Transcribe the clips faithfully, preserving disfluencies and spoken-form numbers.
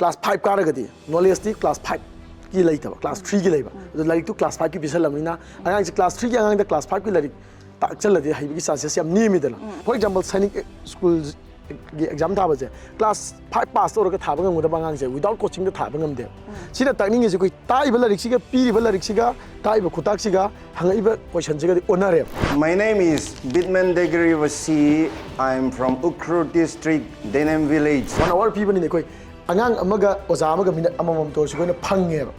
Class five ꯀꯥꯔꯒꯗꯤ ꯅꯣꯂꯦꯖꯇꯤ class ꯐꯥꯏꯚꯀꯤ ꯂꯩꯇꯕ, class ꯊ꯭ꯔꯤꯒꯤ ꯂꯩꯕ꯫ ꯑꯗꯣ ꯂꯥꯏꯔꯤꯛꯇꯨ ꯀ꯭ꯂꯥꯁ ꯐꯥꯏꯚꯀꯤ ꯄꯤꯁꯜꯂꯕꯅꯤꯅ ꯑꯉꯥꯡꯁꯦ ꯀ꯭ꯂꯥꯁ ꯊ꯭ꯔꯤꯒꯤ ꯑꯉꯥꯡꯗ ꯀ꯭ꯂꯥꯁ ꯐꯥꯏꯚꯀꯤ ꯂꯥꯏꯔꯤꯛ ꯇꯥꯛꯆꯜꯂꯗꯤ ꯍꯩꯕꯒꯤ ꯆꯥꯟꯁꯦꯁ ꯌꯥꯝ ꯅꯦꯝꯃꯤꯗꯅ꯫ ꯐꯣꯔ ꯑꯦꯛꯖꯥꯝꯄꯜ, ꯁꯥꯏꯅꯤꯛ ꯁ꯭ꯀꯨꯜꯒꯤ ꯑꯦꯛꯖꯥꯝ ꯊꯥꯕꯁꯦ ꯀ꯭ꯂꯥꯁ ꯐꯥꯏꯚ ꯄꯥꯁ ꯇꯧꯔꯒ ꯊꯥꯕ ꯉꯝꯒꯗꯕ ꯑꯉꯥꯡꯁꯦ ꯋꯤꯗꯥꯎꯠ ꯀꯣꯆꯤꯡꯗ ꯊꯥꯕ ꯉꯝꯗꯦꯕ꯫ ꯁꯤꯅ ꯇꯥꯛꯅꯤꯡꯉꯤꯁꯦ ꯑꯩꯈꯣꯏ ꯇꯥꯛꯏꯕ ꯂꯥꯏꯔꯤꯛꯁꯤꯒ, ꯄꯤꯔꯤꯕ ꯂꯥꯏꯔꯤꯛꯁꯤꯒ, ꯇꯥꯛꯏꯕ ꯈꯨꯇꯥꯛꯁꯤꯒ, ꯍꯪꯉꯛꯏꯕ ꯀꯣꯏꯁꯟꯁꯤꯒꯗꯤ ꯑꯣꯟꯅꯔꯦꯕ꯫ My name is Bitman Degri Vasi. I'm from Ukhrul district, Denem village. ꯋꯥꯟ ꯑꯋꯥꯔ ꯄꯤꯕꯅꯤꯅ ꯑꯩꯈꯣꯏ ꯑꯉꯥꯡ ꯑꯃꯒ ꯑꯣꯖꯥ ꯑꯃꯒ ꯃꯤꯅꯠ ꯑꯃꯃꯝꯇ ꯑꯣꯏꯔꯁꯨ ꯑꯩꯈꯣꯏꯅ ꯐꯪꯉꯦꯕ꯫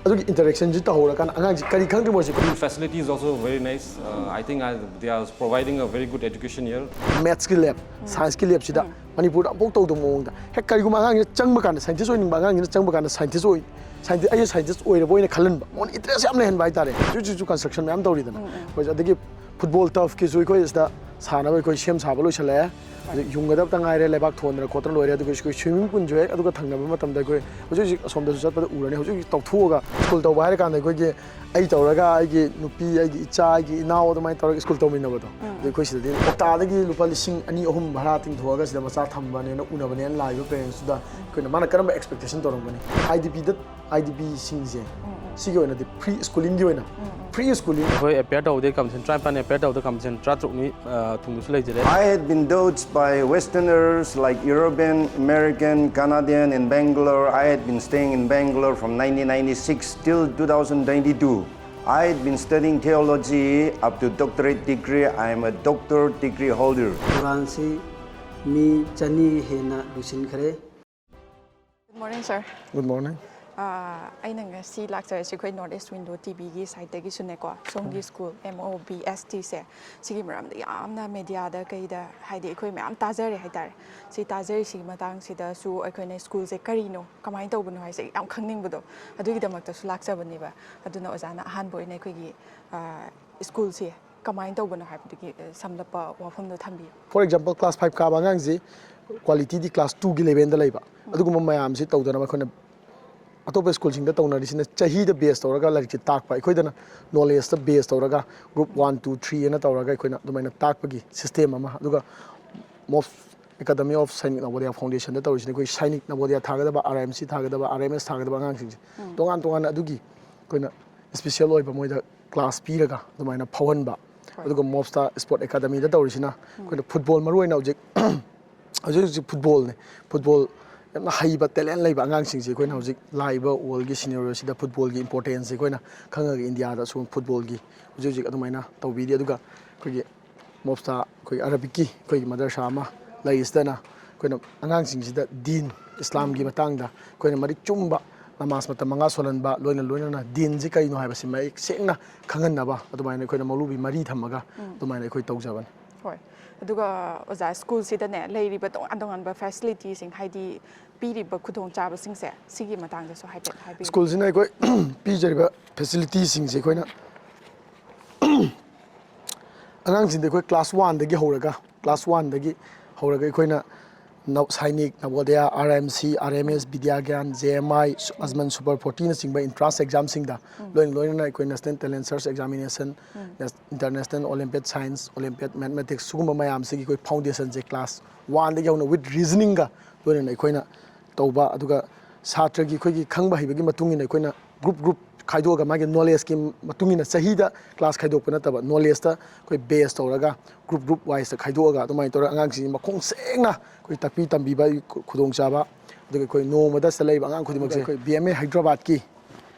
ꯑꯗꯨꯒꯤ ꯏꯟꯇꯔꯦꯛꯁꯟꯁꯤ ꯇꯧꯍꯧꯔꯀꯥꯟꯗ ꯑꯉꯥꯡꯁꯤ ꯀꯔꯤ ꯈꯪꯗ꯭ꯔꯤꯃꯣ ꯁꯤ ꯑꯩꯈꯣꯏ Facility is also very nice. Uh, I think I, they are providing a very good education here. ꯃꯦꯠꯁꯀꯤ ꯂꯦꯕ, ꯁꯥꯏꯟꯁꯀꯤ ꯂꯦꯕꯁꯤꯗ ꯃꯅꯤꯄꯨꯔꯗ ꯑꯃꯐꯥꯎ ꯇꯧꯗꯕ ꯃꯑꯣꯡꯗ, ꯍꯦꯛ ꯀꯔꯤꯒꯨꯝꯕ ꯑꯉꯥꯡꯁꯤꯅ ꯆꯪꯕ ꯀꯥꯟꯗ, ꯁꯥꯏꯟꯇꯤꯁ ꯑꯣꯏꯅꯤꯡꯕ ꯑꯉꯥꯡꯁꯤꯅ ꯆꯪꯕ ꯀꯥꯟꯗ ꯁꯥꯏꯟꯇꯤꯁ ꯑꯣꯏ, ꯁꯥꯏꯟꯇꯤꯁ, ꯑꯩꯁꯦ ꯁꯥꯏꯟꯇꯤꯁ ꯑꯣꯏꯔꯕ ꯑꯣꯏꯅ ꯈꯜꯍꯟꯕ, ꯃꯉꯣꯟꯗ ꯏꯟꯇꯔꯦꯁ ꯌꯥꯝ ꯂꯩꯍꯟꯕ ꯍꯥꯏꯇꯥꯔꯦ꯫ ꯍꯧꯖꯤꯛ ꯍꯧꯖꯤꯛꯁꯨ ꯀꯟꯁꯇ꯭ꯔꯛꯁꯟ ꯃꯌꯥꯝ ꯇꯧꯔꯤꯗꯅ꯫ ꯑꯩꯈꯣꯏꯁꯦ ꯑꯗꯒꯤ ꯐꯨꯠꯕꯣꯜ ꯇꯔꯐꯀꯤꯁꯨ ꯑꯩꯈꯣꯏ ꯁꯤꯗ ꯁꯥꯟꯅꯕ ꯑꯩꯈꯣꯏ ꯁꯦꯝ ꯁꯥꯕ ꯂꯣꯏꯁꯤꯜꯂꯛꯑꯦ꯫ ꯍꯧꯖꯤꯛ ꯌꯨꯡꯒꯗꯕꯇ ꯉꯥꯏꯔꯦ, ꯂꯩꯕꯥꯛ ꯊꯣꯟꯗꯅ ꯈꯣꯠꯇꯅ ꯂꯣꯏꯔꯦ꯫ ꯑꯗꯨꯒ ꯑꯩꯈꯣꯏ ꯁ꯭ꯋꯤꯃꯤꯡ ꯄꯨꯜꯁꯨ ꯍꯦꯛ ꯑꯗꯨꯒ ꯊꯪꯅꯕ ꯃꯇꯝꯗ ꯑꯩꯈꯣꯏ ꯍꯧꯖꯤꯛ ꯍꯧꯖꯤꯛ ꯑꯁꯣꯝꯗꯁꯨ ꯆꯠꯄꯗ ꯎꯔꯅꯤ꯫ ꯍꯧꯖꯤꯛ ꯍꯧꯖꯤꯛ ꯇꯧꯊꯣꯛꯑꯒ ꯁ꯭ꯀꯨꯜ ꯇꯧꯕ ꯍꯥꯏꯔ ꯀꯥꯟꯗ ꯑꯩꯈꯣꯏꯒꯤ ꯑꯩ ꯇꯧꯔꯒ ꯑꯩꯒꯤ ꯅꯨꯄꯤ, ꯑꯩꯒꯤ ꯏꯆꯥ, ꯑꯩꯒꯤ ꯏꯅꯥꯎ ꯑꯗꯨꯃꯥꯏꯅ ꯇꯧꯔꯒ ꯁ꯭ꯀꯨꯜ ꯇꯧꯃꯤꯟꯅꯕꯗꯣ꯫ ꯑꯗꯨ ꯑꯩꯈꯣꯏ ꯁꯤꯗꯗꯤ ꯍꯞꯇꯥꯗꯒꯤ ꯂꯨꯄꯥ ꯂꯤꯁꯤꯡ ꯑꯅꯤ ꯑꯍꯨꯝ ꯚꯔꯥ ꯇꯤꯡꯊꯣꯛꯑꯒ ꯁꯤꯗ ꯃꯆꯥ ꯊꯝꯕꯅꯦꯅ ꯎꯅꯕꯅꯦꯅ ꯂꯥꯛꯏꯕ ꯄꯦꯔꯦꯟꯁꯇꯨꯗ ꯑꯩꯈꯣꯏꯅ ꯃꯥꯅ ꯀꯔꯝꯕ ꯑꯦꯛꯁꯄꯦꯛꯇꯦꯁꯟ ꯇꯧꯔꯝꯒꯅꯤ? ꯑꯥꯏ ꯗꯤ ꯄꯤꯗ, ꯑꯥꯏ ꯗꯤ ꯄꯤꯁꯤꯡꯁꯦ ꯁꯤꯒꯤ ꯑꯣꯏꯅꯗꯤ ꯐ꯭ꯔꯤ ꯁ꯭ꯀꯨꯂꯤꯡꯒꯤ ꯑꯣꯏꯅ, ꯐ꯭ꯔꯤ ꯁ꯭ꯀꯨꯂꯤꯡ꯫ ꯑꯩꯈꯣꯏ ꯑꯦꯄꯤꯌꯔ ꯇꯧꯕꯗꯒꯤ ꯀꯝꯃꯤꯁꯟ ꯇꯔꯥꯅꯤꯄꯥꯟ ꯑꯦꯄꯤꯌꯔ ꯇꯧꯕꯗ ꯀꯝꯃꯤꯁꯟ ꯇꯔꯥꯇꯔꯨꯛꯅꯤ꯫ ꯑ, ꯊꯨꯡꯕꯁꯨ ꯂꯩꯖꯔꯦ꯫ I had been dodged by Westerners like European, American, Canadian in Bangalore. I had been staying in Bangalore from nineteen ninety-six till two thousand twenty-two. I had been studying theology up to doctorate degree. I am a doctor degree holder. ꯀꯨꯔꯥꯟꯁꯤ ꯃꯤ ꯆꯅꯤ ꯍꯦꯟꯅ ꯂꯣꯏꯁꯤꯟꯈ꯭ꯔꯦ꯫ Good morning, sir. Good morning. ꯑꯥ, ꯑꯩꯅ ꯉꯁꯤ ꯂꯥꯛꯆꯔꯤꯁꯤ ꯑꯩꯈꯣꯏ North East Window T ꯚꯤꯒꯤ ꯁꯥꯏꯠꯇꯒꯤꯁꯨꯅꯦꯀꯣ, ꯁꯣꯝꯒꯤ school M O B ꯑꯦꯁ ꯇꯤꯁꯦ, ꯁꯤꯒꯤ ꯃꯔꯝꯗ ꯌꯥꯝꯅ ꯃꯦꯗꯤꯌꯥꯗ ꯀꯩꯗ ꯍꯥꯏꯗꯤ ꯑꯩꯈꯣꯏ ꯃꯌꯥꯝ ꯇꯥꯖꯔꯦ ꯍꯥꯏꯇꯥꯔꯦ꯫ ꯁꯤ ꯇꯥꯖꯔꯤꯁꯤꯒꯤ ꯃꯇꯥꯡꯁꯤꯗꯁꯨ ꯑꯩꯈꯣꯏꯅ ꯁ꯭ꯀꯨꯜꯁꯦ ꯀꯔꯤꯅꯣ, ꯀꯃꯥꯏꯅ ꯇꯧꯕꯅꯣ ꯍꯥꯏꯁꯦ ꯌꯥꯝ ꯈꯪꯅꯤꯡꯕꯗꯣ, ꯑꯗꯨꯒꯤꯗꯃꯛꯇꯁꯨ ꯂꯥꯛꯆꯕꯅꯦꯕ꯫ ꯑꯗꯨꯅ ꯑꯣꯖꯥꯅ ꯑꯍꯥꯟꯕ ꯑꯣꯏꯅ ꯑꯩꯈꯣꯏꯒꯤ, ꯑꯥ, ꯁ꯭ꯀꯨꯜꯁꯦ ꯀꯃꯥꯏꯅ ꯇꯧꯕꯅꯣ ꯍꯥꯏꯕꯗꯨꯒꯤ, ꯑ, ꯁꯝꯂꯞꯄ ꯋꯥꯐꯝꯗꯣ ꯊꯝꯕꯤꯌꯨ꯫ For example, class five ꯀꯥꯕ ꯑꯉꯥꯡꯁꯤ ꯀ꯭ꯋꯥꯂꯤꯇꯤꯗꯤ class twoꯒꯤ ꯂꯦꯚꯦꯜꯗ ꯂꯩꯕ꯫ ꯑꯗꯨꯒꯨꯝꯕ ꯃꯌꯥꯝꯁꯤ ꯇꯧꯗꯅꯕ ꯑꯩꯈꯣꯏꯅ ꯑꯇꯣꯞꯄ ꯁ꯭ꯀꯨꯜꯁꯤꯡꯗ ꯇꯧꯅꯔꯤꯁꯤꯅ ꯆꯍꯤꯗ ꯕꯦꯁ ꯇꯧꯔꯒ ꯂꯥꯏꯔꯤꯛꯁꯦ ꯇꯥꯛꯄ, ꯑꯩꯈꯣꯏꯗꯅ ꯅꯣꯂꯦꯖꯇ ꯕꯦꯁ ꯇꯧꯔꯒ group one, two, three ꯑꯅ ꯇꯧꯔꯒ ꯑꯩꯈꯣꯏꯅ ꯑꯗꯨꯃꯥꯏꯅ ꯇꯥꯛꯄꯒꯤ ꯁꯤꯁꯇꯦꯝ ꯑꯃ, ꯑꯗꯨꯒ most Academy of Sainik Navodaya Foundationꯗ ꯇꯧꯔꯤꯁꯤꯅ ꯑꯩꯈꯣꯏ ꯁꯥꯏꯅꯤꯛ ꯅꯕꯣꯗꯤꯌꯥ ꯊꯥꯒꯗꯕ, ꯑꯥꯔ ꯑꯥꯏ ꯑꯦꯝ ꯁꯤ ꯊꯥꯒꯗꯕ, ꯑꯥꯔ ꯑꯥꯏ ꯑꯦꯝ ꯑꯦꯁ ꯊꯥꯒꯗꯕ ꯑꯉꯥꯡꯁꯤꯡꯁꯦ ꯇꯣꯉꯥꯟ ꯇꯣꯉꯥꯟꯅ ꯑꯗꯨꯒꯤ ꯑꯩꯈꯣꯏꯅ ꯏꯁꯄꯤꯁꯦꯜ ꯑꯣꯏꯕ ꯃꯣꯏꯗ ꯀ꯭ꯂꯥꯁ ꯄꯤꯔꯒ ꯑꯗꯨꯃꯥꯏꯅ ꯐꯥꯎꯍꯟꯕ꯫ ꯑꯗꯨꯒ ꯃꯣꯞꯁꯇꯥ ꯏꯁꯄꯣꯔꯠ ꯑꯦꯀꯥꯗꯃꯤꯗ ꯇꯧꯔꯤꯁꯤꯅ ꯑꯩꯈꯣꯏꯅ ꯐꯨꯠꯕꯣꯜ, ꯃꯔꯨ ꯑꯣꯏꯅ ꯍꯧꯖꯤꯛ ꯍꯧꯖꯤꯛ ꯍꯧꯖꯤꯛ ꯐꯨꯠꯕꯣꯜꯅꯦ꯫ ꯐꯨꯠꯕꯣꯜ ꯌꯥꯝꯅ ꯍꯩꯕ, ꯇꯦꯂꯦꯟ ꯂꯩꯕ ꯑꯉꯥꯡꯁꯤꯡꯁꯦ ꯑꯩꯈꯣꯏꯅ ꯍꯧꯖꯤꯛ ꯂꯥꯛꯏꯕ ꯋꯥꯔꯜꯒꯤ ꯁꯤꯅꯦꯔꯤꯑꯣꯁꯤꯗ ꯐꯨꯠꯕꯣꯜꯒꯤ ꯏꯝꯄꯣꯔꯇꯦꯟꯁꯁꯦ ꯑꯩꯈꯣꯏꯅ ꯈꯪꯉꯒ ꯏꯟꯗꯤꯌꯥꯗ ꯁꯨꯝ ꯐꯨꯠꯕꯣꯜꯒꯤ ꯍꯧꯖꯤꯛ ꯍꯧꯖꯤꯛ ꯑꯗꯨꯃꯥꯏꯅ ꯇꯧꯕꯤꯔꯤ꯫ ꯑꯗꯨꯒ ꯑꯩꯈꯣꯏꯒꯤ ꯃꯣꯞꯁꯇꯥ ꯑꯩꯈꯣꯏꯒꯤ ꯑꯔꯕꯤꯛꯀꯤ ꯑꯩꯈꯣꯏꯒꯤ ꯃꯗꯔꯁꯥ ꯑꯃ ꯂꯩꯔꯤꯁꯤꯗꯅ ꯑꯩꯈꯣꯏꯅ ꯑꯉꯥꯡꯁꯤꯡꯁꯤꯗ ꯗꯤꯟ ꯏꯁꯂꯥꯝꯒꯤ ꯃꯇꯥꯡꯗ ꯑꯩꯈꯣꯏꯅ ꯃꯔꯤꯛ ꯆꯨꯝꯕ ꯅꯃꯥꯖ ꯃꯇꯝ ꯃꯉꯥ ꯁꯣꯜꯍꯟꯕ, ꯂꯣꯏꯅ ꯂꯣꯏꯅꯅ ꯗꯤꯟꯁꯤ ꯀꯩꯅꯣ ꯍꯥꯏꯕꯁꯤ ꯃꯌꯦꯛ ꯁꯦꯡꯅ ꯈꯪꯍꯟꯅꯕ ꯑꯗꯨꯃꯥꯏꯅ ꯑꯩꯈꯣꯏꯅ ꯃꯧꯂꯨꯕꯤ ꯃꯔꯤ ꯊꯝꯃꯒ ꯑꯗꯨꯃꯥꯏꯅ ꯑꯩꯈꯣꯏ ꯇꯧꯖꯕꯅꯤ꯫ ꯍꯣꯏ꯫ ꯑꯗꯨꯒ ꯑꯣꯖꯥ, ꯁ꯭ꯀꯨꯜꯁꯤꯗꯅꯦ ꯂꯩꯔꯤꯕ ꯇꯣꯉꯥꯟ ꯇꯣꯉꯥꯟꯕ ꯐꯦꯁꯤꯂꯤꯇꯤꯁꯤꯡ, ꯍꯥꯏꯗꯤ ꯄꯤꯔꯤꯕ ꯈꯨꯗꯣꯡꯆꯥꯕꯁꯤꯡꯁꯦ, ꯁꯤꯒꯤ ꯃꯇꯥꯡꯗꯁꯨ ꯍꯥꯏꯐꯦꯠ ꯍꯥꯏꯕꯤꯌꯨ꯫ ꯁ꯭ꯀꯨꯜꯁꯤꯅ ꯑꯩꯈꯣꯏ ꯄꯤꯖꯔꯤꯕ ꯐꯦꯁꯤꯂꯤꯇꯤꯁꯤꯡꯁꯦ ꯑꯩꯈꯣꯏꯅ ꯑꯉꯥꯡꯁꯤꯡꯗ ꯑꯩꯈꯣꯏ ꯀ꯭ꯂꯥꯁ ꯋꯥꯟꯗꯒꯤ ꯍꯧꯔꯒ, ꯀ꯭ꯂꯥꯁ ꯋꯥꯟꯗꯒꯤ ꯍꯧꯔꯒ ꯑꯩꯈꯣꯏꯅ ꯅꯧ-, Sainik, Navodaya, R I M C, R M S, Vidyagyan, J M I, ꯑꯖꯃꯟ ꯁꯨꯄꯔ ꯐꯣꯔꯇꯤꯅꯆꯤꯡꯕ ꯏꯟꯇ꯭ꯔꯥꯟꯁ ꯑꯦꯛꯖꯥꯝꯁꯤꯡꯗ ꯂꯣꯏꯅ ꯂꯣꯏꯅꯅ ꯑꯩꯈꯣꯏ national talent search examination, international olympiad science, olympiad mathematics, ꯁꯤꯒꯨꯝꯕ ꯃꯌꯥꯝꯁꯤꯒꯤ ꯑꯩꯈꯣꯏ ꯐꯥꯎꯟꯗꯦꯁꯟꯁꯦ ꯀ꯭ꯂꯥꯁ ꯋꯥꯟꯗꯒꯤ ꯍꯧꯅ ꯋꯤꯠ ꯔꯤꯖꯅꯤꯡꯒ ꯂꯣꯏꯅꯅ ꯑꯩꯈꯣꯏꯅ ꯇꯧꯕ, ꯑꯗꯨꯒ ꯁꯥꯇ꯭ꯔꯒꯤ ꯑꯩꯈꯣꯏꯒꯤ ꯈꯪꯕ ꯍꯩꯕꯒꯤ ꯃꯇꯨꯡ ꯏꯟꯅ ꯑꯩꯈꯣꯏꯅ ꯒ꯭ꯔꯨꯞ ꯒ꯭ꯔꯨꯞ ꯈꯥꯏꯗꯣꯛꯑꯒ, ꯃꯥꯒꯤ ꯅꯣꯂꯦꯖꯀꯤ ꯃꯇꯨꯡ ꯏꯟꯅ, ꯆꯍꯤꯗ ꯀ꯭ꯂꯥꯁ ꯈꯥꯏꯗꯣꯛꯄ ꯅꯠꯇꯕ, ꯅꯣꯂꯦꯖꯇ ꯑꯩꯈꯣꯏ ꯕꯦꯁ ꯇꯧꯔꯒ ꯒ꯭ꯔꯨꯞ ꯒ꯭ꯔꯨꯞ ꯋꯥꯏꯁꯇ ꯈꯥꯏꯗꯣꯛꯑꯒ ꯑꯗꯨꯃꯥꯏꯅ ꯇꯧꯔꯒ ꯑꯉꯥꯡꯁꯤꯡꯁꯤ ꯃꯈꯣꯡ ꯁꯦꯡꯅ ꯑꯩꯈꯣꯏ ꯇꯥꯛꯄꯤ ꯇꯝꯕꯤꯕ ꯈꯨꯗꯣꯡꯆꯥꯕ, ꯑꯗꯨꯒ ꯑꯩꯈꯣꯏ ꯅꯣꯡꯃꯗ ꯁꯤꯗ ꯂꯩꯕ ꯑꯉꯥꯡ ꯈꯨꯗꯤꯡꯃꯛꯁꯦ ꯑꯩꯈꯣꯏ ꯕꯤ ꯑꯦꯝ ꯑꯦ ꯍꯥꯏꯗ꯭ꯔꯕꯥꯗꯀꯤ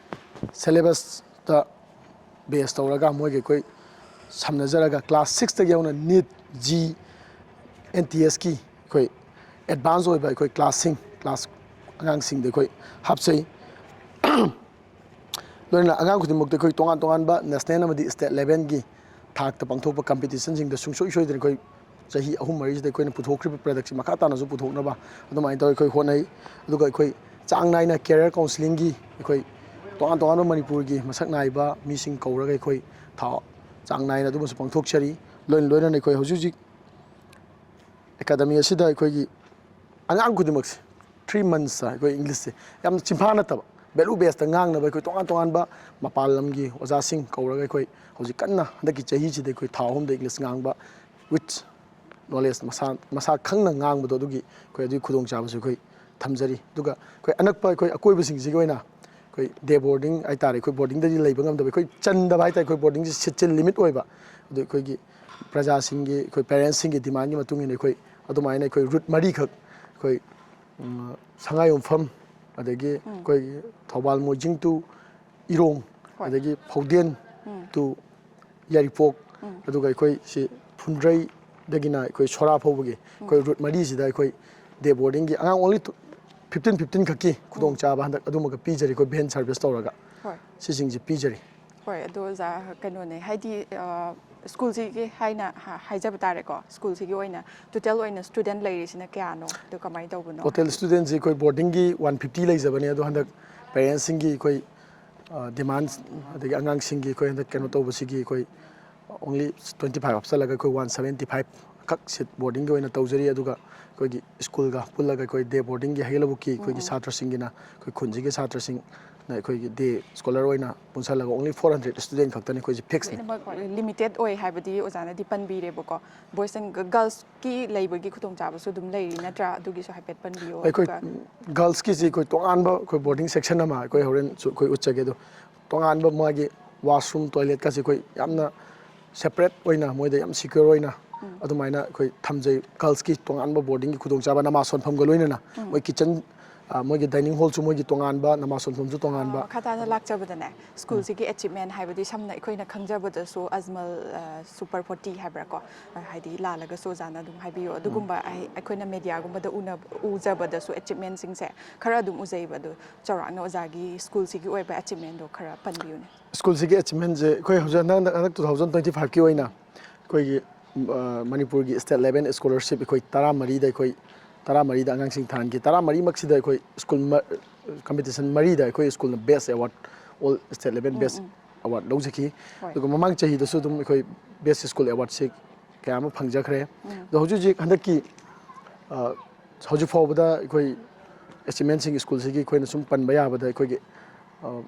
ꯁꯦꯂꯦꯕꯁꯇ ꯕꯦꯁ ꯇꯧꯔꯒ ꯃꯣꯏꯒꯤ ꯑꯩꯈꯣꯏ ꯁꯝꯅꯖꯔꯒ ꯀ꯭ꯂꯥꯁ ꯁꯤꯛꯁꯇꯒꯤ ꯍꯧꯅ ꯅꯤꯠ, ꯖꯤ, ꯑꯦꯟ ꯇꯤ ꯑꯦꯁꯀꯤ ꯑꯩꯈꯣꯏ ꯑꯦꯗꯚꯥꯟꯁ ꯑꯣꯏꯕ ꯑꯩꯈꯣꯏ ꯀ꯭ꯂꯥꯁꯁꯤꯡ, ꯀ꯭ꯂꯥꯁ ꯑꯉꯥꯡꯁꯤꯡꯗ ꯑꯩꯈꯣꯏ ꯍꯥꯞꯆꯩ꯫ ꯂꯣꯏꯅꯅ ꯑꯉꯥꯡ ꯈꯨꯗꯤꯡꯃꯛꯇ ꯑꯩꯈꯣꯏ ꯇꯣꯉꯥꯟ ꯇꯣꯉꯥꯟꯕ ꯅꯦꯁꯅꯦꯜ ꯑꯃꯗꯤ ꯁ꯭ꯇꯦꯠ ꯂꯦꯚꯦꯜꯒꯤ ꯊꯥꯛꯇ ꯄꯥꯡꯊꯣꯛꯄ ꯀꯝꯄꯤꯇꯤꯁꯟꯁꯤꯡꯗ ꯁꯨꯡꯁꯣꯏ ꯁꯣꯏꯗꯅ ꯑꯩꯈꯣꯏ ꯆꯍꯤ ꯑꯍꯨꯝ ꯃꯔꯤꯁꯤꯗ ꯑꯩꯈꯣꯏꯅ ꯄꯨꯊꯣꯛꯈ꯭ꯔꯤꯕ ꯄ꯭ꯔꯗꯛꯁꯤ ꯃꯈꯥ ꯇꯥꯅꯁꯨ ꯄꯨꯊꯣꯛꯅꯕ ꯑꯗꯨꯃꯥꯏꯅ ꯇꯧꯔ ꯑꯩꯈꯣꯏ ꯍꯣꯠꯅꯩ꯫ ꯑꯗꯨꯒ ꯑꯩꯈꯣꯏ ꯆꯥꯡ ꯅꯥꯏꯅ ꯀꯦꯔꯤꯌꯔ ꯀꯥꯎꯟꯁꯤꯂꯤꯡꯒꯤ ꯑꯩꯈꯣꯏ ꯇꯣꯉꯥꯟ ꯇꯣꯉꯥꯟꯕ ꯃꯅꯤꯄꯨꯔꯒꯤ ꯃꯁꯛ ꯅꯥꯏꯕ ꯃꯤꯁꯤꯡ ꯀꯧꯔꯒ ꯑꯩꯈꯣꯏ ꯊꯥ ꯆꯥꯡ ꯅꯥꯏꯅ ꯑꯗꯨꯃꯁꯨ ꯄꯥꯡꯊꯣꯛꯆꯔꯤ꯫ ꯂꯣꯏꯅ ꯂꯣꯏꯅꯅ ꯑꯩꯈꯣꯏ ꯍꯧꯖꯤꯛ ꯍꯧꯖꯤꯛ ꯑꯦꯀꯥꯗꯃꯤ ꯑꯁꯤꯗ ꯑꯩꯈꯣꯏꯒꯤ ꯑꯉꯥꯡ ꯈꯨꯗꯤꯡꯃꯛꯁꯦ ꯊ꯭ꯔꯤ ꯃꯟꯁꯇ ꯑꯩꯈꯣꯏ ꯏꯪꯂꯤꯁꯁꯦ ꯌꯥꯝꯅ ꯆꯤꯟꯐꯥ ꯅꯠꯇꯕ, ꯚꯦꯂꯨ ꯕꯦꯁꯇ ꯉꯥꯡꯅꯕ ꯑꯩꯈꯣꯏ ꯇꯣꯉꯥꯟ ꯇꯣꯉꯥꯟꯕ ꯃꯄꯥꯟ ꯂꯝꯒꯤ ꯑꯣꯖꯥꯁꯤꯡ ꯀꯧꯔꯒ ꯑꯩꯈꯣꯏ ꯍꯧꯖꯤꯛ ꯀꯟꯅ ꯍꯟꯗꯛꯀꯤ ꯆꯍꯤꯁꯤꯗ ꯑꯩꯈꯣꯏ ꯊꯥ ꯑꯍꯨꯝꯗ ꯏꯪꯂꯤꯁ ꯉꯥꯡꯕ with ꯅꯣꯂꯦꯖ ꯃꯁꯥ ꯃꯁꯥ ꯈꯪꯅ ꯉꯥꯡꯕꯗꯣ, ꯑꯗꯨꯒꯤ ꯑꯩꯈꯣꯏ ꯑꯗꯨꯒꯤ ꯈꯨꯗꯣꯡꯆꯥꯕꯁꯨ ꯑꯩꯈꯣꯏ ꯊꯝꯖꯔꯤ꯫ ꯑꯗꯨꯒ ꯑꯩꯈꯣꯏ ꯑꯅꯛꯄ ꯑꯩꯈꯣꯏ ꯑꯀꯣꯏꯕꯁꯤꯡꯁꯤꯒꯤ ꯑꯣꯏꯅ ꯑꯩꯈꯣꯏ ꯗꯦ ꯕꯣꯔꯗꯤꯡ ꯍꯥꯏꯇꯥꯔꯦ, ꯑꯩꯈꯣꯏ ꯕꯣꯔꯗꯤꯡꯗꯗꯤ ꯂꯩꯕ ꯉꯝꯗꯕ, ꯑꯩꯈꯣꯏ ꯆꯟꯗꯕ ꯍꯥꯏꯇꯥꯔꯦ, ꯑꯩꯈꯣꯏ ꯕꯣꯔꯗꯤꯡꯁꯤ ꯁꯤꯠꯁꯦ ꯂꯤꯃꯤꯠ ꯑꯣꯏꯕ꯫ ꯑꯗꯨ ꯑꯩꯈꯣꯏꯒꯤ ꯄ꯭ꯔꯖꯥꯁꯤꯡꯒꯤ, ꯑꯩꯈꯣꯏ ꯄꯦꯔꯦꯟꯁꯁꯤꯡꯒꯤ ꯗꯤꯃꯥꯟꯒꯤ ꯃꯇꯨꯡ ꯏꯟꯅ ꯑꯩꯈꯣꯏ ꯑꯗꯨꯃꯥꯏꯅ ꯑꯩꯈꯣꯏ ꯔꯨꯠ ꯃꯔꯤꯈꯛ, ꯑꯩꯈꯣꯏ ꯎꯝ, ꯁꯉꯥꯏꯌꯨꯝꯐꯝ, ꯑꯗꯒꯤ ꯑꯩꯈꯣꯏꯒꯤ ꯊꯧꯕꯥꯜ ꯃꯣꯏꯖꯤꯡ ꯇꯨ ꯏꯔꯣꯡ, ꯍꯣꯏ꯫ ꯑꯗꯒꯤ ꯐꯧꯗꯦꯟ ꯎꯝ꯫ ꯇꯨ ꯌꯥꯏꯔꯤꯄꯣꯛ, ꯎꯝ꯫ ꯑꯗꯨꯒ ꯑꯩꯈꯣꯏ ꯁꯤ ꯐꯨꯟꯗ꯭ꯔꯩꯗꯒꯤꯅ ꯑꯩꯈꯣꯏ ꯁꯣꯔꯥ ꯐꯥꯎꯕꯒꯤ ꯑꯩꯈꯣꯏ ꯔꯨꯠ ꯃꯔꯤꯁꯤꯗ ꯑꯩꯈꯣꯏ ꯗꯦ ꯕꯣꯔꯗꯤꯡꯒꯤ ꯑꯉꯥꯡ only ꯐꯤꯐꯇꯤꯟ ꯐꯤꯐꯇꯤꯟ ꯈꯛꯀꯤ ꯈꯨꯗꯣꯡꯆꯥꯕ ꯍꯟꯗꯛ ꯑꯗꯨꯃꯒ ꯄꯤꯖꯔꯤ, ꯑꯩꯈꯣꯏ ꯚꯦꯟ ꯁꯥꯔꯚꯤꯁ ꯇꯧꯔꯒ ꯍꯣꯏ꯫ ꯁꯤꯁꯤꯡꯁꯤ ꯄꯤꯖꯔꯤ꯫ ꯍꯣꯏ, ꯑꯗꯣ ꯑꯣꯖꯥ, ꯀꯩꯅꯣꯅꯦ, ꯍꯥꯏꯗꯤ, ꯑ, ꯁ꯭ꯀꯨꯜꯁꯤꯒꯤ ꯍꯥꯏꯅ ꯍꯥ-, ꯍꯥꯏꯖꯕ ꯇꯥꯔꯦꯀꯣ, ꯁ꯭ꯀꯨꯜꯁꯤꯒꯤ ꯑꯣꯏꯅ ꯇꯣꯇꯦꯜ ꯑꯣꯏꯅ ꯁ꯭ꯇꯨꯗꯦꯟ ꯂꯩꯔꯤꯁꯤꯅ ꯀꯌꯥꯅꯣ, ꯑꯗꯨ ꯀꯃꯥꯏꯅ ꯇꯧꯕꯅꯣ? ꯇꯣꯇꯦꯜ ꯁ꯭ꯇꯨꯗꯦꯟꯁꯤ ꯑꯩꯈꯣꯏ ꯕꯣꯔꯗꯤꯡꯒꯤ ꯋꯥꯟ ꯐꯤꯐꯇꯤ ꯂꯩꯖꯕꯅꯤ, ꯑꯗꯣ ꯍꯟꯗꯛ ꯄꯦꯔꯦꯟꯁꯁꯤꯡꯒꯤ ꯑꯩꯈꯣꯏ, ꯑ, ꯗꯤꯃꯥꯟꯁ, ꯑꯗꯒꯤ ꯑꯉꯥꯡꯁꯤꯡꯒꯤ ꯑꯩꯈꯣꯏ ꯍꯟꯗꯛ ꯀꯩꯅꯣ ꯇꯧꯕꯁꯤꯒꯤ ꯑꯩꯈꯣꯏ only twenty five ꯍꯥꯞꯆꯤꯜꯂꯒ ꯑꯩꯈꯣꯏ one seventy five ꯈꯛ ꯁꯤꯠ ꯕꯣꯔꯗꯤꯡꯒꯤ ꯑꯣꯏꯅ ꯇꯧꯖꯔꯤ꯫ ꯑꯗꯨꯒ ꯑꯩꯈꯣꯏꯒꯤ ꯁ꯭ꯀꯨꯜꯒ ꯄꯨꯜꯂꯒ ꯑꯩꯈꯣꯏ ꯗꯦ ꯕꯣꯔꯗꯤꯡꯒꯤ ꯍꯩꯒꯦꯂꯕꯨꯛꯀꯤ ꯑꯩꯈꯣꯏꯒꯤ ꯁꯥꯇ꯭ꯔꯁꯤꯡꯒꯤꯅ, ꯑꯩꯈꯣꯏ ꯈꯨꯟꯁꯤꯒꯤ ꯁꯥꯇ꯭ꯔꯁꯤꯡꯅ ꯑꯩꯈꯣꯏꯒꯤ ꯗꯦ ꯁ꯭ꯀꯣꯂꯔ ꯑꯣꯏꯅ ꯄꯨꯟꯁꯤꯜꯂꯒ only four hundred ꯁ꯭ꯇꯨꯗꯦꯟ ꯈꯛꯇꯅꯤ ꯑꯩꯈꯣꯏꯁꯦ ꯐꯤꯛꯁꯅꯤ꯫ ꯂꯣꯏꯅꯃꯛ ꯂꯤꯃꯤꯇꯦꯠ ꯑꯣꯏ ꯍꯥꯏꯕꯗꯤ ꯑꯣꯖꯥꯅꯗꯤ ꯄꯟꯕꯤꯔꯦꯕꯀꯣ꯫ ꯕꯣꯏꯁ ꯑꯦꯟ ꯒꯔꯜꯁꯀꯤ ꯂꯩꯕꯒꯤ ꯈꯨꯗꯣꯡꯆꯥꯕꯁꯨ ꯑꯗꯨꯝ ꯂꯩꯔꯤ ꯅꯠꯇ꯭ꯔꯥ? ꯑꯗꯨꯒꯤꯁꯨ ꯍꯥꯏꯐꯦꯠ ꯄꯟꯕꯤꯌꯣ꯫ ꯑꯩꯈꯣꯏ ꯑꯗꯨꯒ ꯒꯔꯜꯁꯀꯤꯁꯤ ꯑꯩꯈꯣꯏ ꯇꯣꯉꯥꯟꯕ ꯑꯩꯈꯣꯏ ꯕꯣꯔꯗꯤꯡ ꯁꯦꯛꯁꯟ ꯑꯃ ꯑꯩꯈꯣꯏ ꯍꯣꯔꯦꯟꯁꯨ ꯑꯩꯈꯣꯏ ꯎꯠꯆꯒꯦ꯫ ꯑꯗꯣ ꯇꯣꯉꯥꯟꯕ ꯃꯥꯒꯤ ꯋꯥꯁꯔꯨꯝ, ꯇꯣꯏꯂꯦꯠꯀꯁꯦ ꯑꯩꯈꯣꯏ ꯌꯥꯝꯅ ꯁꯦꯄꯔꯦꯠ ꯑꯣꯏꯅ ꯃꯣꯏꯗ ꯌꯥꯝ ꯁꯤꯀ꯭ꯌꯣꯔ ꯑꯣꯏꯅ ꯑꯗꯨꯃꯥꯏꯅ ꯑꯩꯈꯣꯏ ꯊꯝꯖꯩ꯫ ꯒꯔꯜꯁꯀꯤ ꯇꯣꯉꯥꯟꯕ ꯕꯣꯔꯗꯤꯡꯒꯤ ꯈꯨꯗꯣꯡꯆꯥꯕ, ꯅꯃꯥꯖ ꯁꯣꯟꯐꯝꯒ ꯂꯣꯏꯅꯅ ꯃꯣꯏ ꯀꯤꯠꯆꯟ, ꯑ, ꯃꯣꯏꯒꯤ ꯗꯥꯏꯅꯤꯡ ꯍꯣꯜꯁꯨ ꯃꯣꯏꯒꯤ ꯇꯣꯉꯥꯟꯕ, ꯅꯃꯥꯖ ꯁꯣꯟꯐꯝꯁꯨ ꯇꯣꯉꯥꯟꯕ꯫ ꯃꯈꯥ ꯇꯥꯅ ꯂꯥꯛꯆꯕꯗꯅꯦ, ꯁ꯭ꯀꯨꯜꯁꯤꯒꯤ ꯑꯦꯆꯤꯞꯃꯦꯟ ꯍꯥꯏꯕꯗꯤ ꯁꯝꯅ ꯑꯩꯈꯣꯏꯅ ꯈꯪꯖꯕꯗꯁꯨ ꯑꯖꯃꯜ, ꯑ, ꯁꯨꯄꯔ ꯐꯣꯔꯇꯤ ꯍꯥꯏꯕ꯭ꯔꯥꯀꯣ, ꯑ, ꯍꯥꯏꯗꯤ ꯂꯥꯜꯂꯒꯁꯨ ꯑꯣꯖꯥꯅ ꯑꯗꯨꯝ ꯍꯥꯏꯕꯤꯌꯣ꯫ ꯑꯗꯨꯒꯨꯝꯕ ꯑꯩ-, ꯑꯩꯈꯣꯏꯅ ꯃꯦꯗꯤꯌꯥꯒꯨꯝꯕꯗ ꯎꯅ-, ꯎꯖꯕꯗꯁꯨ ꯑꯦꯆꯤꯞꯃꯦꯟꯁꯤꯡꯁꯦ ꯈꯔ ꯑꯗꯨꯝ ꯎꯖꯩꯕ꯫ ꯑꯗꯨ ꯆꯥꯎꯔꯥꯛꯅ ꯑꯣꯖꯥꯒꯤ ꯁ꯭ꯀꯨꯜꯁꯤꯒꯤ ꯑꯣꯏꯕ ꯑꯦꯆꯤꯞꯃꯦꯟꯗꯣ ꯈꯔ ꯄꯟꯕꯤꯌꯨꯅꯦ꯫ ꯁ꯭ꯀꯨꯜꯁꯤꯒꯤ ꯑꯦꯆꯤꯞꯃꯦꯟꯁꯦ ꯑꯩꯈꯣꯏ ꯍꯧꯖꯤꯛ ꯍꯟꯗꯛ, ꯍꯟꯗꯛ two thousand twenty five ꯀꯤ ꯑꯣꯏꯅ ꯑꯩꯈꯣꯏꯒꯤ, ꯑ, ꯃꯅꯤꯄꯨꯔꯒꯤ state level scholarship ꯑꯩꯈꯣꯏ ꯇꯔꯥꯃꯔꯤꯗ ꯑꯩꯈꯣꯏ ꯇꯔꯥꯃꯔꯤꯗ ꯑꯉꯥꯡꯁꯤꯡ ꯊꯥꯍꯟꯈꯤ꯫ ꯇꯔꯥꯃꯔꯤꯃꯛꯁꯤꯗ ꯑꯩꯈꯣꯏ ꯁ꯭ꯀꯨꯜ ꯃ-, competition ꯃꯔꯤꯗ ꯑꯩꯈꯣꯏ ꯁ꯭ꯀꯨꯜꯅ best award, all state level best award ꯂꯧꯖꯈꯤ꯫ ꯍꯣꯏ꯫ ꯑꯗꯨꯒ ꯃꯃꯥꯡ ꯆꯍꯤꯗꯁꯨ ꯑꯗꯨꯝ ꯑꯩꯈꯣꯏ best school awardꯁꯤ ꯀꯌꯥ ꯑꯃ ꯐꯪꯖꯈ꯭ꯔꯦ꯫ ꯑꯗꯣ ꯍꯧꯖꯤꯛ ꯍꯧꯖꯤꯛ ꯍꯟꯗꯛꯀꯤ, ꯑ, ꯍꯧꯖꯤꯛ ꯐꯥꯎꯕꯗ ꯑꯩꯈꯣꯏ ꯑꯦꯆꯤꯞꯃꯦꯟꯁꯤꯡ ꯁ꯭ꯀꯨꯜꯁꯤꯒꯤ ꯑꯩꯈꯣꯏꯅ ꯁꯨꯝ ꯄꯟꯕ ꯌꯥꯕꯗ ꯑꯩꯈꯣꯏꯒꯤ, ꯑ,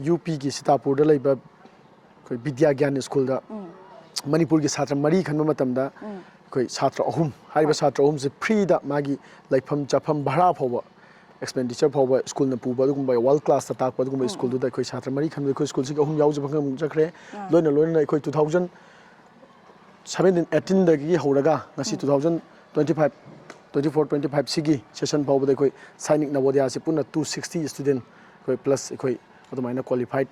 ꯌꯨ ꯄꯤꯒꯤ ꯁꯤꯇꯥꯄꯨꯔꯗ ꯂꯩꯕ ꯑꯩꯈꯣꯏ ꯕꯤꯗ꯭ꯌꯥ ꯒ꯭ꯌꯥꯟ ꯁ꯭ꯀꯨꯜꯗ ꯃꯅꯤꯄꯨꯔꯒꯤ ꯁꯥꯇ꯭ꯔ ꯃꯔꯤ ꯈꯟꯕ ꯃꯇꯝꯗ ꯑꯩꯈꯣꯏ ꯁꯥꯇ꯭ꯔ ꯑꯍꯨꯝ, ꯍꯥꯏꯔꯤꯕ ꯁꯥꯇ꯭ꯔ ꯑꯍꯨꯝꯁꯦ ꯐ꯭ꯔꯤꯗ ꯃꯥꯒꯤ ꯂꯩꯐꯝ ꯆꯥꯐꯝ ꯚꯔꯥ ꯐꯥꯎꯕ, ꯑꯦꯛꯁꯄꯦꯟꯗꯤꯆꯔ ꯐꯥꯎꯕ ꯁ꯭ꯀꯨꯜꯅ ꯄꯨꯕ, ꯑꯗꯨꯒꯨꯝꯕ ꯋꯥꯔꯜ ꯀ꯭ꯂꯥꯁꯇ ꯇꯥꯛꯄ ꯑꯗꯨꯒꯨꯝꯕ ꯁ꯭ꯀꯨꯜꯗꯨꯗ ꯑꯩꯈꯣꯏ ꯁꯥꯇ꯭ꯔ ꯃꯔꯤ ꯈꯟꯕꯗ ꯑꯩꯈꯣꯏ ꯁ꯭ꯀꯨꯜꯁꯤꯒꯤ ꯑꯍꯨꯝ ꯌꯥꯎꯖꯕ ꯉꯝꯖꯈ꯭ꯔꯦ꯫ ꯂꯣꯏꯅ ꯂꯣꯏꯅꯅ ꯑꯩꯈꯣꯏ ꯇꯨ ꯊꯥꯎꯖꯟ ꯁꯕꯦꯟꯇꯤꯟ ꯑꯩꯠꯇꯤꯟꯗꯒꯤ ꯍꯧꯔꯒ ꯉꯁꯤ two thousand twenty five, twenty four twenty five ꯁꯤꯒꯤ ꯁꯦꯁꯟ ꯐꯥꯎꯕꯗ ꯑꯩꯈꯣꯏ ꯁꯥꯏꯅꯤꯛ ꯅꯕꯣꯗꯤꯌꯥꯁꯤ ꯄꯨꯟꯅ ꯇꯨ ꯁꯤꯛꯁꯇꯤ ꯁ꯭ꯇꯨꯗꯦꯟ ꯑꯩꯈꯣꯏ ꯄ꯭ꯂꯁ ꯑꯩꯈꯣꯏ ꯑꯗꯨꯃꯥꯏꯅ ꯀ꯭ꯋꯥꯂꯤꯐꯥꯏꯠ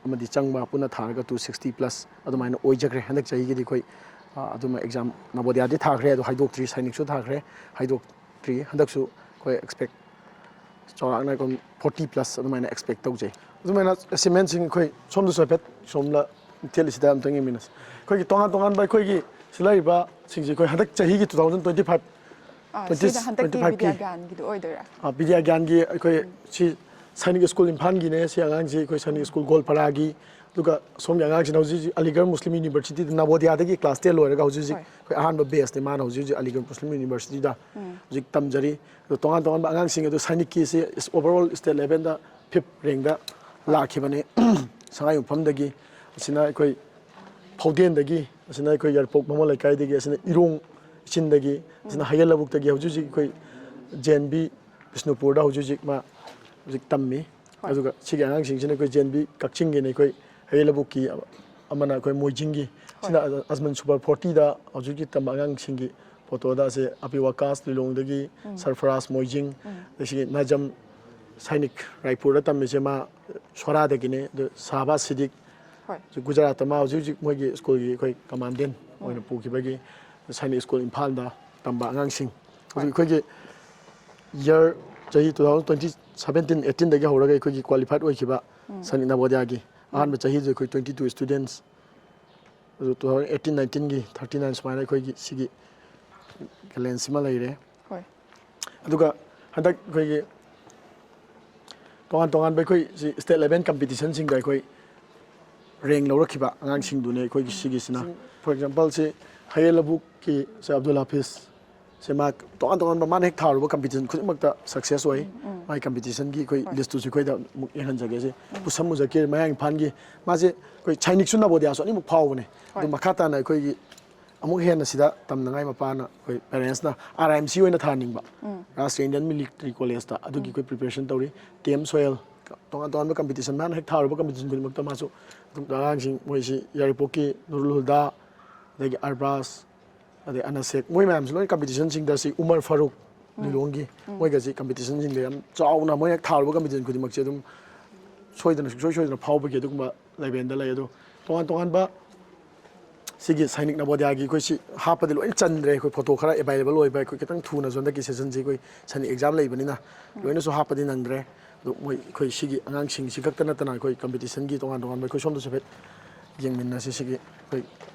ꯑꯃꯗꯤ ꯆꯪꯕ ꯄꯨꯟꯅ ꯊꯥꯔꯒ ꯇꯨ ꯁꯤꯛꯁꯇꯤ ꯄ꯭ꯂꯁ ꯑꯗꯨꯃꯥꯏꯅ ꯑꯣꯏꯖꯈ꯭ꯔꯦ꯫ ꯍꯟꯗꯛ ꯆꯍꯤꯒꯤꯗꯤ ꯑꯩꯈꯣꯏ, ꯑ, ꯑꯗꯨꯝ ꯑꯦꯛꯖꯥꯝ ꯅꯕꯣꯗꯤꯌꯥꯗꯤ ꯊꯥꯈ꯭ꯔꯦ, ꯑꯗꯣ ꯍꯥꯏꯗꯣꯛꯇ꯭ꯔꯤ, ꯁꯥꯏꯅꯤꯛꯁꯨ ꯊꯥꯈ꯭ꯔꯦ, ꯍꯥꯏꯗꯣꯛꯇ꯭ꯔꯤ꯫ ꯍꯟꯗꯛꯁꯨ ꯑꯩꯈꯣꯏ ꯑꯦꯛꯁꯄꯦꯛ ꯆꯥꯎꯔꯥꯛꯅ ꯑꯩꯈꯣꯏ ꯐꯣꯔꯇꯤ ꯄ꯭ꯂꯁ ꯑꯗꯨꯃꯥꯏꯅ ꯑꯦꯛꯁꯄꯦꯛ ꯇꯧꯖꯩ꯫ ꯑꯗꯨꯃꯥꯏꯅ ꯑꯦꯆꯤꯞꯃꯦꯟꯁꯤꯡ ꯑꯩꯈꯣꯏ ꯁꯣꯝꯗꯁꯨ ꯍꯥꯏꯐꯦꯠ ꯁꯣꯝꯗ ꯊꯦꯠꯂꯤꯁꯤꯗ ꯑꯝꯇꯪ ꯌꯦꯡꯃꯤꯟꯅꯁꯤ꯫ ꯑꯩꯈꯣꯏꯒꯤ ꯇꯣꯉꯥꯟ ꯇꯣꯉꯥꯟꯕ ꯑꯩꯈꯣꯏꯒꯤ ꯁꯤ ꯂꯩꯔꯤꯕꯁꯤꯡꯁꯦ ꯑꯩꯈꯣꯏ ꯍꯟꯗꯛ ꯆꯍꯤꯒꯤ ꯇꯨ ꯊꯥꯎꯖꯟ ꯇ꯭ꯋꯦꯟꯇꯤ ꯐꯥꯏꯚ, ꯑꯥ, ꯇ꯭ꯋꯦꯟꯇꯤ, ꯁꯤꯗ ꯍꯟꯗꯛꯀꯤ ꯇ꯭ꯋꯦꯟꯇꯤ ꯐꯥꯏꯚꯀꯤ, ꯕꯤꯗ꯭ꯌꯥ ꯒ꯭ꯌꯥꯟꯒꯤꯗꯣ ꯑꯣꯏꯗꯣꯏꯔꯥ? ꯑꯥ, ꯕꯤꯗ꯭ꯌꯥ ꯒ꯭ꯌꯥꯟꯒꯤ ꯑꯩꯈꯣꯏ ꯁꯤ ꯁꯥꯏꯅꯤꯛ ꯁ꯭ꯀꯨꯜ ꯏꯝꯐꯥꯜꯒꯤꯅꯦ꯫ ꯁꯤ ꯑꯉꯥꯡꯁꯤ ꯑꯩꯈꯣꯏ ꯁꯥꯏꯅꯤꯛ ꯁ꯭ꯀꯨꯜ ꯒꯣꯜꯄꯥꯔꯥꯒꯤ꯫ ꯑꯗꯨꯒ ꯁꯣꯝꯒꯤ ꯑꯉꯥꯡꯁꯤꯅ ꯍꯧꯖꯤꯛ ꯍꯧꯖꯤꯛ ꯑꯂꯤꯒꯔ ꯃꯨꯁꯂꯤꯝ ꯌꯨꯅꯤꯚꯔꯁꯤꯇꯤꯗ ꯅꯕꯣꯗꯤꯌꯥꯗꯒꯤ ꯀ꯭ꯂꯥꯁ ꯇꯦꯟ ꯂꯣꯏꯔꯒ ꯍꯧꯖꯤꯛ ꯍꯧꯖꯤꯛ ꯍꯣꯏ꯫ ꯑꯩꯈꯣꯏ ꯑꯍꯥꯟꯕ ꯕꯦꯁꯅꯦ꯫ ꯃꯥꯅ ꯍꯧꯖꯤꯛ ꯍꯧꯖꯤꯛ ꯑꯂꯤꯒꯔ ꯃꯨꯁꯂꯤꯝ ꯌꯨꯅꯤꯚꯔꯁꯤꯇꯤꯗ ꯎꯝ꯫ ꯍꯧꯖꯤꯛ ꯇꯝꯖꯔꯤ꯫ ꯑꯗꯣ ꯇꯣꯉꯥꯟ ꯇꯣꯉꯥꯟꯕ ꯑꯉꯥꯡꯁꯤꯡ ꯑꯗꯨ ꯁꯥꯏꯅꯤꯛꯀꯤꯁꯤ ꯑꯣꯚꯔꯑꯣꯜ ꯁ꯭ꯇꯦꯠ ꯂꯦꯚꯦꯜꯗ ꯐꯤꯐ ꯔꯦꯡꯗ ꯍꯣꯏ꯫ ꯂꯥꯛꯈꯤꯕꯅꯦ꯫ ꯁꯉꯥꯏꯌꯨꯝꯐꯝꯗꯒꯤ, ꯑꯁꯤꯅ ꯑꯩꯈꯣꯏ ꯐꯧꯗꯦꯟꯗꯒꯤ, ꯑꯁꯤꯅ ꯑꯩꯈꯣꯏ ꯌꯥꯏꯔꯤꯄꯣꯛ ꯕꯥꯃꯣꯟ ꯂꯩꯀꯥꯏꯗꯒꯤ, ꯑꯁꯤꯅ ꯏꯔꯣꯡ ꯏꯆꯤꯟꯗꯒꯤ, ꯑꯁꯤꯅ ꯎꯝ꯫ ꯍꯌꯦꯜ ꯂꯧꯕꯨꯛꯇꯒꯤ꯫ ꯍꯧꯖꯤꯛ ꯍꯧꯖꯤꯛ ꯑꯩꯈꯣꯏ ꯖꯦ ꯑꯦꯟ ꯕꯤ ꯕꯤꯁꯅꯨꯄꯨꯔꯗ ꯍꯧꯖꯤꯛ ꯍꯧꯖꯤꯛ ꯃꯥ ꯍꯧꯖꯤꯛ ꯇꯝꯃꯤ꯫ ꯍꯣꯏ꯫ ꯑꯗꯨꯒ ꯁꯤꯒꯤ ꯑꯉꯥꯡꯁꯤꯡꯁꯤꯅ ꯑꯩꯈꯣꯏ ꯖꯦ ꯑꯦꯟ ꯕꯤ ꯀꯛꯆꯤꯡꯒꯤꯅꯤ, ꯑꯩꯈꯣꯏ ꯍꯌꯦꯜ ꯂꯧꯕꯨꯛꯀꯤ ꯑꯃꯅ ꯑꯩꯈꯣꯏ ꯃꯣꯏꯖꯤꯡꯒꯤ꯫ ꯍꯣꯏ꯫ ꯁꯤꯅ ꯑꯖꯃꯟ ꯁꯨꯄꯔ ꯐꯣꯔꯇꯤꯗ ꯍꯧꯖꯤꯛ ꯍꯧꯖꯤꯛ ꯇꯝꯕ ꯑꯉꯥꯡꯁꯤꯡꯒꯤ ꯐꯣꯇꯣꯗ ꯑꯁꯦ ꯑꯕꯤ ꯋꯥꯀꯥꯁ ꯂꯤꯂꯣꯡꯗꯒꯤ, ꯎꯝ꯫ ꯁꯔꯐꯔꯥꯖ ꯃꯣꯏꯖꯤꯡ, ꯎꯝ꯫ ꯑꯗꯒꯤ ꯁꯤꯒꯤ ꯅꯥꯖꯝ ꯁꯥꯏꯅꯤꯛ ꯔꯥꯏꯄꯨꯔꯗ ꯇꯝꯃꯤꯁꯦ ꯃꯥ ꯁꯣꯔꯥꯗꯒꯤꯅꯦ꯫ ꯑꯗꯨ ꯁꯥꯍꯕꯥꯖ ꯁꯤꯗꯤꯛ ꯍꯣꯏ꯫ ꯍꯧꯖꯤꯛ ꯒꯨꯖꯔꯥꯠꯇ ꯃꯥ ꯍꯧꯖꯤꯛ ꯍꯧꯖꯤꯛ ꯃꯣꯏꯒꯤ ꯁ꯭ꯀꯨꯜꯒꯤ ꯑꯩꯈꯣꯏ ꯀꯃꯥꯟꯗꯦꯟ ꯎꯝ꯫ ꯑꯣꯏꯅ ꯄꯨꯈꯤꯕꯒꯤ ꯁꯥꯏꯅꯤꯛ ꯁ꯭ꯀꯨꯜ ꯏꯝꯐꯥꯜꯗ ꯇꯝꯕ ꯑꯉꯥꯡꯁꯤꯡ꯫ ꯍꯣꯏ꯫ ꯍꯧꯖꯤꯛ ꯑꯩꯈꯣꯏꯒꯤ ꯌꯔ ꯆꯍꯤ ꯇꯨ ꯊꯥꯎꯖꯟ ꯇ꯭ꯋꯦꯟꯇꯤ ꯁꯕꯦꯟꯇꯤꯟ ꯑꯩꯠꯇꯤꯟꯗꯒꯤ ꯍꯧꯔꯒ ꯑꯩꯈꯣꯏꯒꯤ ꯀ꯭ꯋꯥꯂꯤꯐꯥꯏꯠ ꯑꯣꯏꯈꯤꯕ ꯎꯝ꯫ ꯁꯥꯏꯅꯤꯛ ꯅꯕꯣꯗꯤꯌꯥꯒꯤ ꯎꯝ꯫ ꯑꯍꯥꯟꯕ ꯆꯍꯤꯗꯨ ꯑꯩꯈꯣꯏ ꯇ꯭ꯋꯦꯟꯇꯤ ꯇꯨ ꯁ꯭ꯇꯨꯗꯦꯟꯠꯁ, ꯑꯗꯨ ꯇꯨ ꯊꯥꯎꯖꯟ ꯑꯩꯠꯇꯤꯟ ꯅꯥꯏꯟꯇꯤꯟꯒꯤ ꯊꯥꯔꯇꯤ ꯅꯥꯏꯟ ꯁꯨꯃꯥꯏꯅ ꯑꯩꯈꯣꯏꯒꯤ ꯁꯤꯒꯤ ꯒꯦꯂꯦꯟꯁꯤꯃ ꯂꯩꯔꯦ꯫ ꯍꯣꯏ꯫ ꯑꯗꯨꯒ ꯍꯟꯗꯛ ꯑꯩꯈꯣꯏꯒꯤ ꯇꯣꯉꯥꯟ ꯇꯣꯉꯥꯟꯕ ꯑꯩꯈꯣꯏ ꯁꯤ ꯁ꯭ꯇꯦꯠ ꯂꯦꯚꯦꯜ ꯀꯝꯄꯤꯇꯤꯁꯟꯁꯤꯡꯗ ꯑꯩꯈꯣꯏ ꯔꯦꯡ ꯂꯧꯔꯛꯈꯤꯕ ꯑꯉꯥꯡꯁꯤꯡꯗꯨꯅꯦ ꯑꯩꯈꯣꯏꯒꯤ ꯁꯤꯒꯤꯁꯤꯅ꯫ ꯁꯤ for example ꯁꯤ ꯍꯌꯦꯜ ꯂꯧꯕꯨꯛꯀꯤ ꯁꯦ ꯑꯕꯗꯨꯜ ꯍꯥꯐꯤꯖ ꯁꯦ ꯃꯥ ꯇꯣꯉꯥꯟ ꯇꯣꯉꯥꯟꯕ ꯃꯥꯅ ꯍꯦꯛ ꯊꯥꯔꯨꯕ ꯀꯝꯄꯤꯇꯤꯁꯟ ꯈꯨꯗꯤꯡꯃꯛꯇ ꯁꯛꯁꯦꯁ ꯑꯣꯏ꯫ ꯎꯝ, ꯎꯝ꯫ ꯃꯥꯒꯤ ꯀꯝꯄꯤꯇꯤꯁꯟꯒꯤ ꯑꯩꯈꯣꯏ ꯍꯣꯏ꯫ ꯂꯤꯁꯇꯨꯁꯨ ꯑꯩꯈꯣꯏꯗ ꯑꯃꯨꯛ ꯌꯦꯡꯍꯟꯖꯒꯦ꯫ ꯁꯤ ꯎꯝ꯫ ꯄꯨꯁꯝ ꯃꯨꯖꯀꯤꯔ ꯃꯌꯥꯡ ꯏꯝꯐꯥꯜꯒꯤ, ꯃꯥꯁꯦ ꯑꯩꯈꯣꯏ ꯁꯥꯏꯅꯤꯛꯁꯨ ꯅꯕꯣꯗꯤꯌꯥꯁꯨ ꯑꯅꯤꯃꯛ ꯐꯥꯎꯕꯅꯦ꯫ ꯍꯣꯏ꯫ ꯑꯗꯨ ꯃꯈꯥ ꯇꯥꯅ ꯑꯩꯈꯣꯏꯒꯤ ꯑꯃꯨꯛ ꯍꯦꯟꯅ ꯁꯤꯗ ꯇꯝꯅꯉꯥꯏ ꯃꯄꯥꯅ ꯑꯩꯈꯣꯏ ꯄꯦꯔꯦꯟꯁꯅ ꯑꯥꯔ ꯑꯥꯏ ꯑꯦꯝ ꯁꯤ ꯑꯣꯏꯅ ꯊꯥꯍꯟꯅꯤꯡꯕ, ꯔꯥꯁꯇ꯭ꯔꯤꯌꯥ ꯏꯟꯗꯤꯌꯟ ꯃꯤꯂꯤꯇꯔꯤ ꯀꯣꯂꯦꯖꯇ, ꯑꯗꯨꯒꯤ ꯑꯩꯈꯣꯏ ꯄ꯭ꯔꯤꯄꯦꯔꯦꯁꯟ ꯇꯧꯔꯤ꯫ ꯇꯤ ꯑꯦꯝ ꯁꯣꯌꯦꯜ, ꯇꯣꯉꯥꯟ ꯇꯣꯉꯥꯟꯕ ꯀꯝꯄꯤꯇꯤꯁꯟ ꯃꯥꯅ ꯍꯦꯛ ꯊꯥꯔꯨꯕ ꯀꯝꯄꯤꯇꯤꯁꯟ ꯈꯨꯗꯤꯡꯃꯛꯇ ꯃꯥꯁꯨ ꯑꯗꯨꯝ ꯑꯉꯥꯡꯁꯤꯡ ꯃꯣꯏꯁꯤ ꯌꯥꯏꯔꯤꯄꯣꯛꯀꯤ ꯅꯨꯔꯨꯜ ꯍꯨꯗꯥ, ꯑꯗꯒꯤ ꯑꯔꯕꯥꯖ, ꯑꯗꯩ ꯑꯅꯁꯦꯛ, ꯃꯣꯏ ꯃꯌꯥꯝꯁꯤ ꯂꯣꯏ ꯀꯝꯄꯤꯇꯤꯁꯟꯁꯤꯡꯗ ꯁꯤ ꯎꯃꯔ ꯐꯥꯔꯨꯛ ꯂꯤꯂꯣꯡꯒꯤ, ꯃꯣꯏꯒꯁꯤ ꯀꯝꯄꯤꯇꯤꯁꯟꯁꯤꯡꯗ ꯌꯥꯝ ꯆꯥꯎꯅ ꯃꯣꯏ ꯍꯦꯛ ꯊꯥꯔꯨꯕ ꯀꯝꯄꯤꯇꯤꯁꯟ ꯈꯨꯗꯤꯡꯃꯛꯁꯦ ꯑꯗꯨꯝ ꯁꯣꯏꯗꯅ, ꯁꯨꯡꯁꯣꯏ ꯁꯣꯏꯗꯅ ꯐꯥꯎꯕꯒꯤ ꯑꯗꯨꯒꯨꯝꯕ ꯂꯦꯚꯦꯜꯗ ꯂꯩ꯫ ꯑꯗꯣ ꯇꯣꯉꯥꯟ ꯇꯣꯉꯥꯟꯕ ꯁꯤꯒꯤ ꯁꯥꯏꯅꯤꯛ ꯅꯕꯣꯗꯤꯌꯥꯒꯤ ꯑꯩꯈꯣꯏ ꯁꯤ ꯍꯥꯞꯄꯗꯤ ꯂꯣꯏꯅ ꯆꯟꯗ꯭ꯔꯦ꯫ ꯑꯩꯈꯣꯏ ꯐꯣꯇꯣ ꯈꯔ ꯑꯦꯚꯥꯏꯂꯦꯕꯜ ꯑꯣꯏꯕ, ꯑꯩꯈꯣꯏ ꯈꯤꯇꯪ ꯊꯨꯅꯁꯨ ꯍꯟꯗꯛꯀꯤ ꯁꯦꯁꯟꯁꯤ ꯑꯩꯈꯣꯏ ꯁꯥꯏꯅꯤꯛ ꯑꯦꯛꯖꯥꯝ ꯂꯩꯕꯅꯤꯅ ꯂꯣꯏꯅꯁꯨ ꯍꯥꯞꯄꯗꯤ ꯅꯪꯗ꯭ꯔꯦ꯫ ꯑꯗꯣ ꯃꯣꯏ ꯑꯩꯈꯣꯏ ꯁꯤꯒꯤ ꯑꯉꯥꯡꯁꯤꯡꯁꯤ ꯈꯛꯇ ꯅꯠꯇꯅ ꯑꯩꯈꯣꯏ ꯀꯝꯄꯤꯇꯤꯁꯟꯒꯤ ꯇꯣꯉꯥꯟ ꯇꯣꯉꯥꯟꯕ ꯑꯩꯈꯣꯏ ꯁꯣꯝꯗꯁꯨ ꯍꯥꯏꯐꯦꯠ ꯌꯦꯡꯃꯤꯟꯅꯁꯤ꯫ ꯁꯤꯒꯤ ꯑꯩꯈꯣꯏ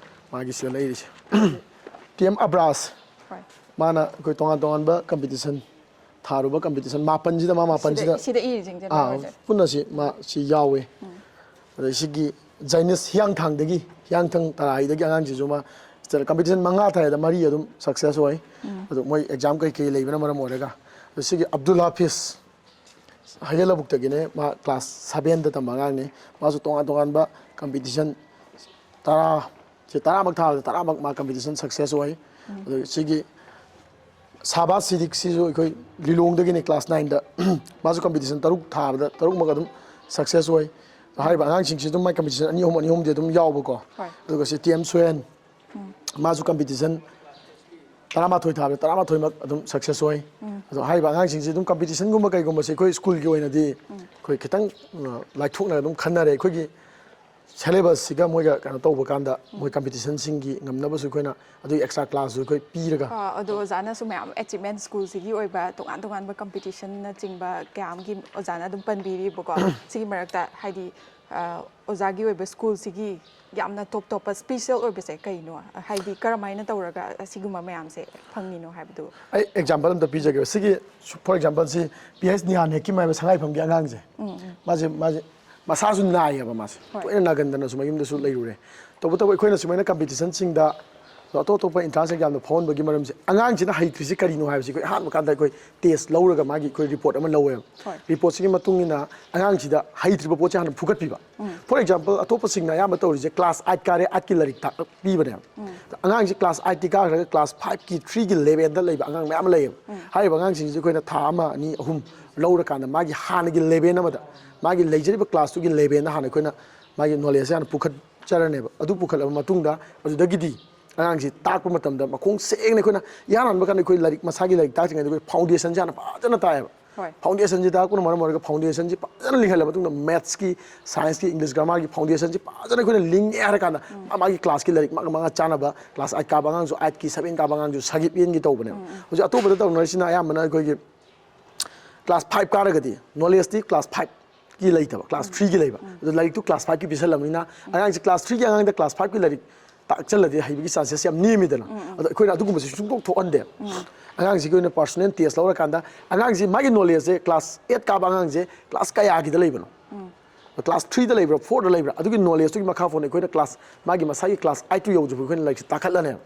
ꯃꯥꯒꯤ ꯁꯤꯗ ꯂꯩꯔꯤꯁꯦ ꯇꯤ ꯑꯦꯝ ꯑꯕ꯭ꯔꯥꯁ, ꯍꯣꯏ꯫ ꯃꯥꯅ ꯑꯩꯈꯣꯏ ꯇꯣꯉꯥꯟ ꯇꯣꯉꯥꯟꯕ ꯀꯝꯄꯤꯇꯤꯁꯟ ꯊꯥꯔꯨꯕ ꯀꯝꯄꯤꯇꯤꯁꯟ ꯃꯥꯄꯟꯁꯤꯗ, ꯃꯥ ꯃꯥꯄꯟꯁꯤꯗ ꯁꯤꯗ ꯏꯔꯤꯁꯤꯡꯁꯦ ꯑꯥ, ꯃꯌꯥꯝꯁꯦ꯫ ꯄꯨꯟꯅ ꯁꯤ ꯃꯥ ꯁꯤ ꯌꯥꯎꯋꯦ꯫ ꯑꯗꯩ ꯁꯤꯒꯤ ꯖꯥꯏꯅꯤꯁ ꯍꯤꯌꯥꯡꯊꯥꯡꯗꯒꯤ, ꯍꯤꯌꯥꯡꯊꯥꯡ ꯇꯔꯥꯍꯤꯗꯒꯤ ꯑꯉꯥꯡꯁꯤꯁꯨ ꯃꯥ ꯀꯝꯄꯤꯇꯤꯁꯟ ꯃꯉꯥ ꯊꯥꯏꯗ ꯃꯔꯤ ꯑꯗꯨꯝ ꯁꯛꯁꯦꯁ ꯑꯣꯏ꯫ ꯑꯗꯣ ꯃꯣꯏ ꯑꯦꯛꯖꯥꯝ ꯀꯩꯀꯩ ꯂꯩꯕꯅ ꯃꯔꯝ ꯑꯣꯏꯔꯒ꯫ ꯑꯗꯣ ꯁꯤꯒꯤ ꯑꯕꯗꯨꯜ ꯍꯥꯐꯤꯁ ꯍꯩꯒꯦꯜ ꯂꯧꯕꯨꯛꯇꯒꯤꯅꯦ, ꯃꯥ ꯀ꯭ꯂꯥꯁ ꯁꯕꯦꯟꯗ ꯇꯝꯕ ꯑꯉꯥꯡꯅꯤ꯫ ꯃꯥꯁꯨ ꯇꯣꯉꯥꯟ ꯇꯣꯉꯥꯟꯕ ꯀꯝꯄꯤꯇꯤꯁꯟ ꯇꯔꯥ, ꯁꯤ ꯇꯔꯥꯃꯛ ꯊꯥꯕꯗ ꯇꯔꯥꯃꯛ ꯃꯥ ꯀꯝꯄꯤꯇꯤꯁꯟ ꯁꯛꯁꯦꯁ ꯑꯣꯏ꯫ ꯑꯗꯣ ꯁꯤꯒꯤ ꯁꯥꯕꯥꯁ ꯁꯤꯗꯤꯛꯁꯤꯁꯨ ꯑꯩꯈꯣꯏ ꯂꯤꯂꯣꯡꯗꯒꯤꯅꯤ, ꯀ꯭ꯂꯥꯁ ꯅꯥꯏꯟꯗ꯫ ꯃꯥꯁꯨ ꯀꯝꯄꯤꯇꯤꯁꯟ ꯇꯔꯨꯛ ꯊꯥꯕꯗ ꯇꯔꯨꯛꯃꯛ ꯑꯗꯨꯝ ꯁꯛꯁꯦꯁ ꯑꯣꯏ꯫ ꯍꯥꯏꯔꯤꯕ ꯑꯉꯥꯡꯁꯤꯡꯁꯤ ꯑꯗꯨꯝ ꯃꯥꯏ ꯀꯝꯄꯤꯇꯤꯁꯟ ꯑꯅꯤ ꯑꯍꯨꯝ, ꯑꯅꯤ ꯑꯍꯨꯝꯗꯤ ꯑꯗꯨꯝ ꯌꯥꯎꯕꯀꯣ꯫ ꯍꯣꯏ꯫ ꯑꯗꯨꯒ ꯁꯤ ꯇꯤ ꯑꯦꯝ ꯁꯣꯌꯦꯟ, ꯃꯥꯁꯨ ꯀꯝꯄꯤꯇꯤꯁꯟ ꯇꯔꯥꯃꯥꯊꯣꯏ ꯊꯥꯕꯗ ꯇꯔꯥꯃꯥꯊꯣꯏꯃꯛ ꯑꯗꯨꯝ ꯁꯛꯁꯦꯁ ꯑꯣꯏ꯫ ꯑꯗꯣ ꯍꯥꯏꯔꯤꯕ ꯑꯉꯥꯡꯁꯤꯡꯁꯤ ꯑꯗꯨꯝ ꯀꯝꯄꯤꯇꯤꯁꯟꯒꯨꯝꯕ ꯀꯩꯒꯨꯝꯕꯁꯦ ꯑꯩꯈꯣꯏ ꯁ꯭ꯀꯨꯜꯒꯤ ꯑꯣꯏꯅꯗꯤ ꯑꯩꯈꯣꯏ ꯈꯤꯇꯪ, ꯑ, ꯂꯥꯏꯊꯣꯛꯅ ꯑꯗꯨꯝ ꯈꯟꯅꯔꯦ꯫ ꯑꯩꯈꯣꯏꯒꯤ ꯁꯦꯂꯦꯕꯁꯁꯤꯒ ꯃꯣꯏꯒ ꯀꯩꯅꯣ ꯇꯧꯕ ꯀꯥꯟꯗ ꯃꯣꯏ ꯀꯝꯄꯤꯇꯤꯁꯟꯁꯤꯡꯒꯤ ꯉꯝꯅꯕꯁꯨ ꯑꯩꯈꯣꯏꯅ ꯑꯗꯨꯒꯤ ꯑꯦꯛꯁꯇ꯭ꯔꯥ ꯀ꯭ꯂꯥꯁꯁꯨ ꯑꯩꯈꯣꯏ ꯄꯤꯔꯒ꯫ ꯑ, ꯑꯗꯣ ꯑꯣꯖꯥꯅꯁꯨ ꯃꯌꯥꯝ ꯑꯦꯆꯤꯞꯃꯦꯟ ꯁ꯭ꯀꯨꯜꯁꯤꯒꯤ ꯑꯣꯏꯕ ꯇꯣꯉꯥꯟ ꯇꯣꯉꯥꯟꯕ ꯀꯝꯄꯤꯇꯤꯁꯟꯅꯆꯤꯡꯕ ꯀꯌꯥ ꯑꯃꯒꯤ ꯑꯣꯖꯥꯅ ꯑꯗꯨꯝ ꯄꯟꯕꯤꯔꯤꯕꯀꯣ꯫ ꯁꯤꯒꯤ ꯃꯔꯛꯇ ꯍꯥꯏꯗꯤ, ꯑ, ꯑꯣꯖꯥꯒꯤ ꯑꯣꯏꯕ ꯁ꯭ꯀꯨꯜꯁꯤꯒꯤ ꯌꯥꯝꯅ ꯇꯣꯞ ꯇꯣꯞꯄ ꯁ꯭ꯄꯤꯁꯦꯜ ꯑꯣꯏꯕꯁꯦ ꯀꯩꯅꯣ? ꯍꯥꯏꯗꯤ ꯀꯔꯝꯍꯥꯏꯅ ꯇꯧꯔꯒ ꯑꯁꯤꯒꯨꯝꯕ ꯃꯌꯥꯝꯁꯦ ꯐꯪꯉꯤꯅꯣ ꯍꯥꯏꯕꯗꯨ꯫ ꯑꯩ ꯑꯦꯛꯖꯥꯝꯄꯜ ꯑꯝꯇ ꯄꯤꯖꯒꯦꯕ꯫ ꯁꯤꯒꯤ, ꯐꯣꯔ ꯑꯦꯛꯖꯥꯝꯄꯜ, ꯁꯤ ꯄꯤ ꯑꯩꯆ ꯅꯤꯍꯥꯟ ꯍꯦꯛꯀꯤꯝ ꯍꯥꯏꯕ ꯁꯉꯥꯏꯐꯝꯒꯤ ꯑꯉꯥꯡꯁꯦ, ꯃꯥꯁꯦ, ꯃꯥꯁꯦ ꯃꯁꯥꯁꯨ ꯅꯥꯏꯌꯦꯕ, ꯃꯥꯁꯦ ꯍꯣꯏ꯫ ꯇꯣꯏꯅ ꯅꯥꯒꯟꯗꯅꯁꯨ ꯃꯌꯨꯝꯗꯁꯨ ꯂꯩꯔꯨꯔꯦ꯫ ꯇꯧꯕꯇꯕꯨ ꯑꯩꯈꯣꯏꯅ ꯁꯨꯃꯥꯏꯅ ꯀꯝꯄꯤꯇꯤꯁꯟꯁꯤꯡꯗ ꯑꯗꯣ ꯑꯇꯣꯞ ꯑꯇꯣꯞꯄ entrance examꯗ ꯐꯥꯎꯍꯟꯕꯒꯤ ꯃꯔꯝꯁꯦ, ꯑꯉꯥꯡꯁꯤꯅ ꯍꯩꯇ꯭ꯔꯤꯁꯦ ꯀꯔꯤꯅꯣ ꯍꯥꯏꯕꯁꯤ ꯑꯩꯈꯣꯏ ꯑꯍꯥꯟꯕ ꯀꯥꯟꯗ ꯑꯩꯈꯣꯏ test ꯂꯧꯔꯒ ꯃꯥꯒꯤ ꯑꯩꯈꯣꯏ report ꯑꯃ ꯂꯧꯋꯦꯕ꯫ ꯍꯣꯏ꯫ Reportꯁꯤꯒꯤ ꯃꯇꯨꯡ ꯏꯟꯅ ꯑꯉꯥꯡꯁꯤꯗ ꯍꯩꯇ꯭ꯔꯤꯕ ꯄꯣꯠꯁꯦ ꯍꯥꯟꯅ ꯐꯨꯒꯠꯄꯤꯕ꯫ For example, ꯑꯇꯣꯞꯄꯁꯤꯡꯅ ꯑꯌꯥꯝꯕ ꯇꯧꯔꯤꯁꯦ class eight ꯀꯥꯔꯦ, eightꯀꯤ ꯂꯥꯏꯔꯤꯛ ꯇꯥꯛꯄꯤꯕꯅꯦꯕ꯫ ꯑꯉꯥꯡꯁꯤ class eightꯀꯤ ꯀꯥꯈ꯭ꯔꯒ class fiveꯀꯤ, threeꯒꯤ levelꯗ ꯂꯩꯕ ꯑꯉꯥꯡ ꯃꯌꯥꯝ ꯑꯃ ꯂꯩꯌꯦꯕ꯫ ꯍꯥꯏꯔꯤꯕ ꯑꯉꯥꯡꯁꯤꯡꯁꯤ ꯑꯩꯈꯣꯏꯅ ꯊꯥ ꯑꯃ, ꯑꯅꯤ, ꯑꯍꯨꯝ ꯂꯧꯔꯀꯥꯟꯗ ꯃꯥꯒꯤ ꯍꯥꯟꯅꯒꯤ level ꯑꯃꯗ, ꯃꯥꯒꯤ ꯂꯩꯖꯔꯤꯕ classꯇꯨꯒꯤ levelꯗ ꯍꯥꯟꯅ ꯑꯩꯈꯣꯏꯅ ꯃꯥꯒꯤ knowledgeꯁꯦ ꯍꯥꯟꯅ ꯄꯨꯈꯠꯆꯔꯅꯦꯕ꯫ ꯑꯗꯨ ꯄꯨꯈꯠꯂꯕ ꯃꯇꯨꯡꯗ ꯑꯗꯨꯗꯒꯤꯗꯤ ꯑꯉꯥꯡꯁꯤ ꯇꯥꯛꯄ ꯃꯇꯝꯗ ꯃꯈꯣꯡ ꯁꯦꯡꯅ ꯑꯩꯈꯣꯏꯅ ꯏꯍꯥꯟ ꯍꯥꯟꯕ ꯀꯥꯟꯗ ꯑꯩꯈꯣꯏ ꯂꯥꯏꯔꯤꯛ ꯃꯁꯥꯒꯤ ꯂꯥꯏꯔꯤꯛ ꯇꯥꯛꯇ꯭ꯔꯤꯉꯩꯗ ꯑꯩꯈꯣꯏ foundationꯁꯦ ꯍꯥꯟꯅ ꯐꯖꯅ ꯇꯥꯛꯑꯦꯕ꯫ ꯍꯣꯏ꯫ Foundationꯁꯦ ꯇꯥꯛꯄꯅ ꯃꯔꯝ ꯑꯣꯏꯔꯒ foundationꯁꯦ ꯐꯖꯅ ꯂꯤꯡꯍꯜꯂ ꯃꯇꯨꯡꯗ mathsꯀꯤ, scienceꯀꯤ, English grammarꯒꯤ foundationꯁꯦ ꯐꯖꯅ ꯑꯩꯈꯣꯏꯅ ꯂꯤꯡꯉꯦ ꯍꯥꯏꯔ ꯀꯥꯟꯗ ꯃꯥ ꯃꯥꯒꯤ classꯀꯤ ꯂꯥꯏꯔꯤꯛ ꯃꯥꯒ ꯃꯥꯒ ꯆꯥꯟꯅꯕ class eight ꯀꯥꯕ ꯑꯉꯥꯡꯁꯨ eightꯀꯤ, seven ꯀꯥꯕ ꯑꯉꯥꯡꯁꯨ ꯁꯥꯒꯤꯞ ꯌꯦꯟꯒꯤ ꯇꯧꯕꯅꯦꯕ꯫ ꯍꯧꯖꯤꯛ ꯑꯇꯣꯞꯄꯗ ꯇꯧꯅꯔꯤꯁꯤꯅ ꯑꯌꯥꯝꯕꯅ ꯑꯩꯈꯣꯏꯒꯤ class five ꯀꯥꯔꯒꯗꯤ knowledgeꯇꯤ class fiveꯀꯤ ꯂꯩꯇꯕ, class threeꯒꯤ ꯂꯩꯕ꯫ ꯑꯗꯣ ꯂꯥꯏꯔꯤꯛꯇꯨ class fiveꯀꯤ ꯄꯤꯁꯜꯂꯕꯅꯤꯅ ꯑꯉꯥꯡꯁꯦ class threeꯒꯤ ꯑꯉꯥꯡꯗ class fiveꯀꯤ ꯂꯥꯏꯔꯤꯛ ꯇꯥꯛꯆꯜꯂꯗꯤ ꯍꯩꯕꯒꯤ chances ꯌꯥꯝ ꯅꯦꯝꯃꯤꯗꯅ꯫ ꯑꯗꯣ ꯑꯩꯈꯣꯏꯅ ꯑꯗꯨꯒꯨꯝꯕꯁꯦ ꯁꯨꯡꯊꯣꯛ ꯊꯣꯛꯍꯟꯗꯦ꯫ ꯑꯉꯥꯡꯁꯤꯒꯤ ꯑꯣꯏꯅ personal test ꯂꯧꯔꯀꯥꯟꯗ ꯑꯉꯥꯡꯁꯤ ꯃꯥꯒꯤ knowledgeꯁꯦ class eight ꯀꯥꯕ ꯑꯉꯥꯡꯁꯦ class ꯀꯌꯥꯒꯤꯗ ꯂꯩꯕꯅꯣ? Class threeꯗ ꯂꯩꯕ꯭ꯔꯥ, fourꯗ ꯂꯩꯕ꯭ꯔꯥ? ꯑꯗꯨꯒꯤ knowledgeꯇꯨꯒꯤ ꯃꯈꯥ ꯄꯣꯟꯅ ꯑꯩꯈꯣꯏꯅ class, ꯃꯥꯒꯤ ꯃꯁꯥꯒꯤ class eightꯇꯨ ꯌꯧꯗ꯭ꯔꯤꯕ ꯑꯩꯈꯣꯏꯅ ꯂꯥꯏꯔꯤꯛꯁꯦ ꯇꯥꯛꯈꯠꯂꯅꯦꯕ꯫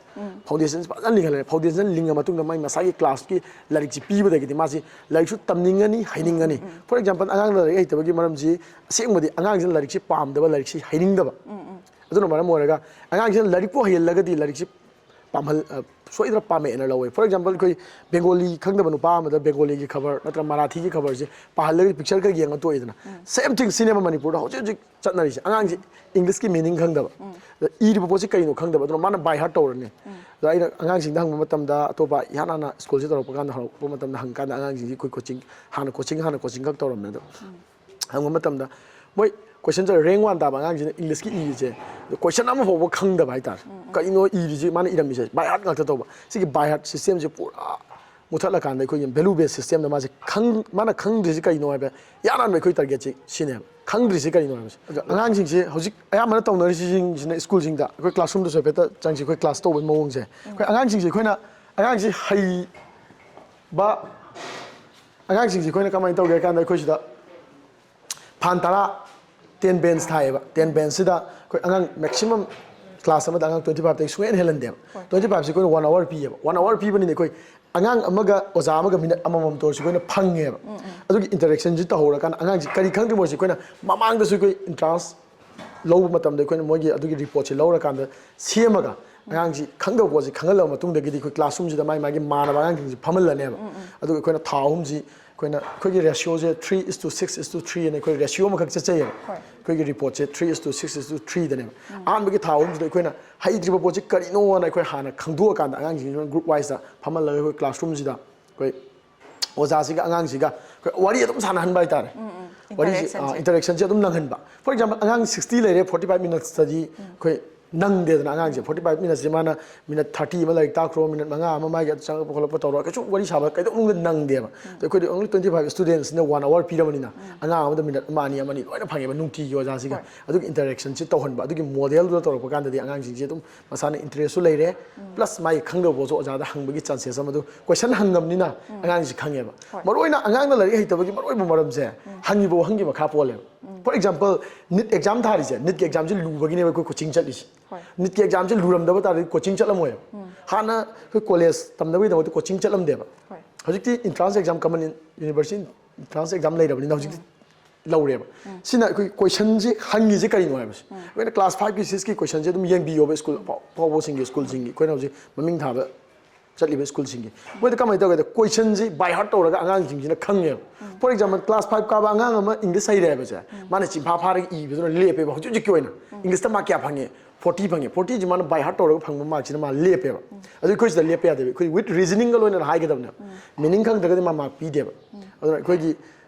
Foundationꯁꯦ ꯐꯖꯅ ꯂꯤꯡꯍꯜꯂꯦ꯫ Foundationꯁꯦ ꯂꯤꯡꯉ ꯃꯇꯨꯡꯗ ꯃꯥꯒꯤ ꯃꯁꯥꯒꯤ classꯀꯤ ꯂꯥꯏꯔꯤꯛꯁꯤ ꯄꯤꯕꯗꯒꯤꯗꯤ ꯃꯥꯁꯤ ꯂꯥꯏꯔꯤꯛꯁꯨ ꯇꯝꯅꯤꯡꯉꯅꯤ, ꯍꯩꯅꯤꯡꯉꯅꯤ꯫ For example, ꯑꯉꯥꯡꯅ ꯂꯥꯏꯔꯤꯛ ꯍꯩꯇꯕꯒꯤ ꯃꯔꯝꯁꯤ ꯑꯁꯦꯡꯕꯗꯤ ꯑꯉꯥꯡꯁꯤꯅ ꯂꯥꯏꯔꯤꯛꯁꯤ ꯄꯥꯝꯗꯕ, ꯂꯥꯏꯔꯤꯛꯁꯤ ꯍꯩꯅꯤꯡꯗꯕ꯫ ꯑꯗꯨꯅ ꯃꯔꯝ ꯑꯣꯏꯔꯒ ꯑꯉꯥꯡꯁꯤꯅ ꯂꯥꯏꯔꯤꯛꯄꯨ ꯍꯩꯍꯜꯂꯒꯗꯤ ꯂꯥꯏꯔꯤꯛꯁꯤ ꯄꯥꯝꯍꯜ-, ꯑ, ꯁꯣꯏꯗꯅ ꯄꯥꯝꯃꯛꯑꯦꯅ ꯂꯧꯋꯦ꯫ For example, ꯑꯩꯈꯣꯏ Bengali ꯈꯪꯗꯕ ꯅꯨꯄꯥ ꯑꯃꯗ Bengaliꯒꯤ ꯈꯕꯔ ꯅꯠꯇ꯭ꯔꯒ Marathi ꯈꯕꯔꯁꯦ ꯄꯥꯍꯜꯂꯒ picture ꯈꯔ ꯌꯦꯡꯉ ꯇꯣꯛꯏꯗꯅ꯫ Same thing ꯁꯤꯅꯦꯕ ꯃꯅꯤꯄꯨꯔꯗ ꯍꯧꯖꯤꯛ ꯍꯧꯖꯤꯛ ꯆꯠꯅꯔꯤꯁꯦ꯫ ꯑꯉꯥꯡꯁꯤ Englishꯀꯤ meaning ꯈꯪꯗꯕ, ꯑꯗ ꯏꯔꯤꯕ ꯄꯣꯠꯁꯤ ꯀꯩꯅꯣ ꯈꯪꯗꯕ, ꯑꯗꯨꯅ ꯃꯥꯅ by heart ꯇꯧꯔꯅꯤ꯫ ꯑꯗ ꯑꯩꯅ ꯑꯉꯥꯡꯁꯤꯡꯗ ꯍꯪꯕ ꯃꯇꯝꯗ, ꯑꯇꯣꯞꯄ ꯏꯍꯥꯟ ꯍꯥꯟꯅ ꯁ꯭ꯀꯨꯜꯁꯦ ꯇꯧꯔꯛꯄ ꯀꯥꯟꯗ, ꯍꯧꯔꯛꯄ ꯃꯇꯝꯗ ꯍꯪꯀꯥꯟꯗ ꯑꯉꯥꯡꯁꯤꯡꯁꯤ ꯑꯩꯈꯣꯏ coaching, ꯍꯥꯟꯅ coaching, ꯍꯥꯟꯅ coaching ꯈꯛ ꯇꯧꯔꯝꯃꯦ꯫ ꯑꯗꯣ ꯍꯪꯕ ꯃꯇꯝꯗ ꯃꯣꯏ question rank one ꯇꯥꯕ ꯑꯉꯥꯡꯁꯤꯅ Englishꯀꯤ ꯏꯔꯤꯁꯦ, question ꯑꯃ ꯐꯥꯎꯕ ꯈꯪꯗꯕ ꯍꯥꯏꯇꯥꯔꯦ꯫ ꯀꯩꯅꯣ ꯏꯔꯤꯁꯤ, ꯃꯥꯅ ꯏꯔꯝꯃꯤꯁꯦ by heart ꯉꯥꯛꯇ ꯇꯧꯕ꯫ ꯁꯤꯒꯤ by heart systemꯁꯦ ꯄꯨꯔꯥ ꯃꯨꯊꯠꯂꯀꯥꯟꯗ ꯑꯩꯈꯣꯏꯒꯤ value based systemꯗ ꯃꯥꯁꯦ ꯈꯪ-, ꯃꯥꯅ ꯈꯪꯗ꯭ꯔꯤꯁꯤ ꯀꯩꯅꯣ ꯍꯥꯏꯕ, ꯏꯍꯥꯟ ꯍꯥꯟꯕ ꯑꯩꯈꯣꯏ targetꯁꯤ ꯁꯤꯅꯦꯕ꯫ ꯈꯪꯗ꯭ꯔꯤꯁꯤ ꯀꯩꯅꯣ ꯍꯥꯏꯕꯁꯦ꯫ ꯑꯗꯣ ꯑꯉꯥꯡꯁꯤꯡꯁꯦ ꯍꯧꯖꯤꯛ ꯑꯌꯥꯝꯕꯅ ꯇꯧꯅꯔꯤꯁꯤꯡꯁꯤꯅ ꯁ꯭ꯀꯨꯜꯁꯤꯡꯗ ꯑꯩꯈꯣꯏ classroomꯗꯁꯨ ꯍꯥꯏꯐꯦꯠꯇ ꯆꯪꯁꯤ꯫ ꯑꯩꯈꯣꯏ class ꯇꯧꯕꯒꯤ ꯃꯑꯣꯡꯁꯦ, ꯑꯩꯈꯣꯏ ꯑꯉꯥꯡꯁꯤꯡꯁꯦ ꯑꯩꯈꯣꯏꯅ, ꯑꯉꯥꯡꯁꯤ ꯍꯩꯕ, ꯑꯉꯥꯡꯁꯤꯡꯁꯦ ꯑꯩꯈꯣꯏꯅ ꯀꯃꯥꯏꯅ ꯇꯧꯒꯦ ꯍꯥꯏ ꯀꯥꯟꯗ, ꯑꯩꯈꯣꯏ ꯁꯤꯗ ꯐꯥꯟ ꯇꯔꯥ, ten bench ꯊꯥꯏꯌꯦꯕ꯫ Ten benchꯁꯤꯗ ꯑꯩꯈꯣꯏ ꯑꯉꯥꯡ maximum ꯀ꯭ꯂꯥꯁ ꯑꯃꯗ ꯑꯉꯥꯡ ꯇ꯭ꯋꯦꯟꯇꯤ ꯐꯥꯏꯚꯇꯒꯤ ꯁꯨꯡꯍꯦꯟ ꯍꯦꯜꯍꯟꯗꯦꯕ꯫ ꯇ꯭ꯋꯦꯟꯇꯤ ꯐꯥꯏꯚꯁꯤ ꯑꯩꯈꯣꯏꯅ ꯋꯥꯟ ꯑꯋꯥꯔ ꯄꯤꯌꯦꯕ꯫ ꯋꯥꯟ ꯑꯋꯥꯔ ꯄꯤꯕꯅꯤꯅ ꯑꯩꯈꯣꯏ ꯑꯉꯥꯡ ꯑꯃꯒ ꯑꯣꯖꯥ ꯑꯃꯒ ꯃꯤꯅꯠ ꯑꯃꯃꯝꯇ ꯑꯣꯏꯔꯁꯨ ꯑꯩꯈꯣꯏꯅ ꯐꯪꯉꯦꯕ꯫ ꯑꯗꯨꯒꯤ ꯏꯟꯇꯔꯦꯛꯁꯟꯁꯤ ꯇꯧꯍꯧꯔꯀꯥꯟꯗ ꯑꯉꯥꯡꯁꯤ ꯀꯔꯤ ꯈꯪꯗ꯭ꯔꯤꯃꯣ ꯁꯤ ꯑꯩꯈꯣꯏꯅ ꯃꯃꯥꯡꯗꯁꯨ ꯑꯩꯈꯣꯏ ꯏꯟꯇ꯭ꯔꯥꯟꯁ ꯂꯧꯕ ꯃꯇꯝꯗ ꯑꯩꯈꯣꯏꯅ ꯃꯣꯏꯒꯤ ꯑꯗꯨꯒꯤ ꯔꯤꯄꯣꯔꯠꯁꯤ ꯂꯧꯔꯀꯥꯟꯗ ꯁꯦꯝꯃꯒ ꯑꯉꯥꯡꯁꯤ ꯈꯪꯗꯕ ꯄꯣꯠꯁꯤ ꯈꯪꯍꯜꯂꯕ ꯃꯇꯨꯡꯗꯒꯤꯗꯤ ꯑꯩꯈꯣꯏ ꯀ꯭ꯂꯥꯁꯔꯨꯝꯁꯤꯗ ꯃꯥꯒꯤ ꯃꯥꯒꯤ ꯃꯥꯟꯅꯕ ꯑꯉꯥꯡꯁꯤꯡꯁꯤ ꯐꯝꯍꯜꯂꯅꯦꯕ꯫ ꯑꯗꯨꯒ ꯑꯩꯈꯣꯏꯅ ꯊꯥ ꯑꯍꯨꯝꯁꯤ ꯑꯩꯈꯣꯏꯅ ꯑꯩꯈꯣꯏꯒꯤ ꯔꯦꯁꯤꯌꯣꯁꯦ ꯊ꯭ꯔꯤ ꯏꯁ ꯇꯨ ꯁꯤꯛꯁ ꯏꯁ ꯇꯨ ꯊ꯭ꯔꯤ ꯑꯅ ꯑꯩꯈꯣꯏ ꯔꯦꯁꯤꯌꯣ ꯑꯃꯈꯛ ꯆꯠꯆꯩꯌꯦꯕ꯫ ꯑꯩꯈꯣꯏꯒꯤ ꯔꯤꯄꯣꯔꯠꯁꯦ ꯊ꯭ꯔꯤ ꯏꯁ ꯇꯨ ꯁꯤꯛꯁ ꯏꯁ ꯇꯨ ꯊ꯭ꯔꯤꯗꯅꯦꯕ꯫ ꯑꯍꯥꯟꯕꯒꯤ ꯊꯥ ꯑꯍꯨꯝꯁꯤꯗ ꯑꯩꯈꯣꯏꯅ ꯍꯩꯇ꯭ꯔꯤꯕ ꯄꯣꯠꯁꯤ ꯀꯔꯤꯅꯣꯅ ꯑꯩꯈꯣꯏ ꯍꯥꯟꯅ ꯈꯪꯗꯣꯛꯑꯀꯥꯟꯗ ꯑꯉꯥꯡꯁꯤꯡꯁꯤꯅ ꯒ꯭ꯔꯨꯞ ꯋꯥꯏꯁꯇ ꯐꯝꯍꯜꯂꯒ ꯑꯩꯈꯣꯏ ꯀ꯭ꯂꯥꯁꯔꯨꯝꯁꯤꯗ ꯑꯩꯈꯣꯏ ꯑꯣꯖꯥꯁꯤꯒ ꯑꯉꯥꯡꯁꯤꯒ ꯑꯩꯈꯣꯏ ꯋꯥꯔꯤ ꯑꯗꯨꯝ ꯁꯥꯟꯅꯍꯟꯕ ꯍꯥꯏꯇꯥꯔꯦ꯫ ꯋꯥꯔꯤꯁꯤ, ꯏꯟꯇꯔꯦꯛꯁꯟꯁꯦ꯫ ꯑꯥ, ꯏꯟꯇꯔꯦꯛꯁꯟꯁꯦ ꯑꯗꯨꯝ ꯅꯪꯍꯟꯕ꯫ ꯐꯣꯔ ꯑꯦꯛꯖꯥꯝꯄꯜ, ꯑꯉꯥꯡ ꯁꯤꯛꯁꯇꯤ ꯂꯩꯔꯦ, ꯐꯣꯔꯇꯤ ꯐꯥꯏꯚ ꯃꯤꯅꯠꯁꯇꯗꯤ ꯑꯩꯈꯣꯏ ꯅꯪꯗꯦꯗꯅ꯫ ꯑꯉꯥꯡꯁꯦ ꯐꯣꯔꯇꯤ ꯐꯥꯏꯚ ꯃꯤꯅꯠꯁꯦ ꯃꯥꯅ ꯃꯤꯅꯠ ꯊꯥꯔꯇꯤ ꯑꯃ ꯂꯥꯏꯔꯤꯛ ꯇꯥꯛꯈ꯭ꯔꯣ, ꯃꯤꯅꯠ ꯃꯉꯥ ꯑꯃ ꯃꯥꯒꯤ ꯑꯗꯨ ꯆꯪꯉꯛꯄ ꯈꯣꯠꯂꯛꯄ ꯇꯧꯔꯒ ꯀꯩꯁꯨ ꯋꯥꯔꯤ ꯁꯥꯕ ꯀꯩꯗꯧꯅꯨꯡꯗ ꯅꯪꯗꯦꯕ꯫ ꯑꯗꯣ ꯑꯩꯈꯣꯏꯗꯤ only twenty five studentsꯅ one hour ꯄꯤꯔꯕꯅꯤꯅ ꯑꯉꯥꯡ ꯑꯃꯗ ꯃꯤꯅꯠ ꯑꯃ ꯑꯅꯤ, ꯑꯃ ꯑꯅꯤ ꯂꯣꯏꯅ ꯐꯪꯉꯦꯕ ꯅꯨꯡꯇꯤꯒꯤ ꯑꯣꯖꯥꯁꯤꯒ꯫ ꯑꯗꯨꯒꯤ ꯏꯟꯇꯔꯦꯛꯁꯟꯁꯦ ꯇꯧꯍꯟꯕ, ꯑꯗꯨꯒꯤ ꯃꯣꯗꯦꯜꯗꯨꯗ ꯇꯧꯔꯛꯄ ꯀꯥꯟꯗꯗꯤ ꯑꯉꯥꯡꯁꯤꯡꯁꯦ ꯑꯗꯨꯝ ꯃꯁꯥꯅ ꯏꯟꯇꯔꯦꯁꯁꯨ ꯂꯩꯔꯦ, ꯄ꯭ꯂꯁ ꯃꯥꯒꯤ ꯈꯪꯗꯕ ꯄꯣꯠꯁꯨ ꯑꯣꯖꯥꯗ ꯍꯪꯕꯒꯤ ꯆꯥꯟꯁꯦꯁ ꯑꯃꯗꯨ, ꯀꯣꯏꯁꯟ ꯍꯪꯉꯕꯅꯤꯅ ꯑꯉꯥꯡꯁꯤ ꯈꯪꯉꯦꯕ꯫ ꯃꯔꯨꯑꯣꯏꯅ ꯑꯉꯥꯡꯅ ꯂꯥꯏꯔꯤꯛ ꯍꯩꯇꯕꯒꯤ ꯃꯔꯨꯑꯣꯏꯕ ꯃꯔꯝꯁꯦ ꯍꯪꯉꯤꯕ ꯋꯥꯍꯪꯒꯤ ꯃꯈꯥ ꯄꯣꯜꯂꯦꯕ꯫ ꯐꯣꯔ ꯑꯦꯛꯖꯥꯝꯄꯜ, ꯅꯤꯠ ꯑꯦꯛꯖꯥꯝ ꯊꯥꯔꯤꯁꯦ, ꯅꯤꯠꯀꯤ ꯑꯦꯛꯖꯥꯝꯁꯦ ꯂꯨꯕꯒꯤꯅꯦꯕ ꯑꯩꯈꯣꯏ ꯀꯣꯆꯤꯡ ꯆꯠꯂꯤꯁꯦ꯫ ꯅꯤꯠꯀꯤ ꯑꯦꯛꯖꯥꯝꯁꯦ ꯂꯨꯔꯝꯗꯕ ꯇꯥꯔꯗꯤ ꯀꯣꯆꯤꯡ ꯆꯠꯂꯝꯃꯣꯏꯕ꯫ ꯍꯥꯟꯅ ꯑꯩꯈꯣꯏ ꯀꯣꯂꯦꯖ ꯇꯝꯗꯕꯒꯤꯗꯃꯛꯇ ꯀꯣꯆꯤꯡ ꯆꯠꯂꯝꯗꯦꯕ꯫ ꯍꯧꯖꯤꯛꯇꯤ ꯏꯟꯇ꯭ꯔꯥꯟꯁ ꯑꯦꯛꯖꯥꯝ, ꯀꯃꯟ ꯌꯨꯅꯤꯚꯔꯁꯤꯇꯤ ꯏꯟꯇ꯭ꯔꯥꯟꯁ ꯑꯦꯛꯖꯥꯝ ꯂꯩꯔꯕꯅꯤꯅ ꯍꯧꯖꯤꯛꯇꯤ ꯂꯧꯔꯦꯕ꯫ ꯁꯤꯅ ꯑꯩꯈꯣꯏ ꯀꯣꯏꯁꯟꯁꯤ ꯍꯪꯉꯤꯁꯦ ꯀꯔꯤꯅꯣ ꯍꯥꯏꯕꯁꯦ꯫ ꯑꯩꯈꯣꯏꯅ ꯀ꯭ꯂꯥꯁ ꯐꯥꯏꯚꯀꯤ, ꯁꯤꯛꯁꯀꯤ ꯀꯣꯏꯁꯟꯁꯦ ꯑꯗꯨꯝ ꯌꯦꯡꯕꯤꯌꯣꯕ, ꯁ꯭ꯀꯨꯜ ꯑꯐꯥꯎ-, ꯑꯐꯥꯎꯕꯁꯤꯡꯒꯤ, ꯁ꯭ꯀꯨꯜꯁꯤꯡꯒꯤ, ꯑꯩꯈꯣꯏꯅ ꯍꯧꯖꯤꯛ ꯃꯃꯤꯡ ꯊꯥꯕ ꯆꯠꯂꯤꯕ ꯁ꯭ꯀꯨꯜꯁꯤꯡꯒꯤ꯫ ꯃꯣꯏꯗ ꯀꯃꯥꯏꯅ ꯇꯧꯒꯦꯗ, ꯀꯣꯏꯁꯟꯁꯤ ꯕꯥꯏ ꯍꯥꯔꯠ ꯇꯧꯔꯒ ꯑꯉꯥꯡꯁꯤꯡꯁꯤꯅ ꯈꯪꯉꯦꯕ꯫ ꯐꯣꯔ ꯑꯦꯛꯖꯥꯝꯄꯜ, ꯀ꯭ꯂꯥꯁ ꯐꯥꯏꯚ ꯀꯥꯕ ꯑꯉꯥꯡ ꯑꯃ ꯏꯪꯂꯤꯁ ꯍꯩꯔꯦ ꯍꯥꯏꯕꯁꯦ, ꯃꯥꯅ ꯆꯤꯟꯐꯥ ꯐꯥꯔꯒ ꯏꯕꯗꯨꯅ ꯂꯦꯞꯄꯦꯕ꯫ ꯍꯧꯖꯤꯛ ꯍꯧꯖꯤꯛꯀꯤ ꯑꯣꯏꯅ ꯏꯪꯂꯤꯁꯇ ꯃꯥꯔꯛ ꯀꯌꯥ ꯐꯪꯉꯦ? ꯐꯣꯔꯇꯤ ꯐꯪꯉꯦ꯫ ꯐꯣꯔꯇꯤꯁꯤ ꯃꯥꯅ ꯕꯥꯏ ꯍꯥꯔꯠ ꯇꯧꯔꯒ ꯐꯪꯕ ꯃꯥꯔꯛꯁꯤꯅ ꯃꯥ ꯂꯦꯞꯄꯦꯕ꯫ ꯑꯗꯨ ꯑꯩꯈꯣꯏ ꯁꯤꯗ ꯂꯦꯞꯄ ꯌꯥꯗꯦꯕ꯫ ꯑꯩꯈꯣꯏ with reasoningꯒ ꯂꯣꯏꯅꯅ ꯍꯥꯏꯒꯗꯕꯅꯦꯕ꯫ ꯃꯤꯅꯤꯡ ꯈꯪꯗ꯭ꯔꯒꯗꯤ ꯃꯥ ꯃꯥꯔꯛ ꯄꯤꯗꯦꯕ꯫ ꯑꯗꯨꯅ ꯑꯩꯈꯣꯏꯒꯤ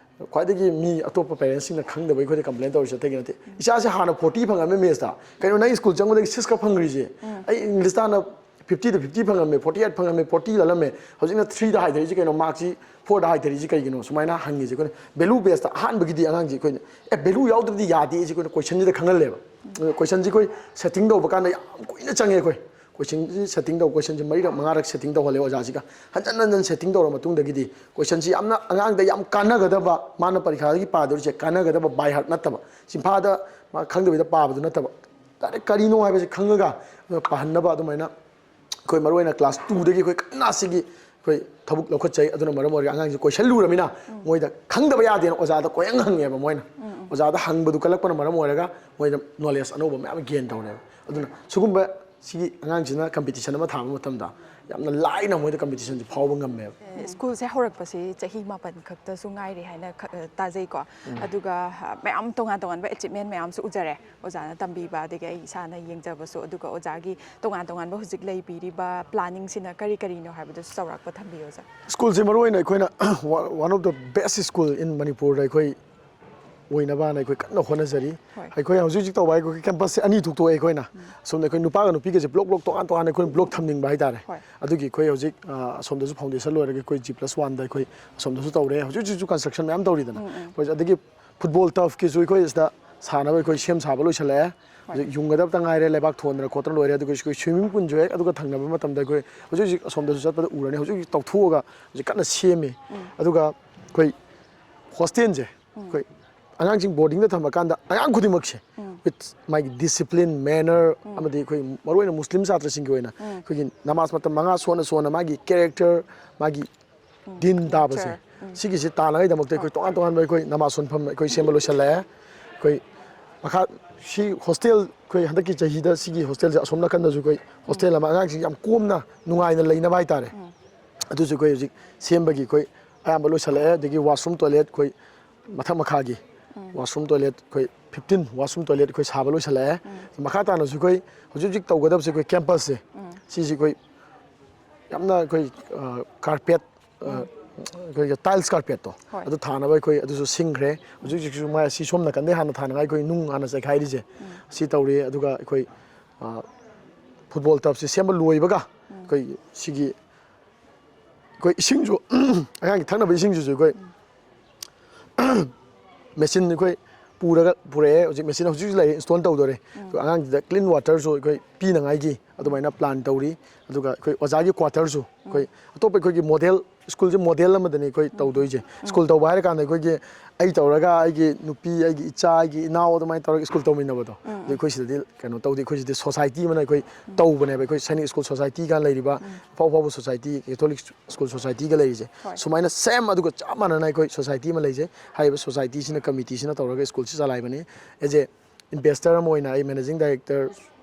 ꯈ꯭ꯋꯥꯏꯗꯒꯤ ꯃꯤ ꯑꯇꯣꯞꯄ ꯄꯦꯔꯦꯟꯁꯁꯤꯡꯅ ꯈꯪꯗꯕ ꯑꯩꯈꯣꯏꯗ ꯀꯝꯄ꯭ꯂꯦꯟ ꯇꯧꯔꯤꯁꯦ ꯑꯇꯩꯒꯤ ꯅꯠꯇꯦ꯫ "ꯏꯆꯥꯁꯦ ꯍꯥꯟꯅ ꯐꯣꯔꯇꯤ ꯐꯪꯉꯝꯃꯦ ꯃꯦꯠꯁꯇ, ꯀꯩꯅꯣ ꯅꯪ ꯁ꯭ꯀꯨꯜ ꯆꯪꯕꯗꯒꯤ ꯁꯤꯛꯁ ꯈꯛ ꯐꯪꯈ꯭ꯔꯤꯁꯦ? ꯑꯩ ꯏꯪꯂꯤꯁꯇ ꯍꯥꯟꯅ ꯐꯤꯐꯇꯤꯗ ꯐꯤꯐꯇꯤ ꯐꯪꯉꯝꯃꯦ, ꯐꯣꯔꯇꯤ ꯑꯩꯠ ꯐꯪꯉꯝꯃꯦ, ꯐꯣꯔꯇꯤ ꯂꯜꯂꯝꯃꯦ, ꯍꯧꯖꯤꯛꯅ ꯊ꯭ꯔꯤꯗ ꯍꯥꯏꯊꯔꯤꯁꯦ ꯀꯩꯅꯣ? ꯃꯥꯔꯛꯁꯤ ꯐꯣꯔꯗ ꯍꯥꯏꯊꯔꯤꯁꯦ ꯀꯩꯒꯤꯅꯣ?" ꯁꯨꯃꯥꯏꯅ ꯍꯪꯉꯤꯁꯦ ꯑꯩꯈꯣꯏꯅ ꯚꯦꯂꯨ ꯕꯦꯁꯇ꯫ ꯑꯍꯥꯟꯕꯒꯤꯗꯤ ꯑꯉꯥꯡꯁꯦ ꯑꯩꯈꯣꯏꯅ, "ꯑꯦ, ꯚꯦꯂꯨ ꯌꯥꯎꯗꯕꯗꯤ ꯌꯥꯗꯦ" ꯁꯤ ꯑꯩꯈꯣꯏꯅ ꯀꯣꯏꯁꯟꯁꯤꯗ ꯈꯪꯍꯜꯂꯦꯕ꯫ ꯀꯣꯏꯁꯟꯁꯤ ꯑꯩꯈꯣꯏ ꯁꯦꯠꯇꯤꯡ ꯇꯧꯕ ꯀꯥꯟꯗ ꯌꯥꯝ ꯀꯨꯏꯅ ꯆꯪꯉꯦ ꯑꯩꯈꯣꯏ꯫ ꯀꯣꯏꯁꯟꯁꯤ ꯁꯦꯠꯇꯤꯡ ꯇꯧ, ꯀꯣꯏꯁꯟꯁꯤ ꯃꯔꯤꯔꯛ ꯃꯉꯥꯔꯛ ꯁꯦꯠꯇꯤꯡ ꯇꯧꯍꯜꯂꯦ ꯑꯣꯖꯥꯁꯤꯒ꯫ ꯍꯟꯖꯟ ꯍꯟꯖꯟ ꯁꯦꯠꯇꯤꯡ ꯇꯧꯔ ꯃꯇꯨꯡꯗꯒꯤꯗꯤ ꯀꯣꯏꯁꯟꯁꯤ ꯌꯥꯝꯅ ꯑꯉꯥꯡꯗ ꯌꯥꯝ ꯀꯥꯟꯅꯒꯗꯕ, ꯃꯥꯅ ꯄꯔꯤꯈꯥꯗꯒꯤ ꯄꯥꯗꯣꯔꯤꯁꯦ ꯀꯥꯟꯅꯒꯗꯕ, ꯕꯥꯏ ꯍꯥꯔꯠ ꯅꯠꯇꯕ, ꯆꯤꯟꯐꯥꯗ ꯃꯥ ꯈꯪꯗꯕꯤꯗ ꯄꯥꯕꯗꯨ ꯅꯠꯇꯕ, ꯗꯥꯏꯔꯦꯛ ꯀꯔꯤꯅꯣ ꯍꯥꯏꯕꯁꯤ ꯈꯪꯉꯒ ꯑꯗꯨꯒ ꯄꯥꯍꯟꯅꯕ ꯑꯗꯨꯃꯥꯏꯅ ꯑꯩꯈꯣꯏ ꯃꯔꯨꯑꯣꯏꯅ ꯀ꯭ꯂꯥꯁ ꯇꯨꯗꯒꯤ ꯑꯩꯈꯣꯏ ꯀꯟꯅ ꯁꯤꯒꯤ ꯑꯩꯈꯣꯏ ꯊꯕꯛ ꯂꯧꯈꯠꯆꯩ꯫ ꯑꯗꯨꯅ ꯃꯔꯝ ꯑꯣꯏꯔꯒ ꯑꯉꯥꯡꯁꯦ ꯀꯣꯏꯁꯜꯂꯨꯔꯃꯤꯅ ꯃꯣꯏꯗ ꯈꯪꯗꯕ ꯌꯥꯗꯦꯅ ꯑꯣꯖꯥꯗ ꯀꯣꯏꯍꯪ ꯍꯪꯉꯦꯕ ꯃꯣꯏꯅ꯫ ꯑꯣꯖꯥꯗ ꯍꯪꯕꯗꯨ ꯀꯜꯂꯛꯄꯅ ꯃꯔꯝ ꯑꯣꯏꯔꯒ ꯃꯣꯏꯗ ꯅꯣꯂꯦꯖ ꯑꯅꯧꯕ ꯃꯌꯥꯝ ꯒꯦꯟ ꯇꯧꯔꯦꯕ꯫ ꯑꯗꯨꯅ ꯁꯤꯒꯨꯝꯕ ꯁꯤꯒꯤ ꯑꯉꯥꯡꯁꯤꯅ ꯀꯝꯄꯤꯇꯤꯁꯟ ꯑꯃ ꯊꯥꯕ ꯃꯇꯝꯗ ꯌꯥꯝꯅ ꯂꯥꯏꯅ ꯃꯣꯏꯗ ꯀꯝꯄꯤꯇꯤꯁꯟꯁꯦ ꯐꯥꯎꯕ ꯉꯝꯃꯦꯕ꯫ ꯁ꯭ꯀꯨꯜꯁꯦ ꯍꯧꯔꯛꯄꯁꯤ ꯆꯍꯤ ꯃꯥꯄꯟ ꯈꯛꯇꯁꯨ ꯉꯥꯏꯔꯤ ꯍꯥꯏꯅ ꯈ- ꯇꯥꯖꯩꯀꯣ꯫ ꯑꯗꯨꯒ ꯃꯌꯥꯝ ꯇꯣꯉꯥꯟ ꯇꯣꯉꯥꯟꯕ ꯑꯦꯆꯤꯞꯃꯦꯟ ꯃꯌꯥꯝꯁꯨ ꯎꯖꯔꯦ ꯑꯣꯖꯥꯅ ꯇꯝꯕꯤꯕ, ꯑꯗꯒꯤ ꯑꯩ ꯏꯁꯥꯅ ꯌꯦꯡꯖꯕꯁꯨ꯫ ꯑꯗꯨꯒ ꯑꯣꯖꯥꯒꯤ ꯇꯣꯉꯥꯟ ꯇꯣꯉꯥꯟꯕ ꯍꯧꯖꯤꯛ ꯂꯩꯕꯤꯔꯤꯕ ꯄ꯭ꯂꯥꯅꯤꯡꯁꯤꯅ ꯀꯔꯤ ꯀꯔꯤꯅꯣ ꯍꯥꯏꯕꯗꯨꯁꯨ ꯆꯥꯎꯔꯥꯛꯄ ꯊꯝꯕꯤꯌꯨ ꯑꯣꯖꯥ꯫ ꯁ꯭ꯀꯨꯜꯁꯦ ꯃꯔꯨꯑꯣꯏꯅ ꯑꯩꯈꯣꯏꯅ one of the best school in ꯃꯅꯤꯄꯨꯔꯗ ꯑꯩꯈꯣꯏ ꯑꯣꯏꯅꯕꯅ ꯑꯩꯈꯣꯏ ꯀꯟꯅ ꯍꯣꯠꯅꯖꯔꯤ꯫ ꯍꯣꯏ꯫ ꯑꯩꯈꯣꯏ ꯍꯧꯖꯤꯛ ꯍꯧꯖꯤꯛ ꯇꯧꯕ ꯍꯥꯏ ꯑꯩꯈꯣꯏ ꯀꯦꯝꯄꯁꯁꯦ ꯑꯅꯤ ꯊꯣꯛꯇꯣꯛꯑꯦ ꯑꯩꯈꯣꯏꯅ꯫ ꯑꯁꯣꯝꯗ ꯑꯩꯈꯣꯏ ꯅꯨꯄꯥꯒ ꯅꯨꯄꯤꯒꯁꯦ ꯕ꯭ꯂꯣꯛ ꯕ꯭ꯂꯣꯛ ꯇꯣꯉꯥꯟ ꯇꯣꯉꯥꯟꯅ ꯑꯩꯈꯣꯏꯅ ꯕ꯭ꯂꯣꯛ ꯊꯝꯅꯤꯡꯕ ꯍꯥꯏꯇꯥꯔꯦ꯫ ꯍꯣꯏ꯫ ꯑꯗꯨꯒꯤ ꯑꯩꯈꯣꯏ ꯍꯧꯖꯤꯛ ꯑ, ꯑꯁꯣꯝꯗꯁꯨ ꯐꯥꯎꯟꯗꯦꯁꯟ ꯂꯣꯏꯔꯒ ꯑꯩꯈꯣꯏ ꯖꯤ ꯄ꯭ꯂꯁ ꯋꯥꯟꯗ ꯑꯩꯈꯣꯏ ꯑꯁꯣꯝꯗꯁꯨ ꯇꯧꯔꯦ꯫ ꯍꯧꯖꯤꯛ ꯍꯧꯖꯤꯛꯁꯨ ꯀꯟꯁꯇ꯭ꯔꯛꯁꯟ ꯃꯌꯥꯝ ꯇꯧꯔꯤꯗꯅ꯫ ꯑꯩꯈꯣꯏ ꯑꯗꯒꯤ ꯐꯨꯠꯕꯣꯜ ꯇꯔꯐꯀꯤꯁꯨ ꯑꯩꯈꯣꯏ ꯁꯤꯗ ꯁꯥꯟꯅꯕ ꯑꯩꯈꯣꯏ ꯁꯦꯝ ꯁꯥꯕ ꯂꯣꯏꯁꯤꯜꯂꯛꯑꯦ꯫ ꯍꯧꯖꯤꯛ ꯌꯨꯡꯒꯗꯕꯇ ꯉꯥꯏꯔꯦ, ꯂꯩꯕꯥꯛ ꯊꯣꯟꯗꯅ ꯈꯣꯠꯇꯅ ꯂꯣꯏꯔꯦ꯫ ꯑꯗꯨꯒ ꯑꯩꯈꯣꯏ ꯁ꯭ꯋꯤꯃꯤꯡ ꯄꯨꯜꯁꯨ ꯍꯦꯛ ꯑꯗꯨꯒ ꯊꯪꯅꯕ ꯃꯇꯝꯗ ꯑꯩꯈꯣꯏ ꯍꯧꯖꯤꯛ ꯍꯧꯖꯤꯛ ꯑꯁꯣꯝꯗꯁꯨ ꯆꯠꯄꯗ ꯎꯔꯅꯤ꯫ ꯍꯧꯖꯤꯛ ꯍꯧꯖꯤꯛ ꯇꯧꯊꯣꯛꯑꯒ ꯍꯧꯖꯤꯛ ꯀꯟꯅ ꯁꯦꯝꯃꯤ꯫ ꯑꯗꯨꯒ ꯑꯩꯈꯣꯏ ꯍꯣꯁꯇꯦꯜꯁꯦ ꯑꯩꯈꯣꯏ ꯑꯉꯥꯡꯁꯤꯡ ꯕꯣꯔꯗꯤꯡꯗ ꯊꯝꯃꯀꯥꯟꯗ ꯑꯉꯥꯡ ꯈꯨꯗꯤꯡꯃꯛꯁꯦ with ꯃꯥꯒꯤ ꯗꯤꯁꯤꯄ꯭ꯂꯤꯟ, ꯃꯦꯅꯔ ꯑꯃꯗꯤ ꯑꯩꯈꯣꯏ ꯃꯔꯨꯑꯣꯏꯅ ꯃꯨꯁꯂꯤꯝ ꯁꯥꯇ꯭ꯔꯁꯤꯡꯒꯤ ꯑꯣꯏꯅ ꯑꯩꯈꯣꯏꯒꯤ ꯅꯃꯥꯖ ꯃꯇꯝ ꯃꯉꯥ ꯁꯣꯟꯅ ꯁꯣꯟꯅ ꯃꯥꯒꯤ ꯀꯦꯔꯦꯛꯇꯔ, ꯃꯥꯒꯤ ꯗꯤꯟ ꯇꯥꯕꯁꯦ, ꯅꯦꯆꯔ꯫ ꯁꯤꯒꯤꯁꯦ ꯇꯥꯟꯅꯉꯩꯗꯃꯛꯇ ꯑꯩꯈꯣꯏ ꯇꯣꯉꯥꯟ ꯇꯣꯉꯥꯟꯕ ꯑꯩꯈꯣꯏ ꯅꯃꯥꯖ ꯁꯣꯟꯐꯝ ꯑꯩꯈꯣꯏ ꯁꯦꯝꯕ ꯂꯣꯏꯁꯤꯜꯂꯛꯑꯦ꯫ ꯑꯩꯈꯣꯏ ꯃꯈꯥ ꯁꯤ ꯍꯣꯁꯇꯦꯜ ꯑꯩꯈꯣꯏ ꯍꯟꯗꯛꯀꯤ ꯆꯍꯤꯗ ꯁꯤꯒꯤ ꯍꯣꯁꯇꯦꯜꯁꯦ ꯑꯁꯣꯝ ꯅꯥꯀꯟꯗꯁꯨ ꯑꯩꯈꯣꯏ ꯍꯣꯁꯇꯦꯜ ꯑꯃ ꯑꯉꯥꯡꯁꯤꯡ ꯌꯥꯝ ꯀꯣꯝꯅ ꯅꯨꯡꯉꯥꯏꯅ ꯂꯩꯅꯕ ꯍꯥꯏꯇꯥꯔꯦ꯫ ꯑꯗꯨꯁꯨ ꯑꯩꯈꯣꯏ ꯍꯧꯖꯤꯛ ꯁꯦꯝꯕꯒꯤ ꯑꯩꯈꯣꯏ ꯑꯌꯥꯝꯕ ꯂꯣꯏꯁꯤꯜꯂꯛꯑꯦ꯫ ꯑꯗꯒꯤ ꯋꯥꯁꯔꯨꯝ ꯇꯣꯏꯂꯦꯠ ꯑꯩꯈꯣꯏ ꯃꯊꯛ ꯃꯈꯥꯒꯤ ꯋꯥꯁꯔꯨꯝ ꯇꯣꯏꯂꯦꯠ ꯑꯩꯈꯣꯏ ꯐꯤꯐꯇꯤꯟ ꯋꯥꯁꯔꯨꯝ ꯇꯣꯏꯂꯦꯠ ꯑꯩꯈꯣꯏ ꯁꯥꯕ ꯂꯣꯏꯁꯤꯜꯂꯛꯑꯦ꯫ ꯃꯈꯥ ꯇꯥꯅꯁꯨ ꯑꯩꯈꯣꯏ ꯍꯧꯖꯤꯛ ꯍꯧꯖꯤꯛ ꯇꯧꯒꯗꯕꯁꯦ ꯑꯩꯈꯣꯏ ꯀꯦꯝꯄꯁꯁꯦ ꯁꯤꯁꯤ ꯑꯩꯈꯣꯏ ꯌꯥꯝꯅ ꯑꯩꯈꯣꯏ ꯀꯥꯔꯄꯦꯠ, ꯑꯩꯈꯣꯏꯒꯤ ꯇꯥꯏꯜꯁ ꯀꯥꯔꯄꯦꯠꯇꯣ ꯍꯣꯏ꯫ ꯑꯗꯨ ꯊꯥꯅꯕ ꯑꯩꯈꯣꯏ ꯑꯗꯨꯁꯨ ꯁꯤꯡꯈ꯭ꯔꯦ꯫ ꯍꯧꯖꯤꯛ ꯍꯧꯖꯤꯛꯁꯨ ꯃꯥ ꯁꯤ ꯁꯣꯝ ꯅꯥꯀꯟꯗꯩ ꯍꯥꯟꯅ ꯊꯥꯅꯉꯥꯏ ꯑꯩꯈꯣꯏ ꯅꯨꯡ ꯍꯥꯟꯅ ꯆꯥꯏꯈꯥꯏꯔꯤꯁꯦ ꯁꯤ ꯇꯧꯔꯤ꯫ ꯑꯗꯨꯒ ꯑꯩꯈꯣꯏ ꯐꯨꯠꯕꯣꯜ ꯇꯔꯐꯁꯦ ꯁꯦꯝꯕ ꯂꯣꯏꯕꯒ ꯑꯩꯈꯣꯏ ꯁꯤꯒꯤ ꯑꯩꯈꯣꯏ ꯏꯁꯤꯡꯁꯨ ꯑꯉꯥꯡꯒꯤ ꯊꯛꯅꯕ ꯏꯁꯤꯡꯁꯤꯁꯨ ꯑꯩꯈꯣꯏ ꯃꯦꯆꯤꯟ ꯑꯩꯈꯣꯏ ꯄꯨꯔꯒ ꯄꯨꯔꯛꯑꯦ꯫ ꯍꯧꯖꯤꯛ ꯃꯦꯆꯤꯟ ꯍꯧꯖꯤꯛ ꯍꯧꯖꯤꯛ ꯂꯩꯔꯦ, ꯏꯟꯁꯇꯣꯜ ꯇꯧꯗꯣꯔꯦ꯫ ꯑꯗꯣ ꯑꯉꯥꯡꯁꯤꯗ ꯀ꯭ꯂꯤꯟ ꯋꯥꯇꯔꯁꯨ ꯑꯩꯈꯣꯏ ꯄꯤꯅꯉꯥꯏꯒꯤ ꯑꯗꯨꯃꯥꯏꯅ ꯄ꯭ꯂꯥꯟ ꯇꯧꯔꯤ꯫ ꯑꯗꯨꯒ ꯑꯩꯈꯣꯏ ꯑꯣꯖꯥꯒꯤ ꯀ꯭ꯋꯥꯇꯔꯁꯨ ꯑꯩꯈꯣꯏ ꯑꯇꯣꯞꯄ ꯑꯩꯈꯣꯏꯒꯤ ꯃꯣꯗꯦꯜ, ꯁ꯭ꯀꯨꯜꯁꯦ ꯃꯣꯗꯦꯜ ꯑꯃꯗꯅꯤ ꯑꯩꯈꯣꯏ ꯇꯧꯗꯣꯏꯁꯦ꯫ ꯁ꯭ꯀꯨꯜ ꯇꯧꯕ ꯍꯥꯏꯔ ꯀꯥꯟꯗ ꯑꯩꯈꯣꯏꯒꯤ ꯑꯩ ꯇꯧꯔꯒ ꯑꯩꯒꯤ ꯅꯨꯄꯤ, ꯑꯩꯒꯤ ꯏꯆꯥ, ꯑꯩꯒꯤ ꯏꯅꯥꯎ ꯑꯗꯨꯃꯥꯏꯅ ꯇꯧꯔꯒ ꯁ꯭ꯀꯨꯜ ꯇꯧꯃꯤꯟꯅꯕꯗꯣ, ꯑꯗꯨ ꯑꯩꯈꯣꯏ ꯁꯤꯗꯗꯤ ꯀꯩꯅꯣ ꯇꯧꯗꯦ꯫ ꯑꯩꯈꯣꯏ ꯁꯤꯗꯤ ꯁꯣꯁꯥꯏꯇꯤ ꯑꯃꯅ ꯑꯩꯈꯣꯏ ꯇꯧꯕꯅꯦꯕ꯫ ꯑꯩꯈꯣꯏ ꯁꯥꯏꯅꯤꯛ ꯁ꯭ꯀꯨꯜ ꯁꯣꯁꯥꯏꯇꯤꯒ ꯂꯩꯔꯤꯕ ꯑꯐꯥꯎ ꯑꯐꯥꯎꯕ ꯁꯣꯁꯥꯏꯇꯤ, ꯀꯦꯊꯣꯂꯤꯛ ꯁ꯭ꯀꯨꯜ ꯁꯣꯁꯥꯏꯇꯤꯒ ꯂꯩꯔꯤꯁꯦ, ꯁꯨꯃꯥꯏꯅ ꯁꯦꯝ ꯑꯗꯨꯒ ꯆꯞ ꯃꯥꯟꯅꯅ ꯑꯩꯈꯣꯏ ꯁꯣꯁꯥꯏꯇꯤ ꯑꯃ ꯂꯩꯖꯩ꯫ ꯍꯥꯏꯔꯤꯕ ꯁꯣꯁꯥꯏꯇꯤꯁꯤꯅ, ꯀꯃꯤꯇꯤꯁꯤꯅ ꯇꯧꯔꯒ ꯁ꯭ꯀꯨꯜꯁꯤ ꯆꯂꯥꯏꯕꯅꯤ꯫ ꯑꯦꯖ ꯑꯦ ꯏꯟꯚꯦꯁꯇꯔ ꯑꯃ ꯑꯣꯏꯅ ꯑꯩ ꯃꯦꯅꯦꯖꯤꯡ ꯗꯥꯏꯔꯦꯛꯇꯔ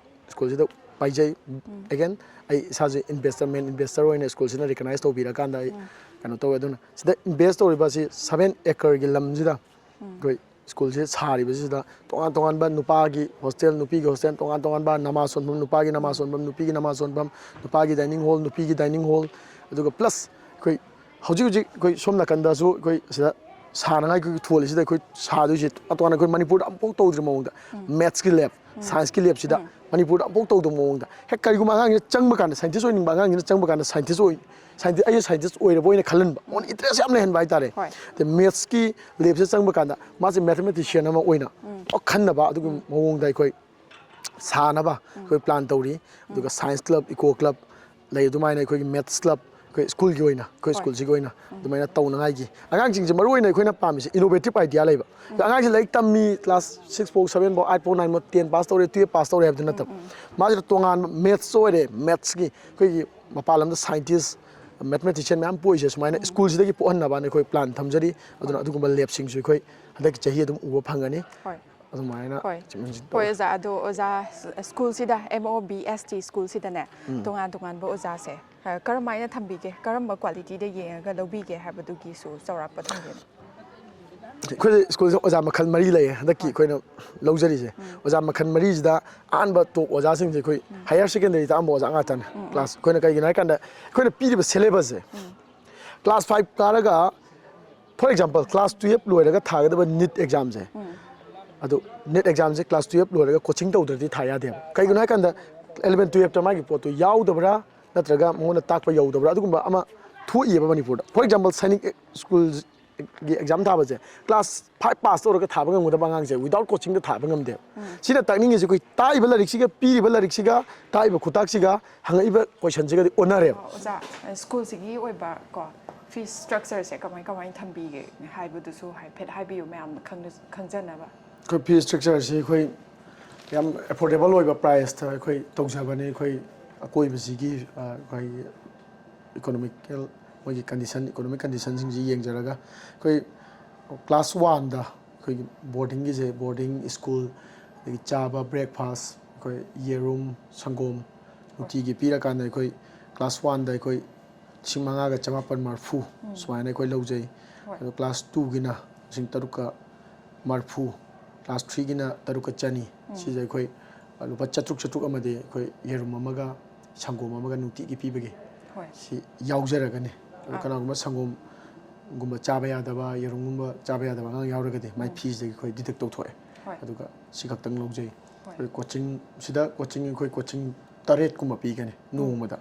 ꯁ꯭ꯀꯨꯜꯁꯤꯗ ꯄꯥꯏꯖꯩ꯫ ꯑꯦꯒꯦꯟ, ꯑꯩ ꯏꯁꯥꯁꯦ ꯏꯟꯚꯦꯁꯇꯔ, ꯃꯦꯟ ꯏꯟꯚꯦꯁꯇꯔ ꯑꯣꯏꯅ ꯁ꯭ꯀꯨꯜꯁꯤꯅ ꯔꯤꯀꯒꯅꯥꯏꯁ ꯇꯧꯕꯤꯔꯀꯥꯟꯗ ꯑꯩ ꯀꯩꯅꯣ ꯇꯧꯋꯦ꯫ ꯑꯗꯨꯅ ꯁꯤꯗ ꯏꯟꯚꯦꯁ ꯇꯧꯔꯤꯕ ꯑꯁꯤ ꯁꯚꯦꯟ ꯑꯦꯀꯔꯒꯤ ꯂꯝꯁꯤꯗ ꯑꯩꯈꯣꯏ ꯁ꯭ꯀꯨꯜꯁꯦ ꯁꯥꯔꯤꯕꯁꯤꯗ ꯇꯣꯉꯥꯟ ꯇꯣꯉꯥꯟꯕ ꯅꯨꯄꯥꯒꯤ ꯍꯣꯁꯇꯦꯜ, ꯅꯨꯄꯤꯒꯤ ꯍꯣꯁꯇꯦꯜ, ꯇꯣꯉꯥꯟ ꯇꯣꯉꯥꯟꯕ ꯅꯃꯥꯖ ꯁꯣꯟꯐꯝ, ꯅꯨꯄꯥꯒꯤ ꯅꯃꯥꯖ ꯁꯣꯟꯐꯝ, ꯅꯨꯄꯤꯒꯤ ꯅꯃꯥꯖ ꯁꯣꯟꯐꯝ, ꯅꯨꯄꯥꯒꯤ ꯗꯥꯏꯅꯤꯡ ꯍꯣꯜ, ꯅꯨꯄꯤꯒꯤ ꯗꯥꯏꯅꯤꯡ ꯍꯣꯜ, ꯑꯗꯨꯒ ꯄ꯭ꯂꯁ ꯑꯩꯈꯣꯏ ꯍꯧꯖꯤꯛ ꯍꯧꯖꯤꯛ ꯑꯩꯈꯣꯏ ꯁꯣꯝ ꯅꯥꯀꯟꯗꯁꯨ ꯑꯩꯈꯣꯏ ꯁꯤꯗ ꯁꯥꯅꯉꯥꯏꯒꯤ ꯊꯣꯜꯂꯤꯁꯤꯗ ꯑꯩꯈꯣꯏ ꯁꯥꯗꯣꯏꯁꯦ ꯇꯣꯉꯥꯟ ꯇꯣꯉꯥꯟꯅ ꯑꯩꯈꯣꯏ ꯃꯅꯤꯄꯨꯔꯗ ꯑꯃꯨꯛꯐꯥꯎ ꯇꯧꯗ꯭ꯔꯤꯕ ꯃꯑꯣꯡꯗ, ꯃꯦꯠꯁꯀꯤ ꯂꯦꯕ, ꯁꯥꯏꯟꯁꯀꯤ ꯂꯦꯕꯁꯤꯗ ꯃꯅꯤꯄꯨꯔꯗ ꯑꯃꯨꯛꯐꯥꯎ ꯇꯧꯗꯕ ꯃꯑꯣꯡꯗ꯫ ꯍꯦꯛ ꯀꯔꯤꯒꯨꯝꯕ ꯑꯉꯥꯡꯁꯤꯅ ꯆꯪꯕ ꯀꯥꯟꯗ, ꯁꯥꯏꯟꯇꯤꯁ ꯑꯣꯏꯅꯤꯡꯕ ꯑꯉꯥꯡꯁꯤꯅ ꯆꯪꯕ ꯀꯥꯟꯗ ꯁꯥꯏꯟꯇꯤꯁ ꯑꯣꯏ, ꯁꯥꯏꯟꯇꯤꯁ, ꯑꯩꯁꯦ ꯁꯥꯏꯟꯇꯤꯁ ꯑꯣꯏꯔꯕ ꯑꯣꯏꯅ ꯈꯜꯍꯟꯕ, ꯃꯉꯣꯟꯗ ꯏꯟꯇꯔꯦꯁ ꯌꯥꯝ ꯂꯩꯍꯟꯕ ꯍꯥꯏꯇꯥꯔꯦ꯫ ꯑꯗꯩ ꯃꯦꯠꯁꯀꯤ ꯂꯦꯕꯁꯤꯗ ꯆꯪꯕ ꯀꯥꯟꯗ ꯃꯥꯁꯦ ꯃꯦꯊꯃꯦꯇꯤꯁꯤꯌꯟ ꯑꯃ ꯑꯣꯏꯅ ꯈꯟꯅꯕ ꯑꯗꯨꯒꯤ ꯃꯑꯣꯡꯗ ꯑꯩꯈꯣꯏ ꯁꯥꯅꯕ ꯑꯩꯈꯣꯏ ꯄ꯭ꯂꯥꯟ ꯇꯧꯔꯤ꯫ ꯑꯗꯨꯒ ꯁꯥꯏꯟꯁ ꯀ꯭ꯂꯕ, ꯏꯀꯣ ꯀ꯭ꯂꯕ ꯂꯩ, ꯑꯗꯨꯃꯥꯏꯅ ꯑꯩꯈꯣꯏꯒꯤ ꯃꯦꯠꯁ ꯀ꯭ꯂꯕ, ꯑꯩꯈꯣꯏ ꯁ꯭ꯀꯨꯜꯒꯤ ꯑꯣꯏꯅ, ꯑꯩꯈꯣꯏ ꯁ꯭ꯀꯨꯜꯁꯤꯒꯤ ꯑꯣꯏꯅ ꯑꯗꯨꯃꯥꯏꯅ ꯇꯧꯅꯉꯥꯏꯒꯤ꯫ ꯑꯉꯥꯡꯁꯤꯡꯁꯦ ꯃꯔꯨ ꯑꯣꯏꯅ ꯑꯩꯈꯣꯏꯅ ꯄꯥꯝꯃꯤꯁꯦ ꯏꯅꯣꯚꯦꯇꯤꯞ ꯑꯥꯏꯗꯤꯌꯥ ꯂꯩꯕ꯫ ꯑꯉꯥꯡꯁꯦ ꯂꯥꯏꯔꯤꯛ ꯇꯝꯃꯤ, ꯀ꯭ꯂꯥꯁ ꯁꯤꯛꯁ ꯐꯥꯎ, ꯁꯚꯦꯟ ꯐꯥꯎ, ꯑꯩꯠ ꯐꯥꯎ, ꯅꯥꯏꯟ ꯐꯥꯎ, ꯇꯦꯟ ꯄꯥꯁ ꯇꯧꯔꯦ, ꯇꯨꯌꯦꯜꯞ ꯄꯥꯁ ꯇꯧꯔꯦ ꯍꯥꯏꯕꯗꯨ ꯅꯠꯇꯕ, ꯃꯥꯁꯤꯗ ꯇꯣꯉꯥꯟꯕ ꯃꯦꯠꯁ ꯑꯣꯏꯔꯦ, ꯃꯦꯠꯁꯀꯤ ꯑꯩꯈꯣꯏꯒꯤ ꯃꯄꯥꯟ ꯂꯝꯗ ꯁꯥꯏꯟꯇꯤꯁ, ꯃꯦꯊꯃꯦꯇꯤꯁꯤꯌꯟ ꯃꯌꯥꯝ ꯄꯣꯛꯏꯁꯦ ꯁꯨꯃꯥꯏꯅ ꯁ꯭ꯀꯨꯜꯁꯤꯗꯒꯤ ꯄꯣꯛꯍꯟꯅꯕꯅ ꯑꯩꯈꯣꯏ ꯄ꯭ꯂꯥꯟ ꯊꯝꯖꯔꯤ꯫ ꯑꯗꯨꯅ ꯑꯗꯨꯒꯨꯝꯕ ꯂꯦꯕꯁꯤꯡꯁꯨ ꯑꯩꯈꯣꯏ ꯍꯟꯗꯛꯀꯤ ꯆꯍꯤ ꯑꯗꯨꯝ ꯎꯕ ꯐꯪꯒꯅꯤ꯫ ꯑꯗꯨꯃꯥꯏꯅ ꯍꯣꯏ꯫ ꯆꯦꯟꯃꯤꯟꯁꯤꯟ ꯍꯣꯏ, ꯇꯧꯋꯤ꯫ ꯑꯣꯖꯥ, ꯑꯗꯣ ꯑꯣꯖꯥ, ꯁ꯭ꯀꯨꯜꯁꯤꯗ, ꯑꯦꯝ ꯑꯣ ꯕꯤ ꯑꯦꯁ ꯇꯤ ꯁ꯭ꯀꯨꯜꯁꯤꯗꯅꯦ, ꯇꯣꯉꯥꯟ ꯇꯣꯉꯥꯟꯕ ꯑꯣꯖꯥꯁꯦ, ꯑ, ꯀꯔꯝꯍꯥꯏꯅ ꯊꯝꯕꯤꯒꯦ, ꯀꯔꯝꯕ ꯀ꯭ꯋꯥꯂꯤꯇꯤꯗ ꯌꯦꯡꯉꯒ ꯂꯧꯕꯤꯒꯦ ꯍꯥꯏꯕꯗꯨꯒꯤꯁꯨ ꯆꯥꯎꯔꯥꯛꯄ ꯊꯝꯕꯤꯌꯨ꯫ ꯑꯩꯈꯣꯏ ꯁ꯭ꯀꯨꯜꯁꯤꯗ ꯑꯣꯖꯥ ꯃꯈꯜ ꯃꯔꯤ ꯂꯩꯌꯦ ꯍꯟꯗꯛꯀꯤ ꯑꯩꯈꯣꯏꯅ ꯂꯧꯖꯔꯤꯁꯦ꯫ ꯑꯣꯖꯥ ꯃꯈꯜ ꯃꯔꯤꯁꯤꯗ ꯑꯍꯥꯟꯕ ꯇꯣꯞ ꯑꯣꯖꯥꯁꯤꯡꯁꯦ ꯑꯩꯈꯣꯏ ꯍꯥꯌꯔ ꯁꯦꯀꯦꯟꯗꯔꯤ ꯇꯥꯛꯑꯝꯕ ꯑꯣꯖꯥ ꯉꯥꯛꯇꯅꯦ꯫ ꯀ꯭ꯂꯥꯁ ꯑꯩꯈꯣꯏꯅ ꯀꯩꯒꯤꯅꯣ ꯍꯥꯏ ꯀꯥꯟꯗ ꯑꯩꯈꯣꯏꯅ ꯄꯤꯔꯤꯕ ꯁꯦꯂꯦꯕꯁꯁꯦ, ꯀ꯭ꯂꯥꯁ ꯐꯥꯏꯚ ꯀꯥꯔꯒ, ꯐꯣꯔ ꯑꯦꯛꯖꯥꯝꯄꯜ, ꯀ꯭ꯂꯥꯁ ꯇꯨꯌꯦꯜꯞ ꯂꯣꯏꯔꯒ ꯊꯥꯒꯗꯕ ꯅꯤꯠ ꯑꯦꯛꯖꯥꯝꯁꯦ, ꯑꯗꯨ ꯅꯤꯠ ꯑꯦꯛꯖꯥꯝꯁꯦ ꯀ꯭ꯂꯥꯁ ꯇꯨꯌꯦꯜꯞ ꯂꯣꯏꯔꯒ ꯀꯣꯆꯤꯡ ꯇꯧꯗ꯭ꯔꯗꯤ ꯊꯥ ꯌꯥꯗꯦꯕ꯫ ꯀꯩꯒꯤꯅꯣ ꯍꯥꯏ ꯀꯥꯟꯗ ꯑꯦꯂꯚꯦꯟ ꯇꯨꯌꯦꯜꯞꯇ ꯃꯥꯒꯤ ꯄꯣꯠꯇꯨ ꯌꯥꯎꯗꯕ꯭ꯔꯥ ꯅꯠꯇ꯭ꯔꯒ ꯃꯉꯣꯟꯗ ꯇꯥꯛꯄ ꯌꯧꯗꯕ꯭ꯔꯥ, ꯑꯗꯨꯒꯨꯝꯕ ꯑꯃ ꯊꯣꯛꯏꯑꯕ ꯃꯅꯤꯄꯨꯔꯗ꯫ ꯐꯣꯔ ꯑꯦꯛꯖꯥꯝꯄꯜ, ꯁꯥꯏꯅꯤꯛ ꯁ꯭ꯀꯨꯜ ꯒꯤ ꯑꯦꯛꯖꯥꯝ ꯊꯥꯕꯁꯦ ꯀ꯭ꯂꯥꯁ ꯐꯥꯏꯚ ꯄꯥꯁ ꯇꯧꯔꯒ ꯊꯥꯕ ꯉꯝꯒꯗꯕ ꯑꯉꯥꯡꯁꯦ without coaching ꯗ ꯊꯥꯕ ꯉꯝꯗꯦꯕ꯫ ꯁꯤꯅ ꯇꯥꯛꯅꯤꯡꯉꯤꯁꯦ ꯑꯩꯈꯣꯏ ꯇꯥꯛꯏꯕ ꯂꯥꯏꯔꯤꯛꯁꯤꯒ, ꯄꯤꯔꯤꯕ ꯂꯥꯏꯔꯤꯛꯁꯤꯒ, ꯍꯪꯉꯛꯏꯕ question ꯁꯤꯒꯗꯤ ꯑꯣꯟꯅꯔꯦꯕ꯫ ꯑꯣꯖꯥ, ꯁ꯭ꯀꯨꯜꯁꯤꯒꯤ ꯑꯣꯏꯕ ꯀꯣ ꯐꯤꯁ ꯁ꯭ꯇ꯭ꯔꯛꯆꯔꯁꯦ ꯀꯃꯥꯏ ꯀꯃꯥꯏꯅ ꯊꯝꯕꯤꯒꯦ ꯍꯥꯏꯕꯗꯨꯁꯨ ꯍꯥꯏꯐꯦꯠ ꯍꯥꯏꯕꯤꯌꯨ, ꯃꯌꯥꯝꯅ ꯈꯪꯅ- ꯈꯪꯖꯅꯕ꯫ ꯑꯩꯈꯣꯏ ꯐꯤ ꯁ꯭ꯇ꯭ꯔꯛꯆꯔꯁꯤ ꯑꯩꯈꯣꯏ ꯌꯥꯝ ꯑꯦꯐꯣꯔꯗꯦꯕꯜ ꯑꯣꯏꯕ ꯄ꯭ꯔꯥꯏꯁꯇ ꯑꯩꯈꯣꯏ ꯇꯧꯖꯕꯅꯤ꯫ ꯑꯩꯈꯣꯏ ꯑꯀꯣꯏꯕꯁꯤꯒꯤ ꯑꯩꯈꯣꯏꯒꯤ ꯏꯀꯣꯅꯣꯃꯤꯀꯦꯜ, ꯃꯣꯏꯒꯤ ꯀꯟꯗꯤꯁꯟ, ꯏꯀꯣꯅꯣꯃꯤꯛ ꯀꯟꯗꯤꯁꯟꯁꯤꯡꯁꯤ ꯌꯦꯡꯖꯔꯒ ꯑꯩꯈꯣꯏ ꯀ꯭ꯂꯥꯁ ꯋꯥꯟꯗ ꯑꯩꯈꯣꯏꯒꯤ ꯕꯣꯔꯗꯤꯡꯒꯤꯁꯦ, ꯕꯣꯔꯗꯤꯡ, ꯁ꯭ꯀꯨꯜ, ꯑꯗꯒꯤ ꯆꯥꯕ, ꯕ꯭ꯔꯦꯛꯐꯥꯁ, ꯑꯩꯈꯣꯏ ꯌꯦꯔꯨꯝ, ꯁꯪꯒꯣꯝ ꯅꯨꯡꯇꯤꯒꯤ ꯄꯤꯔꯀꯥꯟꯗ ꯑꯩꯈꯣꯏ ꯀ꯭ꯂꯥꯁ ꯋꯥꯟꯗ ꯑꯩꯈꯣꯏ ꯂꯤꯁꯤꯡ ꯃꯉꯥꯒ ꯆꯃꯥꯄꯟ ꯃꯔꯐꯨ ꯁꯨꯃꯥꯏꯅ ꯑꯩꯈꯣꯏ ꯂꯧꯖꯩ꯫ ꯍꯣꯏ꯫ ꯑꯗꯣ ꯀ꯭ꯂꯥꯁ ꯇꯨꯒꯤꯅ ꯂꯤꯁꯤꯡ ꯇꯔꯨꯛꯀ ꯃꯔꯐꯨ, ꯀ꯭ꯂꯥꯁ ꯊ꯭ꯔꯤꯒꯤꯅ ꯇꯔꯨꯛꯀ ꯆꯅꯤ꯫ ꯁꯤꯁꯦ ꯑꯩꯈꯣꯏ ꯂꯨꯄꯥ ꯆꯥꯇ꯭ꯔꯨꯛ, ꯆꯥꯇ꯭ꯔꯨꯛ ꯑꯃꯗꯤ ꯑꯩꯈꯣꯏ ꯌꯦꯔꯨꯝ ꯑꯃꯒ ꯁꯪꯒꯣꯝ ꯑꯃꯒ ꯅꯨꯡꯇꯤꯒꯤ ꯄꯤꯕꯒꯤ ꯍꯣꯏ꯫ ꯁꯤ ꯌꯥꯎꯖꯔꯒꯅꯤ꯫ ꯑꯗꯣ ꯑꯥ꯫ ꯀꯅꯥꯒꯨꯝꯕ ꯁꯪꯒꯣꯝꯒꯨꯝꯕ ꯆꯥꯕ ꯌꯥꯗꯕ, ꯌꯦꯔꯨꯝꯒꯨꯝꯕ ꯆꯥꯕ ꯌꯥꯗꯕ ꯑꯉꯥꯡ ꯌꯥꯎꯔꯒꯗꯤ ꯃꯥꯏ ꯐꯤꯁꯤꯗꯒꯤ ꯑꯩꯈꯣꯏ ꯗꯤꯗꯛ ꯇꯧꯊꯣꯛꯑꯦ꯫ ꯍꯣꯏ꯫ ꯑꯗꯨꯒ ꯁꯤ ꯈꯛꯇꯪ ꯂꯧꯖꯩ꯫ ꯍꯣꯏ꯫ ꯑꯗꯨ ꯀꯣꯆꯤꯡꯁꯤꯗ, ꯀꯣꯆꯤꯡ ꯑꯩꯈꯣꯏ ꯀꯣꯆꯤꯡ ꯇꯔꯦꯠꯀꯨꯝꯕ ꯄꯤꯒꯅꯤ ꯅꯣꯡꯃꯗ꯫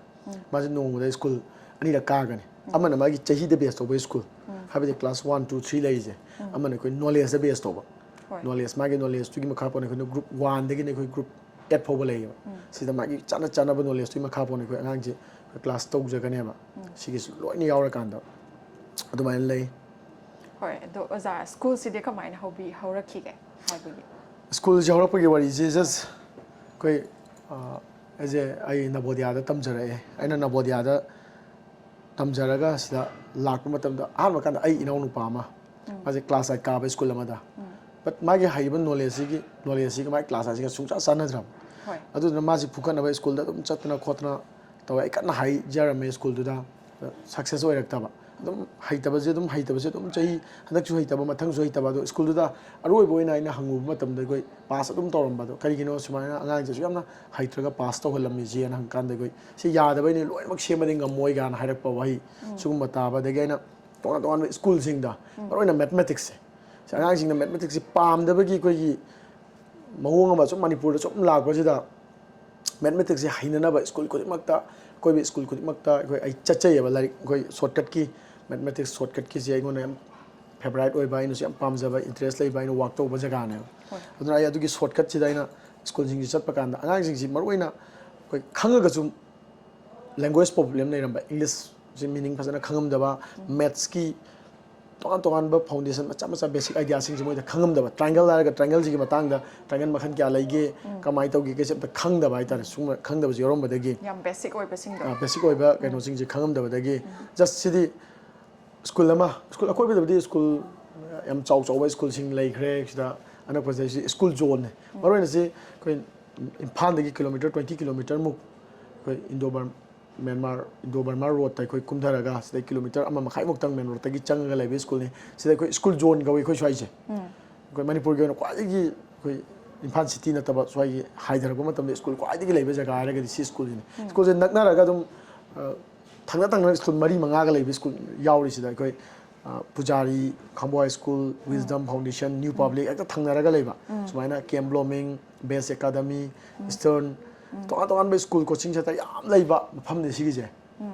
ꯃꯥꯁꯦ ꯅꯣꯡꯃꯗ ꯁ꯭ꯀꯨꯜ ꯑꯅꯤꯔꯛ ꯀꯥꯒꯅꯤ꯫ ꯑꯃꯅ ꯃꯥꯒꯤ ꯆꯍꯤꯗ ꯕꯦꯁ ꯇꯧꯕ ꯁ꯭ꯀꯨꯜ, ꯍꯥꯏꯕꯗꯤ ꯀ꯭ꯂꯥꯁ ꯋꯥꯟ, ꯇꯨ, ꯊ꯭ꯔꯤ ꯂꯩꯔꯤꯁꯦ, ꯑꯃꯅ ꯑꯩꯈꯣꯏ ꯅꯣꯂꯦꯖꯇ ꯕꯦꯁ ꯇꯧꯕ꯫ ꯍꯣꯏ꯫ ꯅꯣꯂꯦꯖ, ꯃꯥꯒꯤ ꯅꯣꯂꯦꯖꯇꯨꯒꯤ ꯃꯈꯥ ꯄꯣꯟꯅ ꯑꯩꯈꯣꯏꯅ ꯒ꯭ꯔꯨꯞ ꯋꯥꯟꯗꯒꯤꯅ ꯑꯩꯈꯣꯏ ꯒ꯭ꯔꯨꯞ ꯑꯦꯠ ꯐꯥꯎꯕ ꯂꯩꯌꯦꯕ꯫ ꯁꯤꯗ ꯃꯥꯒꯤ ꯆꯥꯟꯅ ꯆꯥꯟꯅꯕ ꯅꯣꯂꯦꯖꯇꯨꯒꯤ ꯃꯈꯥ ꯄꯣꯟꯅ ꯑꯩꯈꯣꯏ ꯑꯉꯥꯡꯁꯦ ꯑꯩꯈꯣꯏ ꯀ꯭ꯂꯥꯁ ꯇꯧꯖꯒꯅꯦꯕ꯫ ꯁꯤꯒꯤꯁꯨ ꯂꯣꯏꯅ ꯌꯥꯎꯔꯀꯥꯟꯗ ꯑꯗꯨꯃꯥꯏꯅ ꯂꯩ꯫ ꯍꯣꯏ, ꯑꯗꯣ ꯑꯣꯖꯥ, ꯁ꯭ꯀꯨꯜꯁꯤꯗꯤ ꯀꯃꯥꯏꯅ ꯍꯧꯕꯤ ꯍꯧꯔꯛꯈꯤꯒꯦ ꯍꯥꯏꯕꯒꯤ? ꯁ꯭ꯀꯨꯜꯁꯦ ꯍꯧꯔꯛꯄꯒꯤ ꯋꯥꯔꯤꯁꯦ ꯖꯁ ꯑꯩꯈꯣꯏ, ꯑ, ꯑꯩꯁꯦ ꯑꯩ ꯅꯕꯣꯗꯤꯌꯥꯗ ꯇꯝꯖꯔꯛꯑꯦ꯫ ꯑꯩꯅ ꯅꯕꯣꯗꯤꯌꯥꯗ ꯇꯝꯖꯔꯒ ꯁꯤꯗ ꯂꯥꯛꯄ ꯃꯇꯝꯗ ꯑꯍꯥꯟꯕ ꯀꯥꯟꯗ ꯑꯩ ꯏꯅꯥꯎꯅꯨꯄꯥ ꯑꯃ, ꯃꯥꯁꯦ ꯀ꯭ꯂꯥꯁ ꯑꯩꯠ ꯀꯥꯕ ꯁ꯭ꯀꯨꯜ ꯑꯃꯗ, ꯕꯠ ꯃꯥꯒꯤ ꯍꯩꯔꯤꯕ ꯅꯣꯂꯦꯖꯁꯤꯒꯤ, ꯅꯣꯂꯦꯖꯁꯤꯒ ꯃꯥꯒꯤ ꯀ꯭ꯂꯥꯁ ꯑꯩꯠꯁꯤꯒ ꯁꯨꯡꯆꯥ ꯆꯥꯟꯅꯗ꯭ꯔꯕ꯫ ꯍꯣꯏ꯫ ꯑꯗꯨꯗꯨꯅ ꯃꯥꯁꯦ ꯐꯨꯀꯠꯅꯕ ꯁ꯭ꯀꯨꯜꯗ ꯑꯗꯨꯝ ꯆꯠꯇꯅ ꯈꯣꯠꯇꯅ ꯇꯧꯋꯦ꯫ ꯑꯩ ꯀꯟꯅ ꯍꯥꯏꯖꯔꯝꯃꯦ ꯁ꯭ꯀꯨꯜꯗꯨꯗ, ꯁꯛꯁꯦꯁ ꯑꯣꯏꯔꯛꯇꯕ꯫ ꯑꯗꯨꯝ ꯍꯩꯇꯕꯁꯦ ꯑꯗꯨꯝ, ꯍꯩꯇꯕꯁꯦ ꯑꯗꯨꯝ ꯆꯍꯤ, ꯍꯟꯗꯛꯁꯨ ꯍꯩꯇꯕ, ꯃꯊꯪꯁꯨ ꯍꯩꯇꯕ꯫ ꯑꯗꯣ ꯁ꯭ꯀꯨꯜꯗꯨꯗ ꯑꯔꯣꯏꯕ ꯑꯣꯏꯅ ꯑꯩꯅ ꯍꯪꯉꯨꯕ ꯃꯇꯝꯗ ꯑꯩꯈꯣꯏ ꯄꯥꯁ ꯑꯗꯨꯝ ꯇꯧꯔꯝꯕ꯫ ꯑꯗꯣ ꯀꯔꯤꯒꯤꯅꯣ ꯁꯨꯃꯥꯏꯅ ꯑꯉꯥꯡꯁꯦ ꯑꯁꯨꯛ ꯌꯥꯝꯅ ꯍꯩꯇ꯭ꯔꯒ ꯄꯥꯁ ꯇꯧꯍꯜꯂꯝꯃꯤꯁꯦꯅ ꯍꯪꯀꯥꯟꯗ ꯑꯩꯈꯣꯏ ꯁꯤ ꯌꯥꯗꯕꯩꯅꯦ, ꯂꯣꯏꯅꯃꯛ ꯁꯦꯝꯕꯗꯤ ꯉꯝꯃꯣꯏ ꯀꯥꯏꯅ ꯍꯥꯏꯔꯛꯄ ꯋꯥꯍꯩ ꯁꯤꯒꯨꯝꯕ ꯇꯥꯕ꯫ ꯑꯗꯒꯤ ꯑꯩꯅ ꯇꯣꯉꯥꯟ ꯇꯣꯉꯥꯟꯕ ꯁ꯭ꯀꯨꯜꯁꯤꯡꯗ, ꯃꯔꯨꯑꯣꯏꯅ ꯃꯦꯊꯃꯦꯇꯤꯛꯁꯁꯦ, ꯁꯤ ꯑꯉꯥꯡꯁꯤꯡꯅ ꯃꯦꯊꯃꯦꯇꯤꯛꯁꯁꯤ ꯄꯥꯝꯗꯕꯒꯤ ꯑꯩꯈꯣꯏꯒꯤ ꯃꯑꯣꯡ ꯑꯃ ꯁꯨꯝ ꯃꯅꯤꯄꯨꯔꯗ ꯁꯨꯝ ꯂꯥꯛꯄꯁꯤꯗ ꯃꯦꯊꯃꯦꯇꯤꯛꯁꯁꯦ ꯍꯩꯅꯅꯕ ꯁ꯭ꯀꯨꯜ ꯈꯨꯗꯤꯡꯃꯛꯇ, ꯑꯩꯈꯣꯏꯒꯤ ꯁ꯭ꯀꯨꯜ ꯈꯨꯗꯤꯡꯃꯛꯇ ꯑꯩꯈꯣꯏ, ꯑꯩ ꯆꯠꯆꯩꯌꯦꯕ꯫ ꯂꯥꯏꯔꯤꯛ ꯑꯩꯈꯣꯏ ꯁꯣꯔꯠꯀꯠꯀꯤ, ꯃꯦꯊꯃꯦꯇꯤꯛꯁ ꯁꯣꯔꯠꯀꯠꯀꯤꯁꯦ ꯑꯩꯉꯣꯟꯗ ꯌꯥꯝ ꯐꯦꯕꯣꯔꯥꯏꯠ ꯑꯣꯏꯕ, ꯑꯩꯅꯁꯨ ꯌꯥꯝ ꯄꯥꯝꯖꯕ, ꯏꯟꯇꯔꯦꯁ ꯂꯩꯕ, ꯑꯩꯅ ꯋꯥꯛ ꯇꯧꯕ ꯖꯒꯥꯅꯦꯕ꯫ ꯑꯗꯨꯅ ꯑꯩ ꯑꯗꯨꯒꯤ ꯁꯣꯔꯠꯀꯠꯁꯤꯗ ꯑꯩꯅ ꯁ꯭ꯀꯨꯜꯁꯤꯡꯁꯤ ꯆꯠꯄ ꯀꯥꯟꯗ ꯑꯉꯥꯡꯁꯤꯡꯁꯤ ꯃꯔꯨꯑꯣꯏꯅ ꯑꯩꯈꯣꯏ ꯈꯪꯉꯒꯁꯨ ꯂꯦꯡꯒ꯭ꯋꯦꯖ ꯄ꯭ꯔꯣꯕ꯭ꯂꯦꯝ ꯂꯩꯔꯝꯕ, ꯏꯪꯂꯤꯁꯁꯤ ꯃꯤꯅꯤꯡ ꯐꯖꯅ ꯈꯪꯉꯝꯗꯕ, ꯃꯦꯠꯁꯀꯤ ꯇꯣꯉꯥꯟ ꯇꯣꯉꯥꯟꯕ ꯐꯥꯎꯟꯗꯦꯁꯟ ꯃꯆꯥ ꯃꯆꯥ ꯕꯦꯁꯤꯛ ꯑꯥꯏꯗꯤꯌꯥꯁꯤꯡꯁꯦ ꯃꯣꯏꯗ ꯈꯪꯉꯝꯗꯕ, ꯇ꯭ꯔꯥꯏꯡꯒꯜ ꯍꯥꯏꯔꯒ ꯇ꯭ꯔꯥꯏꯡꯒꯜꯁꯤꯒꯤ ꯃꯇꯥꯡꯗ ꯇ꯭ꯔꯥꯏꯡꯒꯜ ꯃꯈꯜ ꯀꯌꯥ ꯂꯩꯒꯦ, ꯀꯃꯥꯏꯅ ꯇꯧꯒꯦ ꯀꯩꯁꯦ ꯑꯝꯇ ꯈꯪꯗꯕ ꯍꯥꯏꯇꯥꯔꯦ꯫ ꯁꯨꯝꯕ ꯈꯪꯗꯕꯁꯦ ꯌꯥꯎꯔꯝꯕꯗꯒꯤ, ꯌꯥꯝ ꯕꯦꯁꯤꯛ ꯑꯣꯏꯕꯁꯤꯡꯗꯣ꯫ ꯕꯦꯁꯤꯛ ꯑꯣꯏꯕ ꯀꯩꯅꯣꯁꯤꯡꯁꯦ ꯈꯪꯉꯝꯗꯕꯗꯒꯤ, ꯖꯁ ꯁꯤꯗꯤ ꯁ꯭ꯀꯨꯜ ꯑꯃ, ꯁ꯭ꯀꯨꯜ ꯑꯀꯣꯏꯕꯗꯕꯨꯗꯤ ꯁ꯭ꯀꯨꯜ ꯌꯥꯝ ꯆꯥꯎ ꯆꯥꯎꯕ ꯁ꯭ꯀꯨꯜꯁꯤꯡ ꯂꯩꯈ꯭ꯔꯦ꯫ ꯁꯤꯗ ꯑꯅꯛꯄꯁꯤꯗ ꯁꯤ ꯁ꯭ꯀꯨꯜ ꯖꯣꯟꯅꯦ꯫ ꯃꯔꯨꯑꯣꯏꯅ ꯁꯤ ꯑꯩꯈꯣꯏ ꯏꯝꯐꯥꯜꯗꯒꯤ ꯀꯤꯂꯣꯃꯤꯇꯔ ꯇ꯭ꯋꯦꯟꯇꯤ ꯀꯤꯂꯣꯃꯤꯇꯔꯃꯨꯛ ꯑꯩꯈꯣꯏ ꯏꯟꯗꯣ ꯕꯔ-, ꯃ꯭ꯌꯥꯟꯃꯥꯔ, ꯏꯟꯗꯣ ꯕꯔꯃꯥ ꯔꯣꯗꯇ ꯑꯩꯈꯣꯏ ꯀꯨꯝꯊꯔꯒ ꯁꯤꯗꯩ ꯀꯤꯂꯣꯃꯤꯇꯔ ꯑꯃ ꯃꯈꯥꯏꯃꯨꯛꯇꯪ ꯃꯦꯟ ꯔꯣꯗꯇꯒꯤ ꯆꯪꯉꯒ ꯂꯩꯕ ꯁ꯭ꯀꯨꯜꯅꯤ꯫ ꯁꯤꯗ ꯑꯩꯈꯣꯏ ꯁ꯭ꯀꯨꯜ ꯖꯣꯟ ꯀꯧꯏ ꯑꯩꯈꯣꯏ ꯁ꯭ꯋꯥꯏꯁꯦ꯫ ꯑꯩꯈꯣꯏ ꯃꯅꯤꯄꯨꯔꯒꯤ ꯑꯣꯏꯅ ꯈ꯭ꯋꯥꯏꯗꯒꯤ ꯑꯩꯈꯣꯏ ꯏꯝꯐꯥꯜ ꯁꯤꯇꯤ ꯅꯠꯇꯕ ꯁ꯭ꯋꯥꯏꯒꯤ ꯍꯥꯏꯊꯔꯛꯄ ꯃꯇꯝꯗ ꯁ꯭ꯀꯨꯜ ꯈ꯭ꯋꯥꯏꯗꯒꯤ ꯂꯩꯕ ꯖꯒꯥ ꯍꯥꯏꯔꯒꯗꯤ ꯁꯤ ꯁ꯭ꯀꯨꯜꯁꯤꯅꯤ꯫ ꯁ꯭ꯀꯨꯜꯁꯦ ꯅꯛꯅꯔꯒ ꯑꯗꯨꯝ, ꯑ, ꯊꯪꯅ ꯊꯪꯅ ꯁ꯭ꯀꯨꯜ ꯃꯔꯤ ꯃꯉꯥꯒ ꯂꯩꯕ ꯁ꯭ꯀꯨꯜ ꯌꯥꯎꯔꯤꯁꯤꯗ ꯑꯩꯈꯣꯏ, ꯑ, Pujari, Khangbo high school, wisdom foundation, new public ꯍꯦꯛꯇ ꯊꯪꯅꯔꯒ ꯂꯩꯕ꯫ ꯁꯨꯃꯥꯏꯅ ꯀꯦꯝ ꯕ꯭ꯂꯣꯃꯤꯡ, ꯕꯦꯁ ꯑꯦꯀꯥꯗꯃꯤ, ꯏꯁꯇꯔꯟ, ꯇꯣꯉꯥꯟ ꯇꯣꯉꯥꯟꯕ ꯁ꯭ꯀꯨꯜ ꯀꯣꯆꯤꯡ ꯁꯦꯟꯇꯔ ꯌꯥꯝ ꯂꯩꯕ ꯃꯐꯝꯅꯤ ꯁꯤꯒꯤꯁꯦ꯫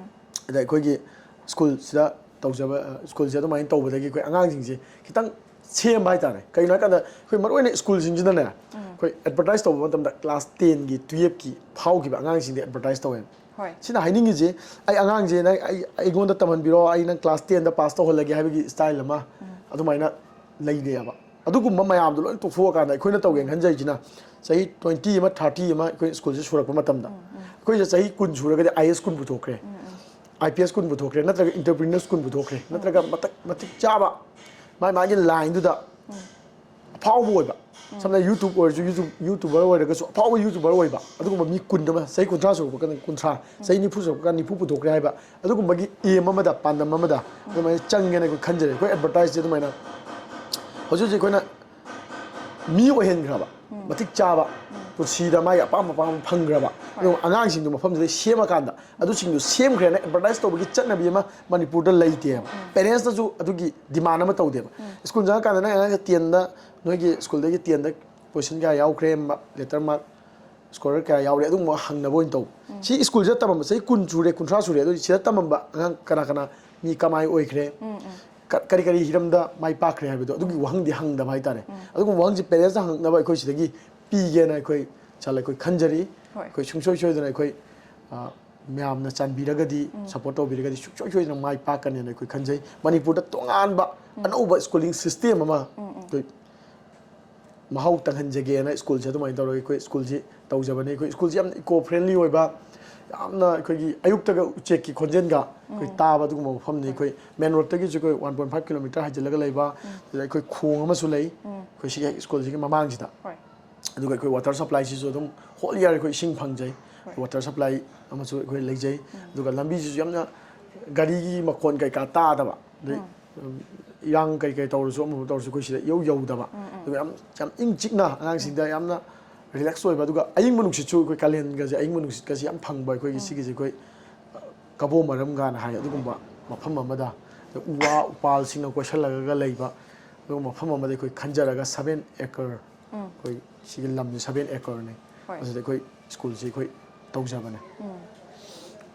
ꯑꯗ ꯑꯩꯈꯣꯏꯒꯤ ꯁ꯭ꯀꯨꯜꯁꯤꯗ ꯇꯧꯖꯕ, ꯑ, ꯁ꯭ꯀꯨꯜꯁꯦ ꯑꯗꯨꯃꯥꯏꯅ ꯇꯧꯕꯗꯒꯤ ꯑꯩꯈꯣꯏ ꯑꯉꯥꯡꯁꯤꯡꯁꯦ ꯈꯤꯇꯪ ꯁꯦꯝꯕ ꯍꯥꯏꯇꯥꯔꯦ꯫ ꯀꯩꯒꯤꯅꯣ ꯍꯥꯏꯀꯥꯟꯗ ꯑꯩꯈꯣꯏ ꯃꯔꯨꯑꯣꯏꯅ ꯁ꯭ꯀꯨꯜꯁꯤꯡꯁꯤꯗꯅꯦ, ꯑꯩꯈꯣꯏ ꯑꯦꯗꯚꯔꯇꯥꯏꯁ ꯇꯧꯕ ꯃꯇꯝꯗ ꯀ꯭ꯂꯥꯁ ꯇꯦꯟꯒꯤ, ꯇꯨꯌꯦꯜꯞꯀꯤ ꯐꯥꯎꯈꯤꯕ ꯑꯉꯥꯡꯁꯤꯡꯗ ꯑꯦꯗꯚꯔꯇꯥꯏꯁ ꯇꯧꯋꯦꯕ꯫ ꯍꯣꯏ꯫ ꯁꯤꯅ ꯍꯥꯏꯅꯤꯡꯉꯤꯁꯦ, ꯑꯩ ꯑꯉꯥꯡꯁꯦ ꯅꯪ ꯑꯩ, ꯑꯩꯉꯣꯟꯗ ꯇꯝꯍꯟꯕꯤꯔꯣ, ꯑꯩ ꯅꯪ ꯀ꯭ꯂꯥꯁ ꯇꯦꯟꯗ ꯄꯥꯁ ꯇꯧꯍꯜꯂꯒꯦ ꯍꯥꯏꯕꯒꯤ ꯁ꯭ꯇꯥꯏꯜ ꯑꯃ ꯑꯗꯨꯃꯥꯏꯅ ꯂꯩꯔꯦꯕ꯫ ꯑꯗꯨꯒꯨꯝꯕ ꯃꯌꯥꯝꯗꯣ ꯂꯣꯏ ꯇꯣꯛꯊꯣꯛꯑꯀꯥꯟꯗ ꯑꯩꯈꯣꯏꯅ ꯇꯧꯒꯦꯅ ꯈꯟꯖꯩꯁꯤꯅ ꯆꯍꯤ ꯇ꯭ꯋꯦꯟꯇꯤ ꯑꯃ, ꯊꯥꯔꯇꯤ ꯑꯃ ꯑꯩꯈꯣꯏ ꯁ꯭ꯀꯨꯜꯁꯦ ꯁꯨꯔꯛꯄ ꯃꯇꯝꯗ, ꯑꯩꯈꯣꯏꯁꯦ ꯆꯍꯤ ꯀꯨꯟ ꯁꯨꯔꯒꯗꯤ ꯑꯥꯏ ꯑꯦꯁ ꯀꯨꯟ ꯄꯨꯊꯣꯛꯈ꯭ꯔꯦ, ꯑꯥꯏ ꯄꯤ ꯑꯦꯁ ꯀꯨꯟ ꯄꯨꯊꯣꯛꯈ꯭ꯔꯦ, ꯅꯠꯇ꯭ꯔꯒ ꯏꯟꯇꯔꯄ꯭ꯔꯤꯅꯔꯁ ꯀꯨꯟ ꯄꯨꯊꯣꯛꯈ꯭ꯔꯦ, ꯅꯠꯇ꯭ꯔꯒ ꯃꯇꯛ ꯃꯇꯤꯛ ꯆꯥꯕ ꯃꯥꯏ ꯃꯥꯒꯤ ꯂꯥꯏꯟꯗꯨꯗ ꯑꯐꯥꯎꯕ ꯑꯣꯏꯕ꯫ ꯁꯝꯅ ꯌꯨꯇ꯭ꯌꯨꯕ ꯑꯣꯏꯔꯁꯨ, ꯌꯨꯇ꯭ꯌꯨꯕ, ꯌꯨꯇ꯭ꯌꯨꯕꯔ ꯑꯣꯏꯔꯒꯁꯨ ꯑꯐꯥꯎꯕ ꯌꯨꯇ꯭ꯌꯨꯕꯔ ꯑꯣꯏꯕ, ꯑꯗꯨꯒꯨꯝꯕ ꯃꯤ ꯀꯨꯟ ꯑꯃ, ꯆꯍꯤ ꯀꯨꯟꯊ꯭ꯔꯥ ꯁꯨꯔꯛꯄ ꯀꯥꯟꯗ ꯀꯨꯟꯊ꯭ꯔꯥ, ꯆꯍꯤ ꯅꯤꯐꯨ ꯁꯨꯔꯛꯄ ꯀꯥꯟꯗ ꯅꯤꯐꯨ ꯄꯨꯊꯣꯛꯈ꯭ꯔꯦ ꯍꯥꯏꯕ, ꯑꯗꯨꯒꯨꯝꯕꯒꯤ ꯑꯦꯝ ꯑꯃꯗ, ꯄꯥꯟꯗꯝ ꯑꯃꯗ ꯑꯗꯨꯃꯥꯏꯅ ꯆꯪꯒꯦꯅ ꯑꯩꯈꯣꯏ ꯈꯟꯖꯔꯦ꯫ ꯑꯩꯈꯣꯏ ꯑꯦꯗꯚꯔꯇꯥꯏꯁꯁꯦ ꯑꯗꯨꯃꯥꯏꯅ ꯍꯧꯖꯤꯛ ꯍꯧꯖꯤꯛ ꯑꯩꯈꯣꯏꯅ ꯃꯤ ꯑꯣꯏꯍꯟꯈ꯭ꯔꯕ, ꯃꯇꯤꯛ ꯆꯥꯕ, ꯄꯨꯟꯁꯤꯗ ꯃꯥꯒꯤ ꯑꯄꯥꯝꯕ ꯑꯄꯥꯝꯕ ꯐꯪꯈ꯭ꯔꯕ, ꯑꯗꯨꯒ ꯑꯉꯥꯡꯁꯤꯡꯗꯣ ꯃꯐꯝꯗꯨꯗ ꯁꯦꯝꯃꯀꯥꯟꯗ, ꯑꯗꯨꯁꯤꯡꯗꯣ ꯁꯦꯝꯈ꯭ꯔꯦꯅ ꯑꯦꯗꯚꯔꯇꯥꯏꯁ ꯇꯧꯕꯒꯤ ꯆꯠꯅꯕꯤ ꯑꯃ ꯃꯅꯤꯄꯨꯔꯗ ꯂꯩꯇꯦꯕ꯫ ꯄꯦꯔꯦꯟꯁꯇꯁꯨ ꯑꯗꯨꯒꯤ ꯗꯤꯃꯥꯟ ꯑꯃ ꯇꯧꯗꯦꯕ꯫ ꯁ꯭ꯀꯨꯜ ꯆꯪꯉꯀꯥꯟꯗ ꯅꯪ ꯑꯉꯥꯡꯁꯦ ꯇꯦꯟꯗ, ꯅꯣꯏꯒꯤ ꯁ꯭ꯀꯨꯜꯗꯒꯤ ꯇꯦꯟꯗ ꯄꯣꯖꯤꯁꯟ ꯀꯌꯥ ꯌꯥꯎꯈ꯭ꯔꯦ, ꯂꯦꯇꯔ ꯃꯥꯔꯛ, ꯁ꯭ꯀꯣꯂꯔ ꯀꯌꯥ ꯌꯥꯎꯔꯦ, ꯑꯗꯨꯒꯨꯝꯕ ꯍꯪꯅꯕ ꯑꯣꯏꯅ ꯇꯧꯕ꯫ ꯁꯤ ꯁ꯭ꯀꯨꯜꯁꯤꯗ ꯇꯝꯃꯝꯕ ꯆꯍꯤ ꯀꯨꯟ ꯁꯨꯔꯦ, ꯀꯨꯟꯊ꯭ꯔꯥ ꯁꯨꯔꯦ, ꯑꯗꯨ ꯁꯤꯗ ꯇꯝꯃꯝꯕ ꯑꯉꯥꯡ ꯀꯅꯥ ꯀꯅꯥ ꯃꯤ ꯀꯃꯥꯏ ꯑꯣꯏꯈ꯭ꯔꯦ? ꯀ- ꯀꯔꯤ ꯀꯔꯤ ꯍꯤꯔꯝꯗ ꯃꯥꯏ ꯄꯥꯛꯈ꯭ꯔꯦ ꯍꯥꯏꯕꯗꯣ, ꯑꯗꯨꯒꯤ ꯋꯥꯍꯪꯗꯤ ꯍꯪꯗꯕ ꯍꯥꯏꯇꯥꯔꯦ꯫ ꯑꯗꯨꯒꯨꯝꯕ ꯋꯥꯍꯪꯁꯤ parents ꯇ ꯍꯪꯅꯕ ꯑꯩꯈꯣꯏ ꯁꯤꯗꯒꯤ ꯄꯤꯒꯦꯅ ꯑꯩꯈꯣꯏ ꯆꯠꯂꯦ, ꯑꯩꯈꯣꯏ ꯈꯟꯖꯔꯤ꯫ ꯍꯣꯏ꯫ ꯑꯩꯈꯣꯏ ꯁꯨꯡꯁꯣꯏ ꯁꯣꯏꯗꯅ ꯑꯩꯈꯣꯏ, ꯑ, ꯃꯌꯥꯝꯅ ꯆꯥꯟꯕꯤꯔꯒꯗꯤ, support ꯇꯧꯕꯤꯔꯒꯗꯤ ꯁꯨꯡꯁꯣꯏ ꯁꯣꯏꯗꯅ ꯃꯥꯏ ꯄꯥꯛꯀꯅꯦꯅ ꯑꯩꯈꯣꯏ ꯈꯟꯖꯩ꯫ ꯃꯅꯤꯄꯨꯔꯗ ꯇꯣꯉꯥꯟꯕ ꯑꯅꯧꯕ schooling system ꯑꯃ ꯑꯩꯈꯣꯏ ꯃꯍꯥꯎ ꯇꯪꯍꯟꯖꯒꯦꯅ school ꯁꯦ ꯑꯗꯨꯃꯥꯏꯅ ꯇꯧꯔꯒ ꯑꯩꯈꯣꯏ school ꯁꯤ ꯇꯧꯖꯕꯅꯤ꯫ ꯑꯩꯈꯣꯏ school ꯁꯤ ꯌꯥꯝꯅ eco friendly ꯑꯣꯏꯕ, ꯌꯥꯝꯅ ꯑꯩꯈꯣꯏꯒꯤ ꯑꯌꯨꯛꯇꯒ ꯎꯆꯦꯛꯀꯤ ꯈꯣꯟꯖꯦꯜꯒ ꯑꯩꯈꯣꯏ ꯇꯥꯕ ꯑꯗꯨꯒꯨꯝꯕ ꯃꯐꯝꯅꯤ꯫ ꯑꯩꯈꯣꯏ main road ꯇꯒꯤꯁꯨ ꯑꯩꯈꯣꯏ one point five kilometer ꯍꯥꯏꯖꯤꯜꯂꯒ ꯂꯩꯕ, ꯑꯗꯨꯗ ꯑꯩꯈꯣꯏ ꯈꯣꯡ ꯑꯃꯁꯨ ꯂꯩ ꯑꯩꯈꯣꯏ ꯁꯤꯒꯤ school ꯁꯤꯒꯤ ꯃꯃꯥꯡꯁꯤꯗ꯫ ꯍꯣꯏ꯫ ꯑꯗꯨꯒ ꯑꯩꯈꯣꯏ water supply ꯁꯤꯁꯨ ꯑꯗꯨꯝ whole year ꯑꯩꯈꯣꯏ ꯏꯁꯤꯡ ꯐꯪꯖꯩ꯫ ꯍꯣꯏ꯫ Water supply ꯑꯃꯁꯨ ꯑꯩꯈꯣꯏ ꯂꯩꯖꯩ꯫ ꯑꯗꯨꯒ ꯂꯝꯕꯤꯁꯤꯁꯨ ꯌꯥꯝꯅ ꯒꯥꯔꯤꯒꯤ ꯃꯈꯣꯟ ꯀꯩꯀꯥ ꯇꯥꯗꯕ, ꯑꯗꯩ ꯏꯔꯥꯡ ꯀꯩ ꯀꯩ ꯇꯧꯔꯁꯨ, ꯑꯃꯕꯨ ꯇꯧꯔꯁꯨ ꯑꯩꯈꯣꯏ ꯁꯤꯗ ꯏꯌꯧ ꯌꯧꯗꯕ꯫ ꯑꯗꯨꯒ ꯌꯥꯝ, ꯌꯥꯝ ꯏꯪ ꯆꯤꯛꯅ ꯑꯉꯥꯡꯁꯤꯡꯗ ꯌꯥꯝꯅ relax ꯑꯣꯏꯕ, ꯑꯗꯨꯒ ꯑꯌꯤꯡꯕ ꯅꯨꯡꯁꯤꯠꯁꯨ ꯑꯩꯈꯣꯏ ꯀꯥꯂꯦꯟꯒꯁꯦ ꯑꯌꯤꯡꯕ ꯅꯨꯡꯁꯤꯠꯀꯁꯦ ꯌꯥꯝ ꯐꯪꯕ ꯑꯩꯈꯣꯏꯒꯤ ꯁꯤꯒꯤꯁꯦ ꯑꯩꯈꯣꯏ ꯀꯕꯣ ꯃꯔꯝꯒꯥꯅ ꯍꯥꯏ ꯑꯗꯨꯒꯨꯝꯕ ꯃꯐꯝ ꯑꯃꯗ꯫ ꯑꯗ ꯎ ꯋꯥ ꯎꯄꯥꯜꯁꯤꯡꯅ ꯀꯣꯏꯁꯜꯂꯒ ꯂꯩꯕ ꯑꯗꯨꯒꯨꯝꯕ ꯃꯐꯝ ꯑꯃꯗ ꯑꯩꯈꯣꯏ ꯈꯟꯖꯔꯒ seven acre, ꯑꯩꯈꯣꯏ ꯁꯤꯒꯤ ꯂꯝꯁꯦ seven acre ꯅꯤ꯫ ꯍꯣꯏ꯫ ꯑꯁꯤꯗ ꯑꯩꯈꯣꯏ school ꯁꯤ ꯑꯩꯈꯣꯏ ꯇꯧꯖꯕꯅꯦ꯫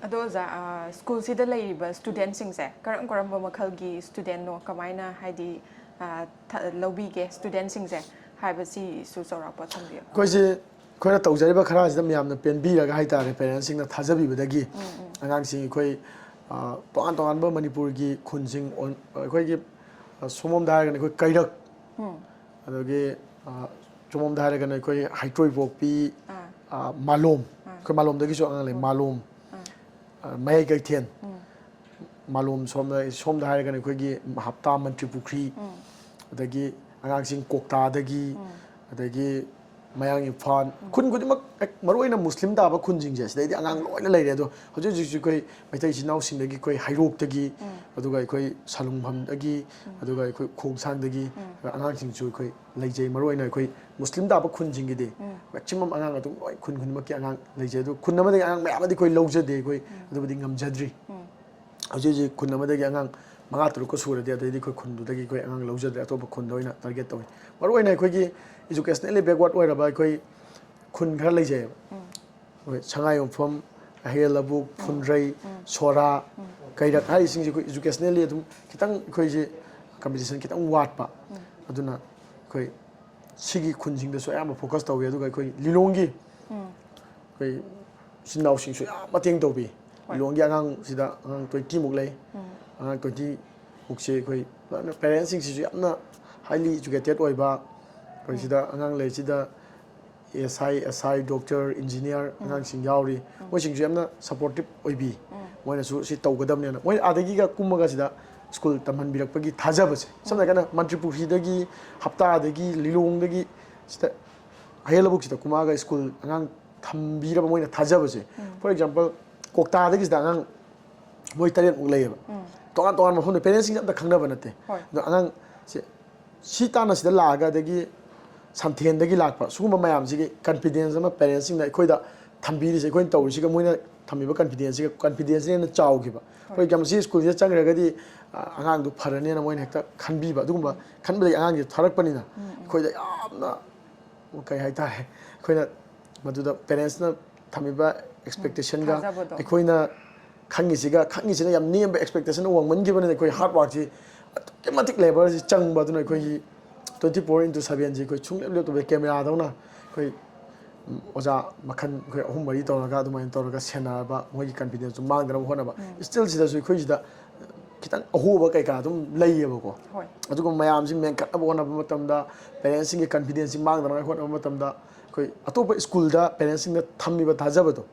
ꯑꯗꯣ ꯑꯣꯖꯥ, school ꯁꯤꯗ ꯂꯩꯔꯤꯕ student ꯁꯤꯡꯁꯦ ꯀꯔꯝ ꯀꯔꯝꯕ ꯃꯈꯜꯒꯤ student ꯅꯣ, ꯀꯃꯥꯏꯅ ꯍꯥꯏꯗꯤ, ꯑ, ꯊ- ꯂꯧꯕꯤꯒꯦ student ꯁꯤꯡꯁꯦ ꯍꯥꯏꯕꯁꯤꯁꯨ ꯆꯥꯎꯔꯥꯛꯄ ꯊꯝꯕꯤꯌꯨ꯫ ꯑꯩꯈꯣꯏꯁꯦ, ꯑꯩꯈꯣꯏꯅ ꯇꯧꯖꯔꯤꯕ ꯈꯔꯁꯤꯗ ꯃꯌꯥꯝꯅ ꯄꯦꯟꯕꯤꯔꯒ ꯍꯥꯏꯇꯥꯔꯦ, parents ꯁꯤꯡꯅ ꯊꯥꯖꯕꯤꯕꯗꯒꯤ ꯑꯉꯥꯡꯁꯤꯡ ꯑꯩꯈꯣꯏ, ꯑ, ꯇꯣꯉꯥꯟ ꯇꯣꯉꯥꯟꯕ ꯃꯅꯤꯄꯨꯔꯒꯤ ꯈꯨꯟꯁꯤꯡ ꯑꯣꯟ-, ꯑꯩꯈꯣꯏꯒꯤ, ꯑ, ꯁꯣꯝꯂꯣꯝꯗ ꯍꯥꯏꯔꯒꯅ ꯑꯩꯈꯣꯏ ꯀꯩꯔꯛ, ꯑꯗꯒꯤ, ꯑ, ꯁꯣꯝꯂꯣꯝꯗ ꯍꯥꯏꯔꯒꯅ ꯑꯩꯈꯣꯏ ꯍꯩꯇ꯭ꯔꯣꯏꯄꯣꯛꯄꯤ, ꯑꯥ꯫ ꯑ, ꯃꯥꯂꯣꯝ, ꯑꯩꯈꯣꯏ ꯃꯥꯂꯣꯝꯗꯒꯤꯁꯨ ꯑꯉꯥꯡ ꯂꯩ, ꯃꯥꯂꯣꯝ, ꯑ, ꯃꯌꯥꯏ ꯀꯩꯊꯦꯜ, ꯃꯥꯂꯣꯝ ꯁꯣꯝꯗ, ꯁꯣꯝꯗ ꯍꯥꯏꯔꯒꯅ ꯑꯩꯈꯣꯏꯒꯤ ꯍꯞꯇꯥ ꯃꯟꯇ꯭ꯔꯤ ꯄꯨꯈ꯭ꯔꯤ, ꯑꯗꯒꯤ ꯑꯉꯥꯡꯁꯤꯡ ꯀꯣꯛꯇꯥꯗꯒꯤ, ꯑꯗꯒꯤ ꯃꯌꯥꯡ ꯏꯝꯐꯥꯜ, ꯈꯨꯟ ꯈꯨꯗꯤꯡꯃꯛ, ꯍꯦꯛ ꯃꯔꯨꯑꯣꯏꯅ ꯃꯨꯁꯂꯤꯝ ꯇꯥꯕ ꯈꯨꯟꯁꯤꯡꯁꯦ ꯁꯤꯗꯩꯗꯤ ꯑꯉꯥꯡ ꯂꯣꯏꯅ ꯂꯩꯔꯦ꯫ ꯑꯗꯣ ꯍꯧꯖꯤꯛ ꯍꯧꯖꯤꯛꯁꯨ ꯑꯩꯈꯣꯏ ꯃꯩꯇꯩ ꯏꯆꯤꯟ ꯏꯅꯥꯎꯁꯤꯡꯗꯒꯤ ꯑꯩꯈꯣꯏ ꯍꯩꯔꯣꯛꯇꯒꯤ, ꯑꯗꯨꯒ ꯑꯩꯈꯣꯏ ꯁꯂꯨꯡꯐꯝꯗꯒꯤ, ꯑꯗꯨꯒ ꯑꯩꯈꯣꯏ ꯈꯣꯡꯁꯥꯡꯗꯒꯤ ꯑꯉꯥꯡꯁꯤꯡꯁꯨ ꯑꯩꯈꯣꯏ ꯂꯩꯖꯩ꯫ ꯃꯔꯨꯑꯣꯏꯅ ꯑꯩꯈꯣꯏ ꯃꯨꯁꯂꯤꯝ ꯇꯥꯕ ꯈꯨꯟꯁꯤꯡꯒꯤꯗꯤ maximum ꯑꯉꯥꯡ ꯑꯗꯨꯝ ꯂꯣꯏ ꯈꯨꯟ ꯈꯨꯗꯤꯡꯃꯛꯀꯤ ꯑꯉꯥꯡ ꯂꯩꯖꯩ꯫ ꯑꯗꯨ ꯈꯨꯟ ꯑꯃꯗꯒꯤ ꯑꯉꯥꯡ ꯃꯌꯥꯝ ꯑꯃꯗꯤ ꯑꯩꯈꯣꯏ ꯂꯧꯖꯗꯦ, ꯑꯩꯈꯣꯏ ꯑꯗꯨꯕꯨꯗꯤ ꯉꯝꯖꯗ꯭ꯔꯤ꯫ ꯍꯧꯖꯤꯛ ꯍꯧꯖꯤꯛ ꯈꯨꯟ ꯑꯃꯗꯒꯤ ꯑꯉꯥꯡ ꯃꯉꯥ ꯇꯔꯨꯛꯀ ꯁꯨꯔꯗꯤ ꯑꯗꯩꯗꯤ ꯑꯩꯈꯣꯏ ꯈꯨꯟꯗꯨꯗꯒꯤ ꯑꯩꯈꯣꯏ ꯑꯉꯥꯡ ꯂꯧꯖꯗ꯭ꯔꯦ, ꯑꯇꯣꯞꯄ ꯈꯨꯟꯗ ꯑꯣꯏꯅ target ꯇꯧꯏ꯫ ꯃꯔꯨꯑꯣꯏꯅ ꯑꯩꯈꯣꯏꯒꯤ educationally backward ꯑꯣꯏꯔꯕ ꯑꯩꯈꯣꯏ ꯈꯨꯟ ꯈꯔ ꯂꯩꯖꯩꯑꯕ꯫ ꯑꯩꯈꯣꯏ ꯁꯉꯥꯏꯌꯨꯝꯐꯝ, ꯑꯍꯦꯜ ꯂꯕꯨꯛ, ꯐꯨꯟꯗ꯭ꯔꯩ, ꯁꯣꯔꯥ, ꯀꯩꯔꯛ ꯍꯥꯏꯔꯤꯁꯤꯡꯁꯦ ꯑꯩꯈꯣꯏ educationally ꯑꯗꯨꯝ ꯈꯤꯇꯪ ꯑꯩꯈꯣꯏꯁꯦ competition ꯈꯤꯇꯪ ꯋꯥꯠꯄ꯫ ꯑꯗꯨꯅ ꯑꯩꯈꯣꯏ ꯁꯤꯒꯤ ꯈꯨꯟꯁꯤꯡꯗꯁꯨ ꯑꯌꯥꯝꯕ focus ꯇꯧꯋꯤ꯫ ꯑꯗꯨꯒ ꯑꯩꯈꯣꯏ ꯂꯤꯂꯣꯡꯒꯤ ꯑꯩꯈꯣꯏ ꯏꯆꯤꯟ ꯏꯅꯥꯎꯁꯤꯡꯁꯨ ꯌꯥꯝ ꯃꯇꯦꯡ ꯇꯧꯕꯤ꯫ ꯍꯣꯏ꯫ ꯂꯤꯂꯣꯡꯒꯤ ꯑꯉꯥꯡꯁꯤꯗ ꯑꯉꯥꯡ twenty ꯃꯨꯛ ꯂꯩ꯫ ꯑꯉꯥꯡ twenty ꯃꯨꯛꯁꯦ ꯑꯩꯈꯣꯏ ꯂꯣꯏꯅ parents ꯁꯤꯡꯁꯤꯁꯨ ꯌꯥꯝꯅ highly educated ꯑꯣꯏꯕ, ꯑꯩꯈꯣꯏ ꯁꯤꯗ ꯑꯉꯥꯡ ꯂꯩꯔꯤꯁꯤꯗ S I, S I, doctor, engineer ꯑꯉꯥꯡꯁꯤꯡ ꯌꯥꯎꯔꯤ꯫ ꯃꯣꯏꯁꯤꯡꯁꯨ ꯌꯥꯝꯅ supportive ꯑꯣꯏꯕꯤ꯫ ꯃꯣꯏꯅꯁꯨ ꯁꯤ ꯇꯧꯒꯗꯕꯅꯦꯅ ꯃꯣꯏ ꯑꯥꯗꯒꯤꯒ ꯀꯨꯝꯃꯒ ꯁꯤꯗ school ꯇꯝꯍꯟꯕꯤꯔꯛꯄꯒꯤ ꯊꯥꯖꯕꯁꯦ, ꯁꯝꯅ ꯍꯥꯏꯔꯀꯥꯟꯗ ꯃꯟꯇ꯭ꯔꯤꯄꯨꯈ꯭ꯔꯤꯗꯒꯤ, ꯍꯞꯇꯥꯗꯒꯤ, ꯂꯤꯂꯣꯡꯗꯒꯤ ꯁꯤꯗ ꯑꯍꯦꯜ ꯂꯕꯨꯛꯁꯤꯗ ꯀꯨꯝꯃꯛꯑꯒ school ꯑꯉꯥꯡ ꯊꯝꯕꯤꯔꯕ ꯃꯣꯏꯅ ꯊꯥꯖꯕꯁꯦ꯫ For example, ꯀꯣꯛꯇꯥꯗꯒꯤ ꯁꯤꯗ ꯑꯉꯥꯡ ꯃꯣꯏ ꯇꯔꯦꯠꯃꯨꯛ ꯂꯩꯌꯦꯕ꯫ ꯇꯣꯉꯥꯟ ꯇꯣꯉꯥꯟꯕ ꯃꯐꯝꯗ parents ꯁꯤꯡꯁꯦ ꯑꯝꯇ ꯈꯪꯅꯕ ꯅꯠꯇꯦ꯫ ꯍꯣꯏ꯫ ꯑꯗꯣ ꯑꯉꯥꯡꯁꯦ ꯁꯤ ꯇꯥꯟꯅ ꯁꯤꯗ ꯂꯥꯛꯑꯒ, ꯑꯗꯒꯤ ꯁꯝꯊꯦꯟꯗꯒꯤ ꯂꯥꯛꯄ, ꯁꯤꯒꯨꯝꯕ ꯃꯌꯥꯝꯁꯤꯒꯤ confidence ꯑꯃ parents ꯁꯤꯡꯅ ꯑꯩꯈꯣꯏꯗ ꯊꯝꯕꯤꯔꯤꯁꯦ, ꯑꯩꯈꯣꯏꯅ ꯇꯧꯔꯤꯁꯤꯒ ꯃꯣꯏꯅ ꯊꯝꯕꯤꯕ confidence ꯁꯤꯒ, confidence ꯅ ꯍꯦꯟꯅ ꯆꯥꯎꯈꯤꯕ꯫ ꯍꯣꯏ꯫ For example, ꯁꯤ school ꯁꯤꯗ ꯆꯪꯈ꯭ꯔꯒꯗꯤ, ꯑ, ꯑꯉꯥꯡꯗꯨ ꯐꯔꯅꯦꯅ ꯃꯣꯏꯅ ꯍꯦꯛꯇ ꯈꯟꯕꯤꯕ, ꯑꯗꯨꯒꯨꯝꯕ ꯈꯟꯕꯗꯒꯤ ꯑꯉꯥꯡꯁꯦ ꯊꯥꯔꯛꯄꯅꯤꯅ ꯑꯩꯈꯣꯏꯗ ꯌꯥꯝꯅ, ꯀꯩ ꯍꯥꯏꯇꯥꯔꯦ, ꯑꯩꯈꯣꯏꯅ ꯃꯗꯨꯗ parents ꯅ ꯊꯝꯃꯤꯕ expectation ꯒ ꯊꯥꯖꯕꯗꯣ꯫ ꯑꯩꯈꯣꯏꯅ ꯈꯪꯉꯤꯁꯤꯒ, ꯈꯪꯉꯤꯁꯤꯅ ꯌꯥꯝ ꯅꯦꯝꯕ, expectation ꯅ ꯋꯥꯡꯃꯟꯈꯤꯕꯅꯤꯅ ꯑꯩꯈꯣꯏ hard work ꯁꯤ ꯑꯗꯨꯛꯀꯤ ꯃꯇꯤꯛ labour ꯁꯤ ꯆꯪꯕ꯫ ꯑꯗꯨꯅ ꯑꯩꯈꯣꯏꯒꯤ twenty four into seven ꯁꯤ ꯑꯩꯈꯣꯏ ꯁꯨꯡꯂꯦꯞ ꯂꯦꯞꯇꯕ camera ꯗꯧꯅ ꯑꯩꯈꯣꯏ, ꯎꯝ, ꯑꯣꯖꯥ ꯃꯈꯜ ꯑꯩꯈꯣꯏ ꯑꯍꯨꯝ ꯃꯔꯤ ꯇꯧꯔꯒ ꯑꯗꯨꯃꯥꯏꯅ ꯇꯧꯔꯒ ꯁꯦꯟꯅꯕ, ꯃꯣꯏꯒꯤ confidence ꯁꯨ ꯃꯥꯡꯗꯅꯕ ꯍꯣꯠꯅꯕ꯫ Still ꯁꯤꯗꯁꯨ ꯑꯩꯈꯣꯏ ꯁꯤꯗ ꯈꯤꯇꯪ ꯑꯍꯣꯕ ꯀꯩꯀꯥ ꯑꯗꯨꯝ ꯂꯩꯌꯦꯕꯀꯣ꯫ ꯍꯣꯏ꯫ ꯑꯗꯨꯒꯨꯝꯕ ꯃꯌꯥꯝꯁꯤ ꯃꯦꯟꯈꯠꯅꯕ ꯍꯣꯠꯅꯕ ꯃꯇꯝꯗ, parents ꯁꯤꯡꯒꯤ confidence ꯁꯤ ꯃꯥꯡꯗꯅꯉꯥꯏ ꯍꯣꯠꯅꯕ ꯃꯇꯝꯗ, ꯑꯩꯈꯣꯏ ꯑꯇꯣꯞꯄ school ꯗ parents ꯁꯤꯡꯅ ꯊꯝꯃꯤꯕ ꯊꯥꯖꯕꯗꯣ,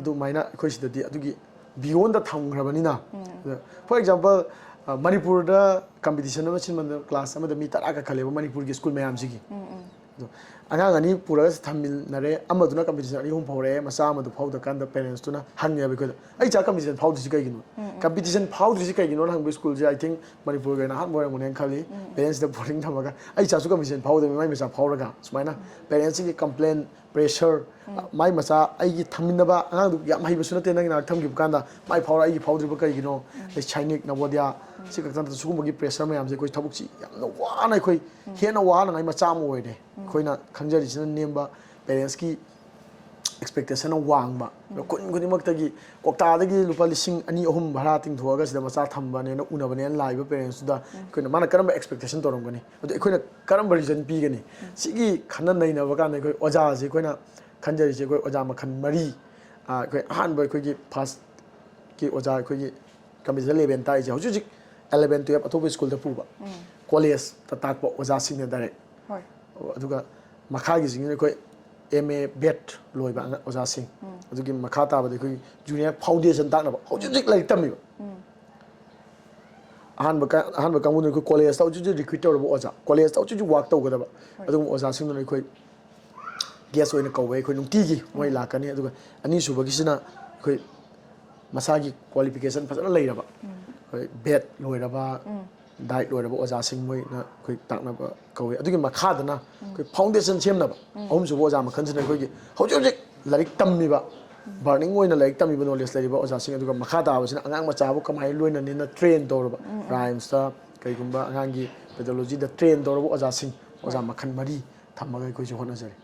ꯑꯗꯨꯃꯥꯏꯅ ꯑꯩꯈꯣꯏ ꯁꯤꯗꯗꯤ ꯑꯗꯨꯒꯤ beyond ꯗ ꯊꯝꯈ꯭ꯔꯕꯅꯤꯅ꯫ ꯑꯗ, for example, ꯑ, ꯃꯅꯤꯄꯨꯔꯗ competition ꯑꯃ ꯁꯤꯟꯕꯗ class ꯑꯃꯗ ꯃꯤ ꯇꯔꯥ ꯀꯥꯈꯠꯂꯦꯕ ꯃꯅꯤꯄꯨꯔꯒꯤ school ꯃꯌꯥꯝꯁꯤꯒꯤ꯫ ꯑꯗꯣ ꯑꯉꯥꯡ ꯑꯅꯤ ꯄꯨꯔꯒ ꯊꯝꯃꯤꯟꯅꯔꯦ, ꯑꯃꯗꯨꯅ competition ꯑꯅꯤ ꯑꯍꯨꯝ ꯐꯥꯎꯔꯛꯑꯦ, ꯃꯆꯥ ꯑꯃꯗꯨ ꯐꯥꯎꯗ꯭ꯔꯀꯥꯟꯗ parents ꯇꯨꯅ ꯍꯪꯉꯦꯕ ꯑꯩꯈꯣꯏꯗ, "ꯑꯩ ꯏꯆꯥ competition ꯐꯥꯎꯗ꯭ꯔꯤꯁꯤ ꯀꯩꯒꯤꯅꯣ? Competition ꯐꯥꯎꯗ꯭ꯔꯤꯁꯤ ꯀꯩꯒꯤꯅꯣꯅ?" ꯍꯪꯕ school ꯁꯦ, I think, ꯃꯅꯤꯄꯨꯔꯒꯤ ꯑꯣꯏꯅ ꯑꯍꯥꯟꯕ ꯑꯣꯏꯔꯝꯒꯅꯦꯅ ꯈꯜꯂꯤ꯫ Parents ꯗ boarding ꯊꯝꯃꯒ, "ꯑꯩ ꯏꯆꯥꯁꯨ competition ꯐꯥꯎꯗꯕꯅꯤ, ꯃꯥꯏ ꯃꯆꯥ ꯐꯥꯎꯔꯒ?" ꯁꯨꯃꯥꯏꯅ parents ꯁꯤꯡꯒꯤ complain, pressure, ꯃꯥꯏ ꯃꯆꯥ ꯑꯩꯒꯤ ꯊꯝꯃꯤꯟꯅꯕ ꯑꯉꯥꯡꯗꯨ ꯌꯥꯝ ꯍꯩꯕꯁꯨ ꯅꯠꯇꯦ, ꯅꯪꯒꯤ ꯅꯥꯛꯇ ꯊꯝꯈꯤꯕ ꯀꯥꯟꯗ ꯃꯥꯏ ꯐꯥꯎꯔ ꯑꯩꯒꯤ ꯐꯥꯎꯗ꯭ꯔꯤꯕ ꯀꯩꯒꯤꯅꯣ? ꯑꯗꯩ ꯁꯥꯏꯅꯤꯛ, ꯅꯕꯣꯗꯤꯌꯥ, ꯁꯤ ꯈꯛꯇ ꯅꯠꯇꯅ ꯁꯤꯒꯨꯝꯕꯒꯤ pressure ꯃꯌꯥꯝꯁꯦ ꯑꯩꯈꯣꯏ ꯊꯕꯛꯁꯤ ꯌꯥꯝꯅ ꯋꯥꯅ ꯑꯩꯈꯣꯏ ꯍꯦꯟꯅ ꯋꯥꯅꯉꯥꯏ ꯃꯆꯥꯛ ꯑꯃ ꯑꯣꯏꯔꯦ꯫ ꯑꯩꯈꯣꯏꯅ ꯈꯪꯖꯔꯤꯁꯤꯅ ꯅꯦꯝꯕ parents ꯀꯤ ꯑꯦꯛꯁꯄꯦꯛꯇꯦꯁꯟ ꯋꯥꯡꯕ, ꯈꯨꯟ ꯈꯨꯗꯤꯡꯃꯛꯇꯒꯤ ꯀ꯭ꯋꯥꯛꯇꯥꯗꯒꯤ ꯂꯨꯄꯥ ꯂꯤꯁꯤꯡ ꯑꯅꯤ ꯑꯍꯨꯝ ꯚꯔꯥ ꯇꯤꯡꯊꯣꯛꯑꯒ ꯁꯤꯗ ꯃꯆꯥ ꯊꯝꯕꯅꯦꯅ ꯎꯅꯕꯅꯦꯅ ꯂꯥꯛꯏꯕ ꯄꯦꯔꯦꯟꯁꯇꯨꯗ ꯑꯩꯈꯣꯏꯅ ꯃꯥꯅ ꯀꯔꯝꯕ ꯑꯦꯛꯁꯄꯦꯛꯇꯦꯁꯟ ꯇꯧꯔꯝꯒꯅꯤ, ꯑꯗꯨ ꯑꯩꯈꯣꯏꯅ ꯀꯔꯝꯕ ꯔꯤꯖꯟ ꯄꯤꯒꯅꯤ? ꯁꯤꯒꯤ ꯈꯟꯅ ꯅꯩꯅꯕ ꯀꯥꯟꯗ ꯑꯩꯈꯣꯏ ꯑꯣꯖꯥꯁꯦ ꯑꯩꯈꯣꯏꯅ ꯈꯟꯖꯔꯤꯁꯦ ꯑꯩꯈꯣꯏ ꯑꯣꯖꯥ ꯃꯈꯜ ꯃꯔꯤ꯫ ꯑꯩꯈꯣꯏ ꯑꯍꯥꯟꯕ ꯑꯩꯈꯣꯏꯒꯤ ꯐꯥꯔꯁꯀꯤ ꯑꯣꯖꯥ ꯑꯩꯈꯣꯏꯒꯤ ꯀꯝꯄ꯭ꯌꯨꯇꯔ ꯏꯂꯦꯚꯦꯟ ꯇꯥꯛꯏꯁꯦ ꯍꯧꯖꯤꯛ ꯍꯧꯖꯤꯛ ꯑꯦꯂꯦꯚꯦꯟ ꯇꯨꯌꯦꯜꯞ ꯑꯇꯣꯞꯄ ꯁ꯭ꯀꯨꯜꯗ ꯄꯨꯕ, ꯀꯣꯂꯦꯖꯇ ꯇꯥꯛꯄ ꯑꯣꯖꯥꯁꯤꯡꯅ ꯗꯥꯏꯔꯦꯛ꯫ ꯑꯗꯨꯒ ꯃꯈꯥꯒꯤꯁꯤꯡꯁꯤꯅ ꯑꯩꯈꯣꯏ ꯑꯦꯝ ꯑꯦ ꯕꯦꯠ ꯂꯣꯏꯕ ꯑꯉꯥꯡ ꯑꯣꯖꯥꯁꯤꯡ꯫ ꯑꯗꯨꯒꯤ ꯃꯈꯥ ꯇꯥꯕꯗ ꯑꯩꯈꯣꯏ ꯖꯨꯅꯤꯌꯔ ꯐꯥꯎꯟꯗꯦꯁꯟ ꯇꯥꯛꯅꯕ ꯍꯧꯖꯤꯛ ꯍꯧꯖꯤꯛ ꯂꯥꯏꯔꯤꯛ ꯇꯝꯃꯤꯕ꯫ ꯑꯍꯥꯟꯕ ꯀ- ꯑꯍꯥꯟꯕ ꯀꯥꯡꯕꯨꯅ ꯑꯩꯈꯣꯏ ꯀꯣꯂꯦꯖꯇ ꯍꯧꯖꯤꯛ ꯍꯧꯖꯤꯛ ꯔꯤꯀ꯭ꯔꯨꯠ ꯇꯧꯔꯕ ꯑꯣꯖꯥ, ꯀꯣꯂꯦꯖꯇ ꯍꯧꯖꯤꯛ ꯍꯧꯖꯤꯛ ꯋꯥꯛ ꯇꯧꯒꯗꯕ ꯑꯗꯨꯒꯨꯝꯕ ꯑꯣꯖꯥꯁꯤꯡꯗꯨꯅ ꯑꯩꯈꯣꯏ ꯒꯦꯁ ꯑꯣꯏꯅ ꯀꯧꯋꯦ꯫ ꯑꯩꯈꯣꯏ ꯅꯨꯡꯇꯤꯒꯤ ꯃꯣꯏ ꯂꯥꯛꯀꯅꯤ꯫ ꯑꯗꯨꯒ ꯑꯅꯤꯁꯨꯕꯒꯤꯁꯤꯅ ꯑꯩꯈꯣꯏ ꯃꯁꯥꯒꯤ ꯀ꯭ꯋꯥꯂꯤꯐꯤꯀꯦꯁꯟ ꯐꯖꯅ ꯂꯩꯔꯕ, ꯑꯩꯈꯣꯏ ꯕꯦꯠ ꯂꯣꯏꯔꯕ, ꯗꯥꯏꯠ ꯂꯣꯏꯔꯕ ꯑꯣꯖꯥꯁꯤꯡ ꯃꯣꯏꯅ ꯑꯩꯈꯣꯏ ꯇꯥꯛꯅꯕ ꯀꯧꯋꯦ꯫ ꯑꯗꯨꯒꯤ ꯃꯈꯥꯗꯅ ꯑꯩꯈꯣꯏ ꯐꯥꯎꯟꯗꯦꯁꯟ ꯁꯦꯝꯅꯕ ꯑꯍꯨꯝꯁꯨꯕ ꯑꯣꯖꯥ ꯃꯈꯜꯁꯤꯅ ꯑꯩꯈꯣꯏꯒꯤ ꯍꯧꯖꯤꯛ ꯍꯧꯖꯤꯛ ꯂꯥꯏꯔꯤꯛ ꯇꯝꯃꯤꯕ, ꯕꯔꯅꯤꯡ ꯑꯣꯏꯅ ꯂꯥꯏꯔꯤꯛ ꯇꯝꯃꯤꯕ ꯅꯣꯂꯦꯖ ꯂꯩꯔꯤꯕ ꯑꯣꯖꯥꯁꯤꯡ, ꯑꯗꯨꯒ ꯃꯈꯥ ꯇꯥꯕꯁꯤꯅ ꯑꯉꯥꯡ ꯃꯆꯥꯕꯨ ꯀꯃꯥꯏꯅ ꯂꯣꯏꯅꯅꯦꯅ ꯇ꯭ꯔꯦꯟ ꯇꯧꯔꯕ, ꯔꯥꯏꯝꯁꯇ ꯀꯩꯒꯨꯝꯕ ꯑꯉꯥꯡꯒꯤ ꯄꯦꯗꯣꯂꯣꯖꯤꯗ ꯇ꯭ꯔꯦꯟ ꯇꯧꯔꯕ ꯑꯣꯖꯥꯁꯤꯡ, ꯑꯣꯖꯥ ꯃꯈꯜ ꯃꯔꯤ ꯊꯝꯃꯒ ꯑꯩꯈꯣꯏꯁꯨ ꯍꯣꯠꯅꯖꯔꯤ꯫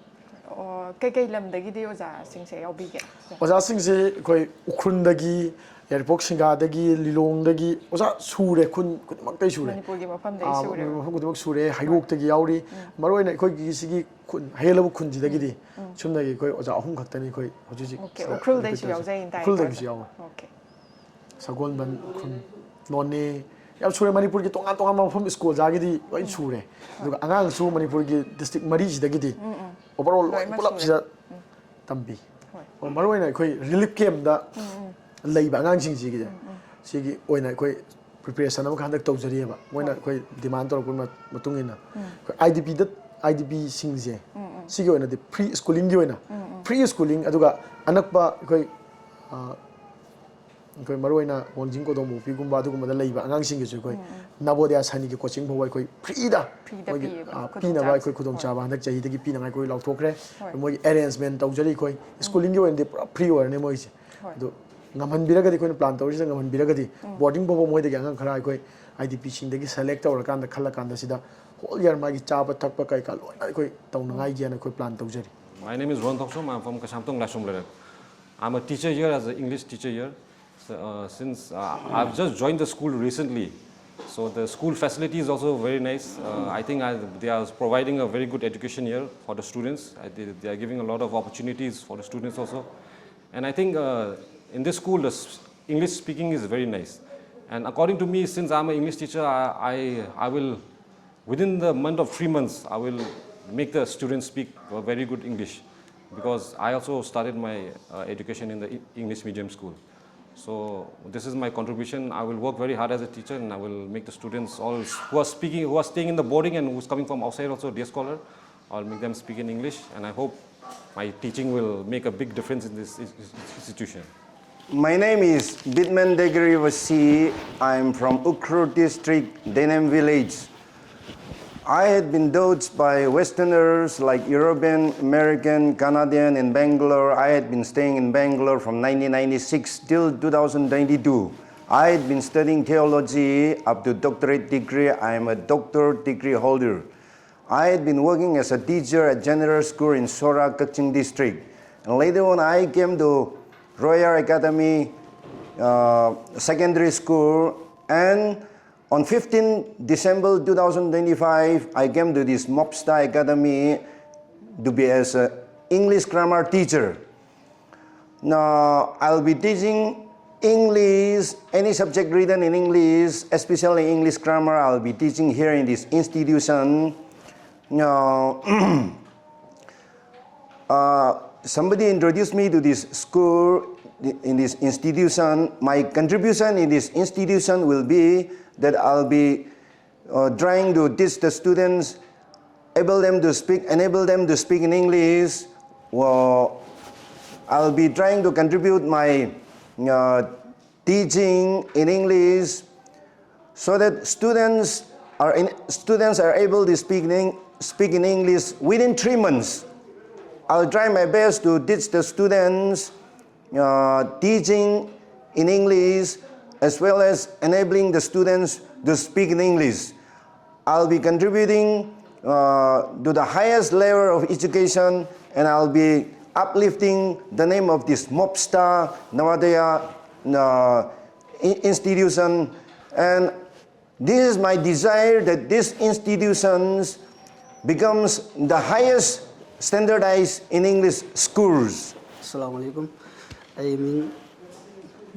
ꯑꯣ, ꯀꯩꯀꯩ ꯂꯝꯗꯒꯤꯗꯤ ꯑꯣꯖꯥꯁꯤꯡꯁꯦ ꯌꯥꯎꯕꯤꯒꯦ? ꯑꯣꯖꯥꯁꯤꯡꯁꯦ ꯑꯩꯈꯣꯏ ꯎꯈ꯭ꯔꯨꯜꯗꯒꯤ, ꯌꯥꯏꯔꯤꯄꯣꯛ ꯁꯤꯡꯒꯥꯗꯒꯤ, ꯂꯤꯂꯣꯡꯗꯒꯤ, ꯑꯣꯖꯥ ꯁꯨꯔꯦ, ꯈꯨꯟ ꯈꯨꯗꯤꯡꯃꯛꯇꯩ ꯁꯨꯔꯦ꯫ ꯃꯅꯤꯄꯨꯔꯒꯤ ꯃꯐꯝꯗꯩ ꯑꯥ, ꯁꯨꯔꯦꯕ꯫ ꯃꯐꯝ ꯈꯨꯗꯤꯡꯃꯛ ꯁꯨꯔꯦ, ꯍꯩꯔꯣꯛꯇꯒꯤ ꯌꯥꯎꯔꯤ꯫ ꯃꯔꯨꯑꯣꯏꯅ ꯑꯩꯈꯣꯏꯒꯤ ꯁꯤꯒꯤ ꯈꯨꯟ, ꯍꯌꯦꯜꯂꯕꯨꯛ ꯈꯨꯟꯁꯤꯗꯒꯤꯗꯤ ꯁꯨꯝꯅꯒꯤ ꯑꯩꯈꯣꯏ ꯑꯣꯖꯥ ꯑꯍꯨꯝ ꯈꯛꯇꯅꯤ ꯑꯩꯈꯣꯏ ꯍꯧꯖꯤꯛ ꯍꯧꯖꯤꯛ ꯑꯣꯀꯦ, ꯁꯤꯗ ꯎꯈ꯭ꯔꯨꯜꯗꯩꯁꯨ ꯂꯤꯡꯈꯠꯆꯔꯤꯁꯦ꯫ ꯌꯥꯎꯖꯩꯅ ꯇꯥꯏꯀꯣ ꯎꯈ꯭ꯔꯨꯜꯗꯒꯤꯁꯨ ꯑꯗꯣ꯫ ꯌꯥꯎꯋꯦ꯫ ꯑꯣꯀꯦ꯫ ꯁꯒꯣꯜꯕꯟ, ꯎꯈ꯭ꯔꯨꯜ, ꯅꯣꯅꯦ, ꯌꯥꯝ ꯁꯨꯔꯦ꯫ ꯃꯅꯤꯄꯨꯔꯒꯤ ꯇꯣꯉꯥꯟ ꯇꯣꯉꯥꯟꯕ ꯃꯐꯝ ꯁ꯭ꯀꯨꯜ ꯑꯣꯖꯥꯒꯤꯗꯤ ꯂꯣꯏ ꯁꯨꯔꯦ꯫ ꯑꯗꯨꯒ ꯑꯉꯥꯡꯁꯨ ꯃꯅꯤꯄꯨꯔꯒꯤ ꯗꯤꯁꯇ꯭ꯔꯤꯛ ꯃꯔꯤꯁꯤꯗꯒꯤꯗꯤ ꯑꯣꯚꯔꯑꯣꯜ ꯂꯣꯏ ꯂꯣꯏꯅꯃꯛ ꯄꯨꯂꯞꯁꯤꯗ ꯁꯨꯔꯦ꯫ ꯇꯝꯕꯤ꯫ ꯍꯣꯏ꯫ ꯑꯣ, ꯃꯔꯨꯑꯣꯏꯅ ꯑꯩꯈꯣꯏ ꯔꯤꯂꯤꯐ ꯀꯦꯝꯗ ꯂꯩꯕ ꯑꯉꯥꯡꯁꯤꯡꯁꯤꯒꯤꯁꯦ, ꯁꯤꯒꯤ ꯑꯣꯏꯅ ꯑꯩꯈꯣꯏ ꯄ꯭ꯔꯤꯄꯦꯔꯦꯁꯟ ꯑꯃꯈꯛ ꯍꯟꯗꯛ ꯇꯧꯖꯔꯤꯑꯕ꯫ ꯃꯣꯏꯅ ꯍꯣꯏ꯫ ꯑꯩꯈꯣꯏ ꯗꯤꯃꯥꯟ ꯇꯧꯔꯛꯄ ꯃ-, ꯃꯇꯨꯡ ꯏꯟꯅ ꯑꯩꯈꯣꯏ ꯑꯥꯏ ꯗꯤ ꯄꯤꯗ, ꯑꯥꯏ ꯗꯤ ꯄꯤꯁꯤꯡꯁꯦ ꯁꯤꯒꯤ ꯑꯣꯏꯅꯗꯤ ꯐ꯭ꯔꯤ ꯁ꯭ꯀꯨꯂꯤꯡꯒꯤ ꯑꯣꯏꯅ, ꯐ꯭ꯔꯤ ꯁ꯭ꯀꯨꯂꯤꯡ, ꯑꯗꯨꯒ ꯑꯅꯛꯄ ꯑꯩꯈꯣꯏ, ꯑ, ꯑꯩꯈꯣꯏ ꯃꯔꯨꯑꯣꯏꯅ ꯋꯥꯡꯖꯤꯡ ꯀꯣꯗꯣꯡꯕꯣꯛꯄꯤꯒꯨꯝꯕ ꯑꯗꯨꯒꯨꯝꯕꯗ ꯂꯩꯕ ꯑꯉꯥꯡꯁꯤꯡꯒꯤꯁꯨ ꯑꯩꯈꯣꯏ ꯅꯕꯣꯗꯌꯥ ꯁꯥꯏꯅꯤꯛꯀꯤ ꯀꯣꯆꯤꯡ ꯐꯥꯎꯕ ꯑꯩꯈꯣꯏ ꯐ꯭ꯔꯤꯗ ꯐ꯭ꯔꯤꯗ ꯃꯣꯏꯒꯤ, ꯄꯤꯌꯦꯕ ꯑ, ꯈꯨꯗꯣꯡꯆꯥꯕꯁꯦ꯫ ꯄꯤꯅꯕ ꯑꯩꯈꯣꯏ ꯍꯣꯏ꯫ ꯈꯨꯗꯣꯡꯆꯥꯕ ꯍꯟꯗꯛ ꯆꯍꯤꯗꯒꯤ ꯄꯤꯅꯉꯥꯏ ꯑꯩꯈꯣꯏ ꯂꯥꯎꯊꯣꯛꯈ꯭ꯔꯦ꯫ ꯍꯣꯏ꯫ ꯃꯣꯏꯒꯤ ꯑꯦꯔꯦꯟꯖꯃꯦꯟ ꯇꯧꯖꯔꯤ ꯑꯩꯈꯣꯏ꯫ ꯁ꯭ꯀꯨꯂꯤꯡꯒꯤ ꯑꯣꯏꯅꯗꯤ ꯄꯨꯔꯥ ꯐ꯭ꯔꯤ ꯑꯣꯏꯔꯅꯤ ꯃꯣꯏꯁꯦ꯫ ꯍꯣꯏ꯫ ꯑꯗꯣ ꯉꯝꯍꯟꯕꯤꯔꯒꯗꯤ, ꯑꯩꯈꯣꯏꯅ ꯄ꯭ꯂꯥꯟ ꯇꯧꯔꯤꯁꯤꯅ ꯉꯝꯍꯟꯕꯤꯔꯒꯗꯤ ꯕꯣꯔꯗꯤꯡ ꯐꯥꯎꯕ ꯃꯣꯏꯗꯒꯤ ꯑꯉꯥꯡ ꯈꯔ ꯑꯩꯈꯣꯏ ꯑꯥꯏ ꯗꯤ ꯄꯤꯁꯤꯡꯗꯒꯤ ꯁꯦꯂꯦꯛ ꯇꯧꯔꯀꯥꯟꯗ, ꯈꯜꯂꯀꯥꯟꯗ ꯁꯤꯗ ꯍꯣꯜ ꯏꯌꯥꯔ ꯃꯥꯒꯤ ꯆꯥꯕ ꯊꯛꯄ ꯀꯩꯀꯥ ꯂꯣꯏꯅ ꯑꯩꯈꯣꯏ ꯇꯧꯅꯉꯥꯏꯒꯤꯅ ꯑꯩꯈꯣꯏ ꯄ꯭ꯂꯥꯟ ꯇꯧꯖꯔꯤ꯫ My name is Ron Thokchom. I'm from Kachamtong, Laishom Lerak. I'm a teacher here, as an English teacher here. So, uh, since uh, I've just joined the school recently, so the school facility is also very nice. Uh, I think I, they are providing a very good education here for the students. I, they, they are giving a lot of opportunities for the students also. And I think uh, in this school, the s- English speaking is very nice. And according to me, since I'm an English teacher, I, I, I will, within the month of three months, I will make the students speak a very good English, because I also started my uh, education in the E- English medium school. So this is my contribution. I will work very hard as a teacher, and I will make the students all who are speaking, who are staying in the boarding and who's coming from outside also, day scholar, I'll make them speak in English, and I hope my teaching will make a big difference in this ins- ins- institution. My name is Bitman Degri Vasi. I'm from Ukhrul district, Denem village. I had been taught by Westerners like European, American, Canadian in Bangalore. I had been staying in Bangalore from nineteen ninety-six till two thousand twenty-two. I had been studying theology up to doctorate degree. I am a doctor degree holder. I had been working as a teacher at General School in Sohra, Kakching District. And later on, I came to Royal Academy uh, Secondary School. And on fifteenth December two thousand twenty-five, I came to this Mobster Academy to be as an English grammar teacher. Now, I'll be teaching English, any subject written in English, especially English grammar, I'll be teaching here in this institution. Now, uh, somebody introduced me to this school, in this institution. My contribution in this institution will be that I'll be uh, trying to teach the students, able them to speak, enable them to speak in English. Well, I'll be trying to contribute my uh, teaching in English so that students are in, students are able to speak in, speak in English within three months. I'll try my best to teach the students uh, teaching in English as well as enabling the students to speak in English. I'll be contributing uh, to the highest level of education And I'll be uplifting the name of this Mobstar Navodaya uh, i- institution. And this is my desire that these institutions becomes the highest standardized in English schools. ꯑꯁꯂꯥꯃꯨ ꯑꯂꯥꯏꯀꯨꯝ꯫ ꯑꯩ ꯃꯤꯡ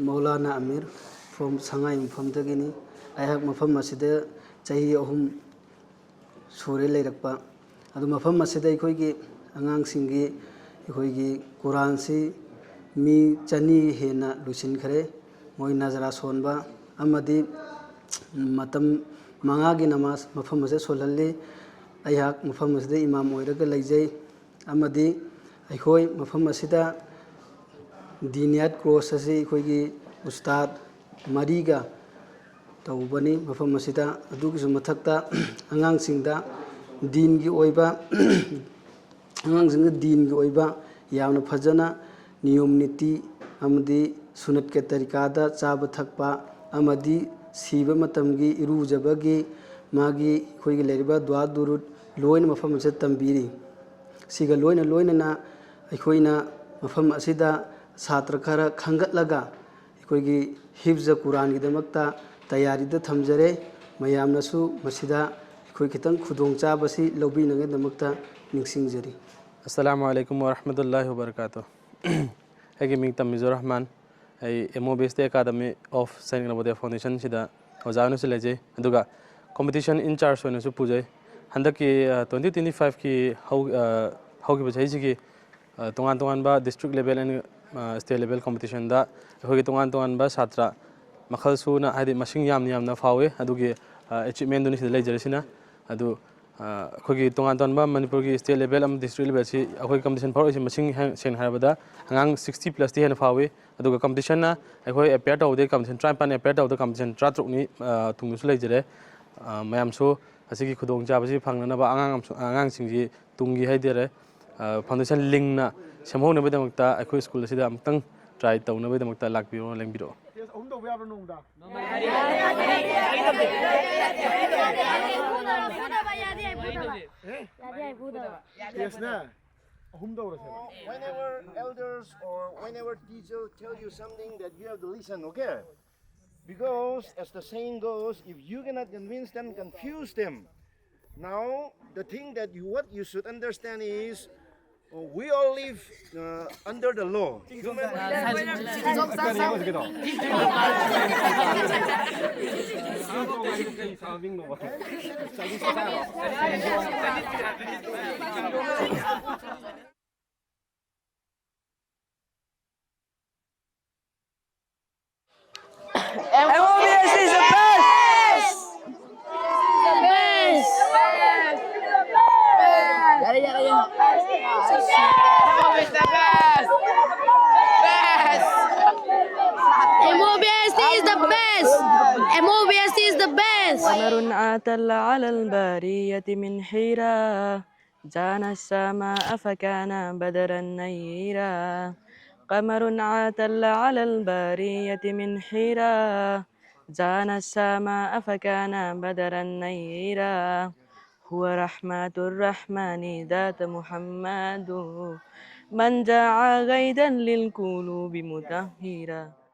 Maulana Amir, from ꯁꯉꯥꯏ ꯃꯐꯝꯗꯒꯤꯅꯤ꯫ ꯑꯩꯍꯥꯛ ꯃꯐꯝ ꯑꯁꯤꯗ ꯆꯍꯤ ꯑꯍꯨꯝ ꯁꯨꯔꯦ ꯂꯩꯔꯛꯄ꯫ ꯑꯗꯨ ꯃꯐꯝ ꯑꯁꯤꯗ ꯑꯩꯈꯣꯏꯒꯤ ꯑꯉꯥꯡꯁꯤꯡꯒꯤ ꯑꯩꯈꯣꯏꯒꯤ ꯀꯨꯔꯥꯟꯁꯤ ꯃꯤ ꯆꯅꯤ ꯍꯦꯟꯅ ꯂꯣꯏꯁꯤꯟꯈ꯭ꯔꯦ꯫ ꯃꯣꯏ ꯅꯖꯔꯥ ꯁꯣꯟꯕ ꯑꯃꯗꯤ ꯃꯇꯝ ꯃꯉꯥꯒꯤ ꯅꯃꯥꯖ ꯃꯐꯝ ꯑꯁꯤꯗ ꯁꯣꯜꯍꯜꯂꯤ꯫ ꯑꯩꯍꯥꯛ ꯃꯐꯝ ꯑꯁꯤꯗ ꯏꯃꯥꯝ ꯑꯣꯏꯔꯒ ꯂꯩꯖꯩ꯫ ꯑꯃꯗꯤ ꯑꯩꯈꯣꯏ ꯃꯐꯝ ꯑꯁꯤꯗ ꯗꯤꯅꯤꯌꯥꯠ ꯀꯣꯔꯁ ꯑꯁꯤ ꯑꯩꯈꯣꯏꯒꯤ ꯎꯁꯇꯥꯗ ꯃꯔꯤꯒ ꯇꯧꯕꯅꯤ ꯃꯐꯝ ꯑꯁꯤꯗ꯫ ꯑꯗꯨꯒꯤꯁꯨ ꯃꯊꯛꯇ ꯑꯉꯥꯡꯁꯤꯡꯗ ꯗꯤꯟꯒꯤ ꯑꯣꯏꯕ ꯑꯉꯥꯡꯁꯤꯡꯗ ꯗꯤꯟꯒꯤ ꯑꯣꯏꯕ ꯌꯥꯝꯅ ꯐꯖꯅ ꯅꯤꯌꯣꯝ ꯅꯤꯇꯤ ꯑꯃꯗꯤ ꯁꯨꯅꯠꯀꯤ ꯇꯔꯤꯀꯥꯗ ꯆꯥꯕ ꯊꯛꯄ ꯑꯃꯗꯤ ꯁꯤꯕ ꯃꯇꯝꯒꯤ ꯏꯔꯨꯖꯕꯒꯤ ꯃꯥꯒꯤ ꯑꯩꯈꯣꯏꯒꯤ ꯂꯩꯔꯤꯕ ꯗꯨꯋꯥ ꯗꯨꯔꯨꯠ ꯂꯣꯏꯅ ꯃꯐꯝ ꯑꯁꯤꯗ ꯇꯝꯕꯤꯔꯤ꯫ ꯁꯤꯒ ꯂꯣꯏꯅ ꯂꯣꯏꯅꯅ ꯑꯩꯈꯣꯏꯅ ꯃꯐꯝ ꯑꯁꯤꯗ ꯁꯥꯇ꯭ꯔ ꯈꯔ ꯈꯟꯒꯠꯂꯒ ꯑꯩꯈꯣꯏꯒꯤ ꯍꯤꯐꯖ ꯀꯨꯔꯥꯟꯒꯤꯗꯃꯛꯇ ꯇꯌꯥꯔꯤꯗ ꯊꯝꯖꯔꯦ꯫ ꯃꯌꯥꯝꯅꯁꯨ ꯃꯁꯤꯗ ꯑꯩꯈꯣꯏ ꯈꯤꯇꯪ ꯈꯨꯗꯣꯡꯆꯥꯕꯁꯤ ꯂꯧꯕꯤꯅꯉꯥꯏꯗꯃꯛꯇ ꯅꯤꯡꯁꯤꯡꯖꯔꯤ꯫ ꯑꯁꯂꯥꯃꯨ ꯑꯂꯥꯏꯀꯨꯝ ꯋꯔꯍꯃꯇꯨꯜꯂꯥꯍꯤ ꯋꯕꯔꯀꯥꯇꯨ꯫ ꯑꯩꯒꯤ ꯃꯤꯡ ꯇꯝꯕꯤꯖꯨꯔ ꯔꯍꯃꯥꯟ꯫ ꯑꯩ M O B S T Academy of Saint Navodaya Foundation ꯁꯤꯗ ꯑꯣꯖꯥ ꯑꯣꯏꯅꯁꯨ ꯂꯩꯖꯩ꯫ ꯑꯗꯨꯒ competition in charge ꯑꯣꯏꯅꯁꯨ ꯄꯨꯖꯩ꯫ ꯍꯟꯗꯛꯀꯤ twenty twenty five ꯀꯤ ꯍꯧ ꯑ, ꯍꯧꯈꯤꯕ ꯆꯍꯤꯁꯤꯒꯤ ꯑ, ꯇꯣꯉꯥꯟ ꯇꯣꯉꯥꯟꯕ district level and state level competition ꯗ ꯑꯩꯈꯣꯏꯒꯤ ꯇꯣꯉꯥꯟ ꯇꯣꯉꯥꯟꯕ ꯁꯥꯇ꯭ꯔ ꯃꯈꯜ ꯁꯨꯅ, ꯍꯥꯏꯗꯤ ꯃꯁꯤꯡ ꯌꯥꯝꯅ ꯌꯥꯝꯅ ꯐꯥꯎꯏ꯫ ꯑꯗꯨꯒꯤ ꯑ, achievement ꯗꯨꯅꯤ ꯁꯤꯗ ꯂꯩꯖꯔꯤꯁꯤꯅ꯫ ꯑꯗꯨ ꯑ, ꯑꯩꯈꯣꯏꯒꯤ ꯇꯣꯉꯥꯟ ꯇꯣꯉꯥꯟꯕ ꯃꯅꯤꯄꯨꯔꯒꯤ state level ꯑꯃꯗꯤ district level ꯁꯤ ꯑꯩꯈꯣꯏ competition ꯐꯥꯎꯔꯛꯏꯁꯤ ꯃꯁꯤꯡ ꯍꯦꯟ- ꯁꯦꯡꯅ ꯍꯥꯏꯔꯕꯗ ꯑꯉꯥꯡ sixty plus ꯇꯤ ꯍꯦꯟꯅ ꯐꯥꯎꯏ꯫ ꯑꯗꯨꯒ competition ꯅ ꯑꯩꯈꯣꯏ appear ꯇꯧꯕꯗꯤ competition ꯇꯔꯥꯅꯤꯄꯥꯟ appear ꯇꯧꯕꯗ competition ꯇꯔꯥꯇꯔꯨꯛꯅꯤ, ꯑ, ꯊꯨꯡꯅꯁꯨ ꯂꯩꯖꯔꯦ꯫ ꯑ, ꯃꯌꯥꯝꯁꯨ ꯑꯁꯤꯒꯤ ꯈꯨꯗꯣꯡꯆꯥꯕꯁꯤ ꯐꯪꯅꯅꯕ ꯑꯉꯥꯡ ꯑꯃꯁꯨ- ꯑꯉꯥꯡꯁꯤꯡꯁꯤ ꯇꯨꯡꯒꯤ ꯍꯥꯏꯇꯥꯔꯦ, ꯑ, foundation ꯂꯤꯡꯅ ꯁꯦꯝꯍꯧꯅꯕꯒꯤꯗꯃꯛꯇ ꯑꯩꯈꯣꯏ school ꯑꯁꯤꯗ ꯑꯃꯨꯛꯇꯪ try ꯇꯧꯅꯕꯒꯤꯗꯃꯛꯇ ꯂꯥꯛꯄꯤꯔꯣ, ꯂꯦꯡꯕꯤꯔꯛꯑꯣ꯫ ꯇꯦꯁ ꯑꯍꯨꯝ ꯇꯧꯕ ꯌꯥꯕ꯭ꯔꯥ ꯅꯣꯡꯃꯗ? ꯐꯨꯗꯕ ꯌꯥꯗꯦ ꯍꯥꯏ ꯐꯨꯗꯕ꯫ ꯇꯦꯁꯅꯦ꯫ ꯑꯍꯨꯝ ꯇꯧꯔꯁꯦꯕ꯫ Whenever elders or whenever teacher tell you something that you have to listen, okay? Because as the saying goes, if you cannot convince them, confuse them. Now, the thing that you, what you should understand is, uh, we all live, uh, under the law. Human M O B S is the best! Yari, yari, yari. M O B S is the best! M O B S is the best! قمر عتل على البرية من حيرة، زان السماء فكان بدرا نيرا. قمر عتل على البرية من حيرة، زان السماء فكان بدرا نيرا. هو رحمة الرحمن ذات محمد، من جاء غيدا للقلوب مطهرا.